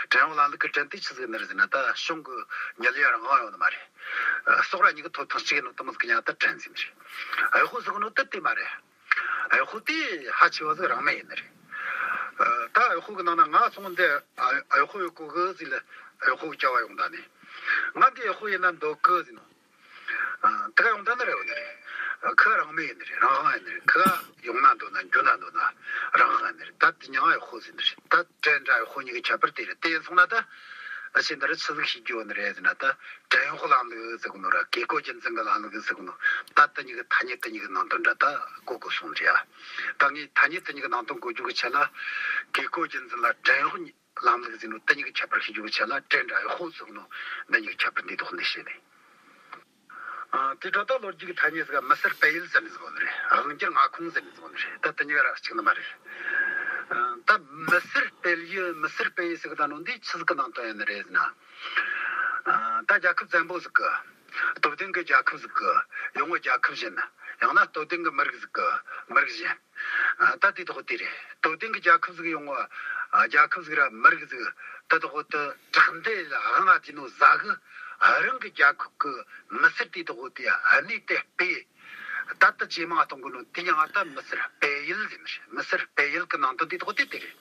བྲན་གཡོག་ལམ་ལུགས་ཀྱི་བྲན་དེ་ཆི་ཟིག་ནི་རེད་ཟེར་ན། ད་གཞུང་གི་མྱི་ལ་ཡ་རང་དབང་ཡོད་ནི་མ་རེད། ཨ་སྲོག་ར་གཉིས་ཀ་ཐོབ་ཐང་གཅིག་ཡིན་ནོ་དེ་མོ་ཟིག་གི་མྱིང་ང་ད་བྲན་ཟེར་ནི་རེད། གཡོག་པོ་ཟེར་གོ་ནོ་དེ་དེ་མ་རེད། གཡོག་པོ་དེ་ཕལ་ཆེ་བ་ཟིག་རང་མོས་ཡིན་ནི་རེད། ཨ་ད་གཡོག་པོ་གི་ནང་ན་ང་སོང་འདི་ཨ་གཡོག་པོ་ཡོད་གོ་གི་ཟེར་ལ། གཡོག་པོ་གི་བྱ་བ་ཡོང་ད་ནི། ང་འདི་གཡོག་པོ་ཡིན་ན་འདོད་གི་ཟེར་ནོ། ཨ་དེ་ག་ཡོང་ད་ནི་རེད་བ་ནི་རེད། ཨ་ཁོ་རང་མོས་ཡིན་ནི་རེད། རང་དབང་ཡིན་ནི་རེད། ཁོ་ཡོང་ན་འདོད་ན་འགྱོ་ན་འདོད་ན་རང་དབང་ཡིན་ནི་རེད། ད་དེ་མྱིང་ང་གཡོག་པོ་ཟེར་ནི་རེད། ད་བྲན་དང་གཡོག་པོ་གཉིས་ཀྱི་ཁྱད་པར་དེ་རེད། དེ་ཡིན་སོང་ན་ད་ཨ་ཕྱི་འདི་རུ་ཆི་ཟིག་ཤེས་རྒྱུ་ཡོད་ནི་རེད་ཟེར་ན། ད་བྲན་གཡོག་ལམ་ལུགས་ཟེར་གོ་ནོ་ར་བཀས་བཀོད་རྒྱུད་འཛིན་གི་ལམ་ལུགས་ཟེར་གོ་ནོ། ད་དེ་གཉིས་ཀྱི་ཐ་སྙད་དེ་གཉིས་ཀྱི་ནང་དོན་འདྲ་ད་གོ་དགོས་སོང་ནི་རེད་ཡ། ད་ངས་ཐ་སྙད་དེ་གཉིས་ཀྱི་ནང་དོན་གོ་རྒྱུ་གི་ཆེད་ལ། བཀས་བཀོད་རྒྱུད་འཛིན་ལ་བྲན་གཡོག་ལམ་ལུགས་ཟེར་ནོ་དེ་གཉིས་ཀྱི་ཁྱད་པར་ཤེས་རྒྱུ་གི་ཆེད་ལ། བྲན་དང་གཡོག་པོ་ཟེར་ནོ་འདི་གཉིས་ཀྱི་ཁྱད་པར་འདི་ཐོག་ནས་བཤད་ནས། ཨ་དེ་འཕྲོ་ད་ལོ་རྒྱུས་ཀྱི་ཐ་སྙད་ཟིག་ག་མི་སེར་སྤེལ་ཡུལ་ཟེར་ནི་ཟིག་ཡོད་ནི་རེད། དབང་སྒྱུར་མངའ་ཁོངས་ཟེར་ནི་ཟིག་ཡོད་ནི་རེད། ད་དེ་གཉིས་ཀ་ར་གཅིག་ནི་མ་རེད། ཨ་ད་མི་སེར་སྤེལ་ཡུལ། མི་སེར་སྤེལ་ཡུལ་ཟེར་གི་ད་ནོ་འདི་ཆི་ཟིག་གི་ནང་དོན་ཡིན་ནི་རེད་ཟེར་ན། ཨ་ད་རྒྱལ་ཁབ་བཙན་པོ་ཟིག་གི། སྟོབས་ལྡན་གྱི་རྒྱལ་ཁབ་ཟིག་གི་ཡོང་བ་རྒྱལ་ཁབ་གཞན། ཡང་ན་སྟོབས་ལྡན་གྱི་མི་རིགས་ཟིག་གི་མི་རིགས་གཞན། ཨ་ད་དེ་དག་དེ་རེད། སྟོབས་ལྡན་གྱི་རྒྱལ་ཁབ་ཟིག་ཡོང་བ། ཨ་རྒྱལ་ཁབ་ཟིག་ར་མི་རིགས་ཟིག་དེ་དག་དེ་དྲག་འདེད་ལ་དབང་ང་བྱས་ནོ་ཟིག་གི། ཨ་རང་གི་རྒྱལ་ཁབ་ཀྱི་མི་སེར་དེ་དག་དེ་གནས་དེ་སྤེལ། ད་ལྟ་ཇེ་མང་གཏོང་གི་ནོ་དེ་མྱིང་ང་ད་མི་སེར་སྤེལ་ཡུལ་ཟེར་ནི་རེད། མི་སེར་སྤེལ་ཡུལ་གི་ནང་དོན་དེ་དག་དེ་དེ་རེད།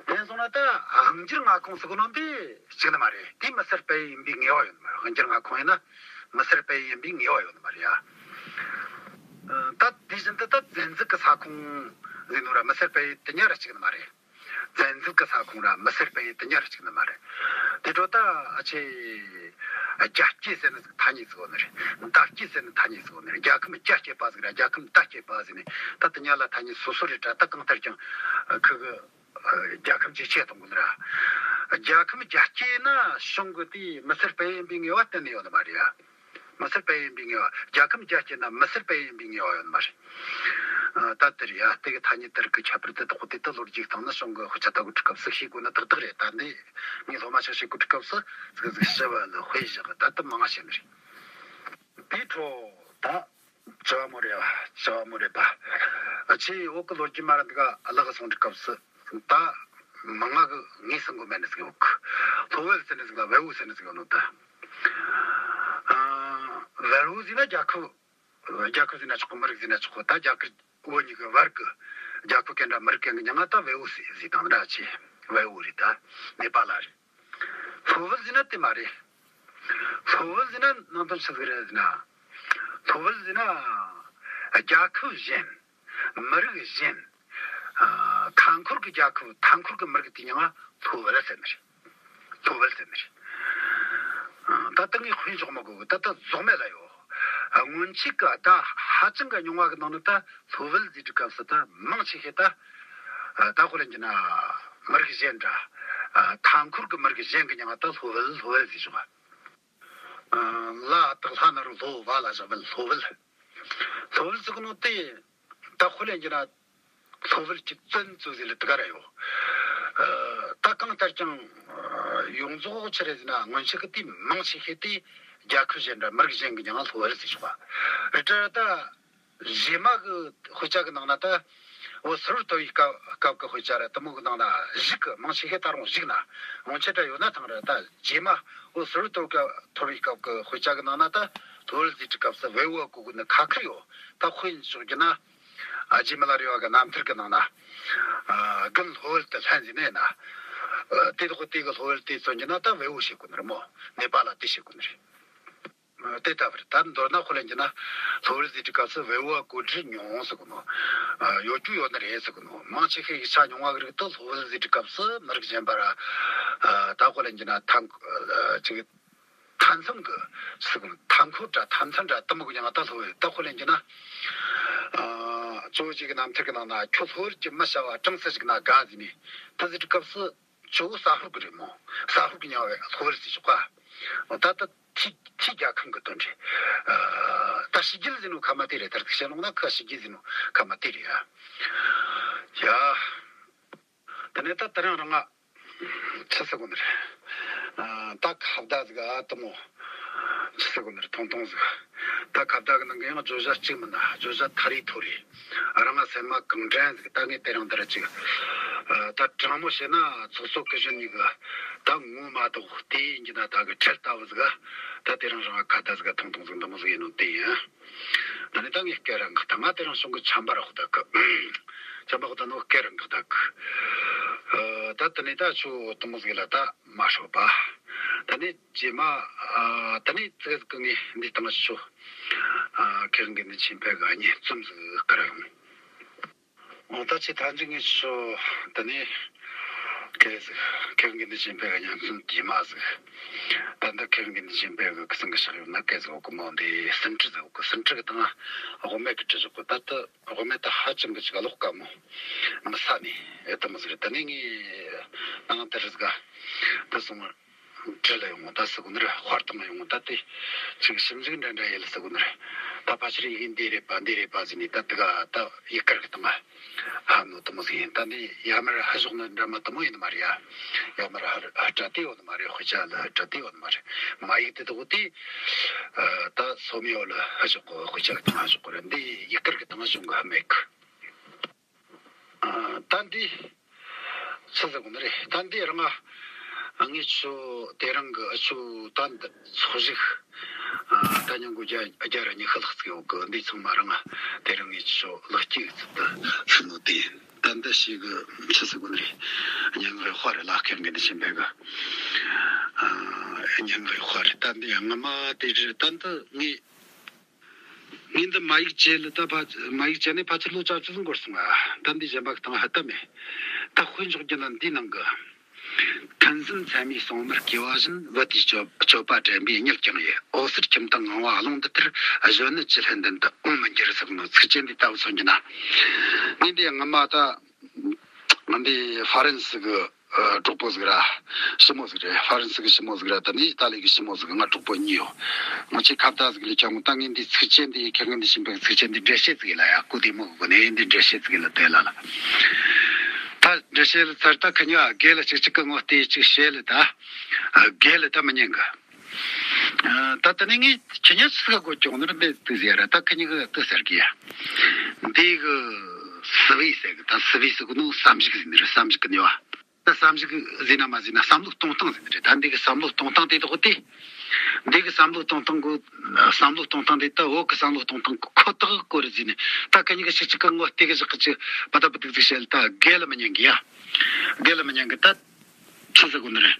དེ་སོང་ན་ད་དབང་སྒྱུར་མངའ་ཁོངས་ཟེར་གོ་ནོ་འདི་གཅིག་ནི་མ་རེད། དེ་མི་སེར་སྤེལ་ཡུལ་ཡིན་པའི་ངེས་པ་ཡོད་ནི་མ་རེད། དབང་སྒྱུར་མངའ་ཁོངས་ཡིན་ན་མི་སེར་སྤེལ་ཡུལ་ཡིན་པའི་ངེས་པ་ཡོད་ནི་མ་རེད་ཡ། ཨ་ད་དེ་བཞིན་དུ་ད་བཙན་འཛུལ་གི་ས་ཁོངས་ཟེར་ནོ་ར་མི་སེར་སྤེལ་ཡུལ་དེ་གཉིས་ར་གཅིག་ནི་མ་རེད། བཙན་འཛུལ་གི་ས་ཁོངས་ར་མི་སེར་སྤེལ་ཡུལ་དེ་གཉིས་ར་གཅིག་ནི་མ་རེད། དེ་འཕྲོ་ད་ཨ་ཆེ་རྒྱ་སྐྱེད་ཟེར་ནི་ཟིག་ཐ་སྙད་ཟིག་ཡོད་ནི་རེད། མདའ་སྐྱེད་ཟེར་ནི་ཐ་སྙད་ཟིག་ཡོད་ནི་རེད། རྒྱལ་ཁམས་རྒྱ་སྐྱེད་པ་ཟིག་ར་རྒྱལ་ཁམས་མདའ་སྐྱེད་པ་ཟེར་ནི། ད་དེ་གཉིས་ལ་ཐ་སྙད་སོ་སོ་རེད་དྲ། ད་གང་ལྟར་ཀྱང་ཨ་ཁུ་གི་ཨ་རྒྱལ་ཁམས་ཇེ་ཆེ་གཏོང་གི་ནི་ར། རྒྱལ་ཁམས་རྒྱ་སྐྱེད་ན་གཞུང་གི་དེ་མི་སེར་སྤེལ་ཡུལ་ཡིན་པའི་ངེས་པ་གཏན་ནས་ཡོད་ནི་མ་རེད་ཡ། མི་སེར་སྤེལ་ཡུལ་ཡིན་པའི་ངེས་པ། རྒྱལ་ཁམས་རྒྱ་སྐྱེད་ན་མི་སེར་སྤེལ་ཡུལ་ཡིན་པའི་ངེས་པ་ཡོད་ནི་མ་རེད། ཨ་ད་དེ་རེད་ཡ། དེ་གི་ཐ་སྙད་དེ་རིགས་གི་ཁྱད་པར་དེ་དག་དེ་ད་ལོ་རྒྱུས་སྟེང་ན་གཞུང་གི་དཔེ་ཆ་ལྟ་གོ་དུས་སྐབས་སུ་ཤེས་དགོས་ནི་ཏག་ཏག་རེད། ད་འདི་ངས་སློབ་མ་ཆ་ཤེས་གོ་དུས་སྐབས་སུ་ཟིག་ཟིག་ཞིབ་ལ་དཔེ་བཞག་གི། ད་དེ་མང་ང་བཤད་ནི་རེད། དེའི་འཕྲོ་ད་བཅུ་བ་མོ་རེད་བ། བཅུ་བ་མོ་རེད་པ། ཨ་ཆེ་བོད་གི་ལོ་རྒྱུས་མ་ར་འདི་ག་བརླག་སོང་དུས་སྐབས་སུ། ད་མང་ང་གི་ངོས་ཟིན་གོ་མེད་ནི་ཟིག་ཡོད་གི། ལྷོ་བལ་ཟེར་ནི་ཟིག་ལ་བལ་བོ་ཟེར་ནི་ཟིག་ཡོད་ནོ་ད། ཨ་བལ་བོ་ཟེར་ན་རྒྱལ་ཁབ། རྒྱལ་ཁབ་ཟེར་ན་ཆོག་གི། མི་རིགས་ཟེར་ན་ཆོག་གི། ད་རྒྱ་གར་བོད་གཉིས་ཀྱི་བར་གི་རྒྱལ་ཁབ་གན་དྲ་མི་རིགས་གན་གི་མྱིང་ང་ད་བལ་བོ་ཟེར་ཟེར་དང་འདྲ། ཆེ་བལ་བོ་རེད། ད་ནེ་པ་ལ་རེད། ལྷོ་བལ་ཟེར་ན་དེ་མ་རེད། ལྷོ་བལ་ཟེར་ན་ནང་དོན་ཆི་ཟིག་རེད་ཟེར་ན། ལྷོ་བལ་ཟེར་ན་རྒྱལ་ཁབ་གཞན། མི་རིགས་གཞན། ཨ་མཐའ་འཁོར་གྱི་རྒྱལ་ཁབ། མཐའ་འཁོར་གྱི་མི་རིགས་དེ་མྱིང་ང་ལྷོ་བལ་ཟེར་ནི་རེད། ལྷོ་བལ་ཟེར་ནི་རེད། ཨ་ ད་ལྟ་ངས་དཔེ་འཇོག་མི་དགོས་གི། ད་ལྟ་རྫོགས་མེད་ལ་ཡོད། སྔོན་ཆད་གི་ད་ཧ་ཅང་གི་རྙིང་བ་གི་ནང་ནས་ད་ལྷོ་བལ་ཟེར་དུས་སྐབས་སུ་ད་མང་ཆེ་ཤོས་ད་ད་དཔེ་ལེན་རྒྱུ་ན་མི་རིགས་གཞན་འདྲ། མཐའ་འཁོར་གི་མི་རིགས་གཞན་གི་མྱིང་ང་ད་ལྷོ་བལ་ལྷོ་བལ་ཟེར་བྱུང་བ། ལ་དག་ལྷ་ན་རོ་ལྷོ། བ་ལ་བཞག་བལ། ལྷོ་བལ། ལྷོ་བལ་ཟེར་གོ་ནོ་དེ་ད་དཔེ་ལེན་རྒྱུ་ན་ལྷོ་བལ་གྱི་བཙན་བཙན་ཟེར་ལེ་དེ་ག་ར་ཡོད། ད་གང་ལྟར་ཀྱང་ཡོངས་རྫོགས་ཆི་རེད་ཟེར་ན་སྔོན་ཆད་གི་དེ་མང་ཆེ་ཤོས་དེ་རྒྱལ་ཁབ་གཞན་འདྲ་མི་རིགས་གཞན་གི་མྱིང་ང་ལྷོ་བལ་ཟེར་བྱུང་བ་རེད་དྲ། ད་རྗེས་མ་གི་དཔེ་ཆ་གི་ནང་ན་ད་བོད་སིལ་བུར་འཐོར་བའི་སྐབས་སྐབས་ཀྱི་དཔེ་ཆ་ར་དེ་མོ་གི་ནང་ན་བཞུགས་གི། མང་ཆེ་ཤོས་ད་རུང་བཞུགས་ན་སྔོན་ཆད་འདྲ་ཡོད་ན་ཐང་ར། ད་རྗེས་མ་བོད་སིལ་བུར་འཐོར་སྐབས་འཐོར་བའི་སྐབས་ཀྱི་དཔེ་ཆ་གི་ནང་ན་ད་ལྷོ་བལ་ཟེར་དུས་སྐབས་སུ་བལ་བོ་གོ་གི་ནི་ཁ་ཁར་ཡོད། ད་དཔེ་འཇོག་རྒྱུ་ན་ཨ་རྗེ་མི་ལ་རས་པ་གི་རྣམ་ཐར་གི་ནང་ན་ཨ་དགུན་ལྷོ་བལ་དུ་ལྷན་ཟེར་ནས་ན། ཨ་དེ་དག་དེ་གི་ལྷོ་བལ་དེ་མཚོན་རྒྱུ་ན་ད་བལ་བོ་བྱེད་གོ་ནི་རེད་མོ། ནེ་པ་ལ་དེ་བྱེད་གོ་ནི་རེད། དེ་ལྟ་བུར་ད་མདོར་ན་དཔེ་ལེན་རྒྱུ་ན་ལྷོ་བལ་ཟེར་དུས་སྐབས་སུ་བལ་བོ་གོ་སྒྲིལ་མྱོང་ཟེར་གོ་ནོ། ཡོད་རྒྱུ་ཡོད་ནི་རེད་ཟེར་གོ་ནོ། མང་ཆེ་ཤོས་ཡིག་ཆ་རྙིང་བ་གི་རིགས་དུ་ལྷོ་བལ་ཟེར་དུས་སྐབས་སུ་མི་རིགས་གཞན་པ་ར་ད་དཔེ་ལེན་རྒྱུ་ན་ཐང་ཅིག་མཐའ་མཚམས་གི་ཟེར་གོ་ནོ། མཐའ་འཁོར་འདྲ་མཐའ་མཚམས་འདྲ་དེ་མོ་གི་མྱིང་ང་ད་ལྷོ་བལ། ད་དཔེ་ལེན་རྒྱུ་ན་གཙོ་བོ་རྗེ་གི་རྣམ་ཐར་གི་ནང་ན་ཁྱོད་ལྷོ་བལ་གྱི་མི་བྱ་བ་གྲངས་སུ་ཞིག་ན་དགའ་ཟེར་ནས་དེ་ཟེར་དུས་སྐབས་སུ། ཇོ་བོ་ཟ་ཧོར་གི་རེད་མོ། ཟ་ཧོར་གི་མྱིང་ང་ལྷོ་བལ་ཟེར་བྱུང་བ། ད་ད་ཐི་ཐི་རྒྱལ་ཁམས་གི་དོན་རེད། ཨ་ད་ཕྱི་རྒྱལ་ཟེར་ནོ་ཁ་མ་དེ་རེད། ད་རེད་ཁ་བཤད་ལོང་ན་ཁ་ཕྱི་རྒྱལ་ཟེར་ནོ་ཁ་མ་དེ་རེད་ཡ། ཡ། དེ་ནས་ད་དེ་རིང་རང་ང་ཆི་ཟེར་གོ་ནི་རེད། ཨ་ད་ཁ་བརྡ་ཟིག་ཨ་དེ་མོ། ཆི་ཟེར་གོ་ནི་རེད། ཐུང་ཐུང་ཟིག་ད་ཁ་བརྡ་གི་ནང་གི་ཡང་བརྗོད་བྱ་གཅིག་མིན་ན་བརྗོད་བྱ་ཐ་རེ་ཐོ་རེ། རང་ང་སེམས་མ་གང་དྲན་ཟིག་ད་ངས་དེ་རིང་འདིར་ཅིག་ཨ་ད་དྲང་མོ་བཤད་ན་ཚོགས་གཙོ་སྐུ་གཞོན་གཉིས་གི་ད་ངོ་མ་གཏོགས་དེ་ཡིན་གྱི་ན་ད་གི་ཁྲལ་ལྟ་བུ་ཟིག་ད་དེ་རིང་རང་ང་ཁ་བརྡ་ཟིག་ཐུང་ཐུང་ཟིག་འདི་མོ་ཟིག་ཡིན་ནོ་དེ་ཡིན། ད་ནི་ད་ངས་སྐད་རང་གི་ད་ང་དེ་རིང་གཞུང་གི་ཆམ་པ་ར་ཧོ་ད་གི་ཆམ་པ་ཧོ་ད་ནོ་སྐད་རང་གི་ད་གི་ཨ་ད་དེ་ནས་ད་ཆུ་དེ་མོ་ཟིག་ལ་ད་མ་ཧྲོ་པ། ད་ནི་རྗེས་མ་ཨ་ད་ནི་ཙི་གི་ངས་འདི་དང་ཆུ་ཨ་ཁེ་རང་གི་འདི་ཆེན་པོ་གི་གཉེན་རྩོམ་ཟིག་བཀར་ཡོང་། འོ་ད་ཆེ་ཐང་ཅིག་ངས་ཆུ་ད་ནི་ཁེ་ཟིག་ཁེ་རང་གི་འདི་ཆེན་པོ་གི་གཉེན་རྩོམ་རྗེས་མ་ཟིག་ད་ད་ཁེ་རང་གི་འདི་ཆེན་པོ་གི་ཁུ་སང་གི་ཤག་ཡོད་ན་ཁེ་ཟིག་འོ་གི་མོ་འདི་སིན་ཁྲི་ཟིག་འོ་གི་སིན་ཁྲི་གི་ད་ང་དབུ་མེད་གི་ཁྲི་ཟིག་གི་ད་ད། དབུ་མེད་ད་ཧ་ཅང་གི་ཅིག་ཀློག་དཀའ་མོ། མི་ས་ནས་ཨེ་ད་མོ་ཟིག་རེད། ད་ནི་ངས་ནང་དེ་རིགས་ག་ད་སོང་བྲེལ་ཡོང་ད་ཟེར་གོ་ནི་རེད། དཔར་བཏང་ཡོང་ད་དེ་ཅིག་ཞིབ་འཇུག་འདྲ་འདྲ་ཡེད་ཟེར་གོ་ནི་རེད། ད་ཕལ་ཆེར་ཡི་གེ་འདི་རེད་པ་འདི་རེད་པ་ཟེར་ནས་ད་དེ་ག་ད་ཡི་གེར་གི་ད་མ་ཧ་ནོ་ད་མོ་ཟིག་ཡིན། ད་ནི་ཡ་མར་ཧ་ཞོག་ནི་འདྲ་མ་ད་མོ་ཡིན་ནི་མ་རེད་ཡ། ཡ་མར་ཧ་ཧ་དྲ་དེ་ཡོད་ནི་མ་རེད། དཔེ་ཆ་ལ་ཧ་དྲ་དེ་ཡོད་ནི་མ་རེད། མ་ཡིག་དེ་དག་དེ་ཨ་ད་སོ་མི་ཡོད་ལ་ཧ་ཞོག་གོ། དཔེ་ཆ་གི་ད་མ་ཧ་ཞོག་གོ་རེད། འདི་ཡི་གེར་གི་ད་མ་ཞོག་གི་ཧ་མེད་གི་ཨ་ད་འདི་ཆི་ཟེར་གོ་ནི་རེད། ད་འདི་རང་ང་ངས་ཆུ་དེ་རིང་གི་ཨ་ཆུ་ད་འདི་ཚོགས་ཞུགས་ཨ་ད་ཉིན་གུང་བརྒྱ་བརྒྱ་ར་ཉི་ཤུ་ལྷག་ཙིག་ཡོད་གི། འདི་ཚང་མ་རང་ང་དེ་རིང་ངས་ཆུ་ལག་སྐྱེས་ཚུལ་དུ་ཕུལ་ནོ་དེ་ཡིན། ད་འདི་ཞིག་གི་ཆི་ཟེར་གོ་ནི་རེད། སྙན་ངག་གི་དཔར་རེད་ལ། ཁེ་རང་གི་འདི་ཆེན་པོ་གི་ཨ་སྙན་ངག་གི་དཔར་རེད། ད་འདི་སྔ་མ་དེ་རེད། ད་འདི་ངས་ངས་འདི་མ་ཡིག་བྱས་ལ་ད་ཕ་མ་ཡིག་བྱས་ནས་ཕལ་ཆེར་ལོ་བཅུ་བཅུ་ཙམ་འགོར་སོང་ང་། ད་འདི་གཞན་པ་གི་སྟེང་ཧ་ད་མེད། ད་དཔེ་འཇོག་རྒྱུ་ན་འདིའི་ནང་གི། ཐུན་འཛིན་ཚད་མའི་སྲུང་མར་གུས་པ་བཞིན། བུ་དེའི་སྤྱོད་སྤྱོད་པ་དྲན་པས་མྱུར་བསྐྱངས་ཡི། འོད་ཟེར་ཁྱིམ་དུ་ངང་བ་ཀློང་འདི་ལྟར། གཞོན་ནུ་ཅི་སླད་མདུན་དུ་འོང་མི་འགྱུར། ཟེར་ནོ་ཚིགས་བཅད་འདི་ལྟ་བུ་མཚོན་རྒྱུ་ན། ངས་འདི་སྔ་མ་ད་ང་འདི་ཧྥ་རན་སི་གི་ཨ་གྲོགས་པོ་ཟིག་ར་ཞི་མོ་ཟིག་རེད། ཧྥ་རན་སི་གི་ཞི་མོ་ཟིག་ར་ད་ནི་ཨི་ཏཱ་ལི་གི་ཞི་མོ་ཟིག་ང་གྲོགས་པོ་གཉིས་ཡོད། ང་ཆེ་ཁ་བརྡ་ཟིག་ལས་ཀྱང་ད་ངས་འདི་ཚིགས་བཅད་འདི་ཁེ་རང་གི་འདི་ཆེན་པོའི་ཚིགས་བཅད་འདི་འགྲེལ་བཤད་ཟིག་ལ་ཡ་སྐུ་དེ་མོ་གི་ནས་འདི་འགྲེལ་བཤད་ཟིག་ལ་དེ་ལ་ལ། ད་འགྲེལ་བཤད་ལ་ཚར་ད་ཁི་གཉིས་ཀ་དགེ་ལ་གཅིག་གཅིག་གི་ངོ་བལྟས་གཅིག་བཤད་ལ་ད་དགེ་ལ་ད་མི་ཉན་གི་ད་ད་ནི་ངས་ཁྱེད་ཉིད་སུ་ག་གོ་ཀྱོག་ནར་འདི་དུ་ཟེར་ར། ད་ཁྱེད་ཉིད་གི་དུ་ཟེར་གི་ཡ། འདི་གི་སི་བི་ཟེར་གི་ད་སི་བི་ཟེར་གི་ནོ་བསམ་གཞིག་ཟེར་ནི་རེད། བསམ་གཞིག་གི་ནི་བ། ད་བསམ་གཞིག་ཟེར་ན་མ་ཟེར་ན་བསམ་བློ་གཏོང་སྟངས་ཟེར་ནི་རེད། ད་འདི་གི་བསམ་བློ་གཏོང་སྟངས་དེ་དག་དེ། འདི་གི་བསམ་བློ་གཏོང་སྟངས་གོ་བསམ་བློ་གཏོང་སྟངས་དེ་ད་བོད་གི་བསམ་བློ་གཏོང་སྟངས་ཁོ་ཐག་གོ་རེད་ཟེར་ནི། ད་ཁྱེད་ཉིད་གི་ཞིག་གཅིག་གི་ངོ་བལྟས་གི་བཞག་གི་ཅི་པ་ད་པ་ཏིག་ཏིག་བཤད་ལ་ད་དགེ་ལ་མི་ཉན་གི་ཡ། དགེ་ལ་མི་ཉན་གི་ད། ཆི་ཟེར་གོ་ནི་རེད།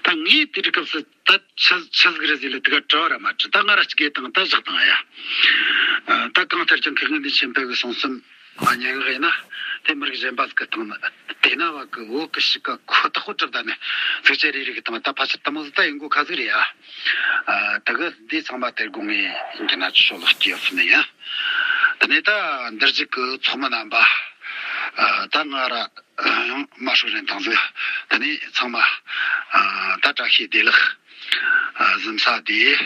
ད་ངས་དེ་དུས་སྐབས་སུ་ད་ཆི་ཆི་ཟིག་རེད་ཟེར་ལ་དེ་ག་དྲི་བ་ར་མ་དྲི། ད་ང་ར་ཅིག་གེ་དང་ད་བཞག་དང་ཡ། ད་གང་ལྟར་ཀྱང་ཁི་ངན་འདི་ཆེན་པོ་གི་གསུང་རྩོམ་ ང་སྙན་ངག་ཡིན་ན་དེ་མི་རིགས་གཞན་པ་ཟིག་གི་སྟེང་ན། དེ་ན་བ་གི་བོད་གི་གཤིས་ཀ་ཁོ་ཐག་པོ་གྲུབ་ད་ནི་ཚིགས་བཅད་རེ་རེ་གི་སྟེང་ད་ཕལ་ཆེར་དེ་མོ་ཟིག་ད་ཡིན་གོ་ཁ་ཟིག་རེད་ཡ། ཨ། ད་གི་འདི་ཚང་མ་དེར་དགོངས་ངེས་ཡིན་གྱི་ན་ཆོ་ལོ་སྐྱེ་ཕུ་ནི་ཡ། དེ་ནས་ད་འདིར་གཅིག་གི་ཚོགས་མི་རྣམ་པ། ཨ། ད་ང་ར་ཡང་མ་ཧྲུའུ་རེན་ཐང་ཟིག་དེ་ནས་ཚང་མ། ཨ། ད་བཀྲ་ཤིས་བདེ་ལེགས། ཨ། གཟིམ་ས་དེ།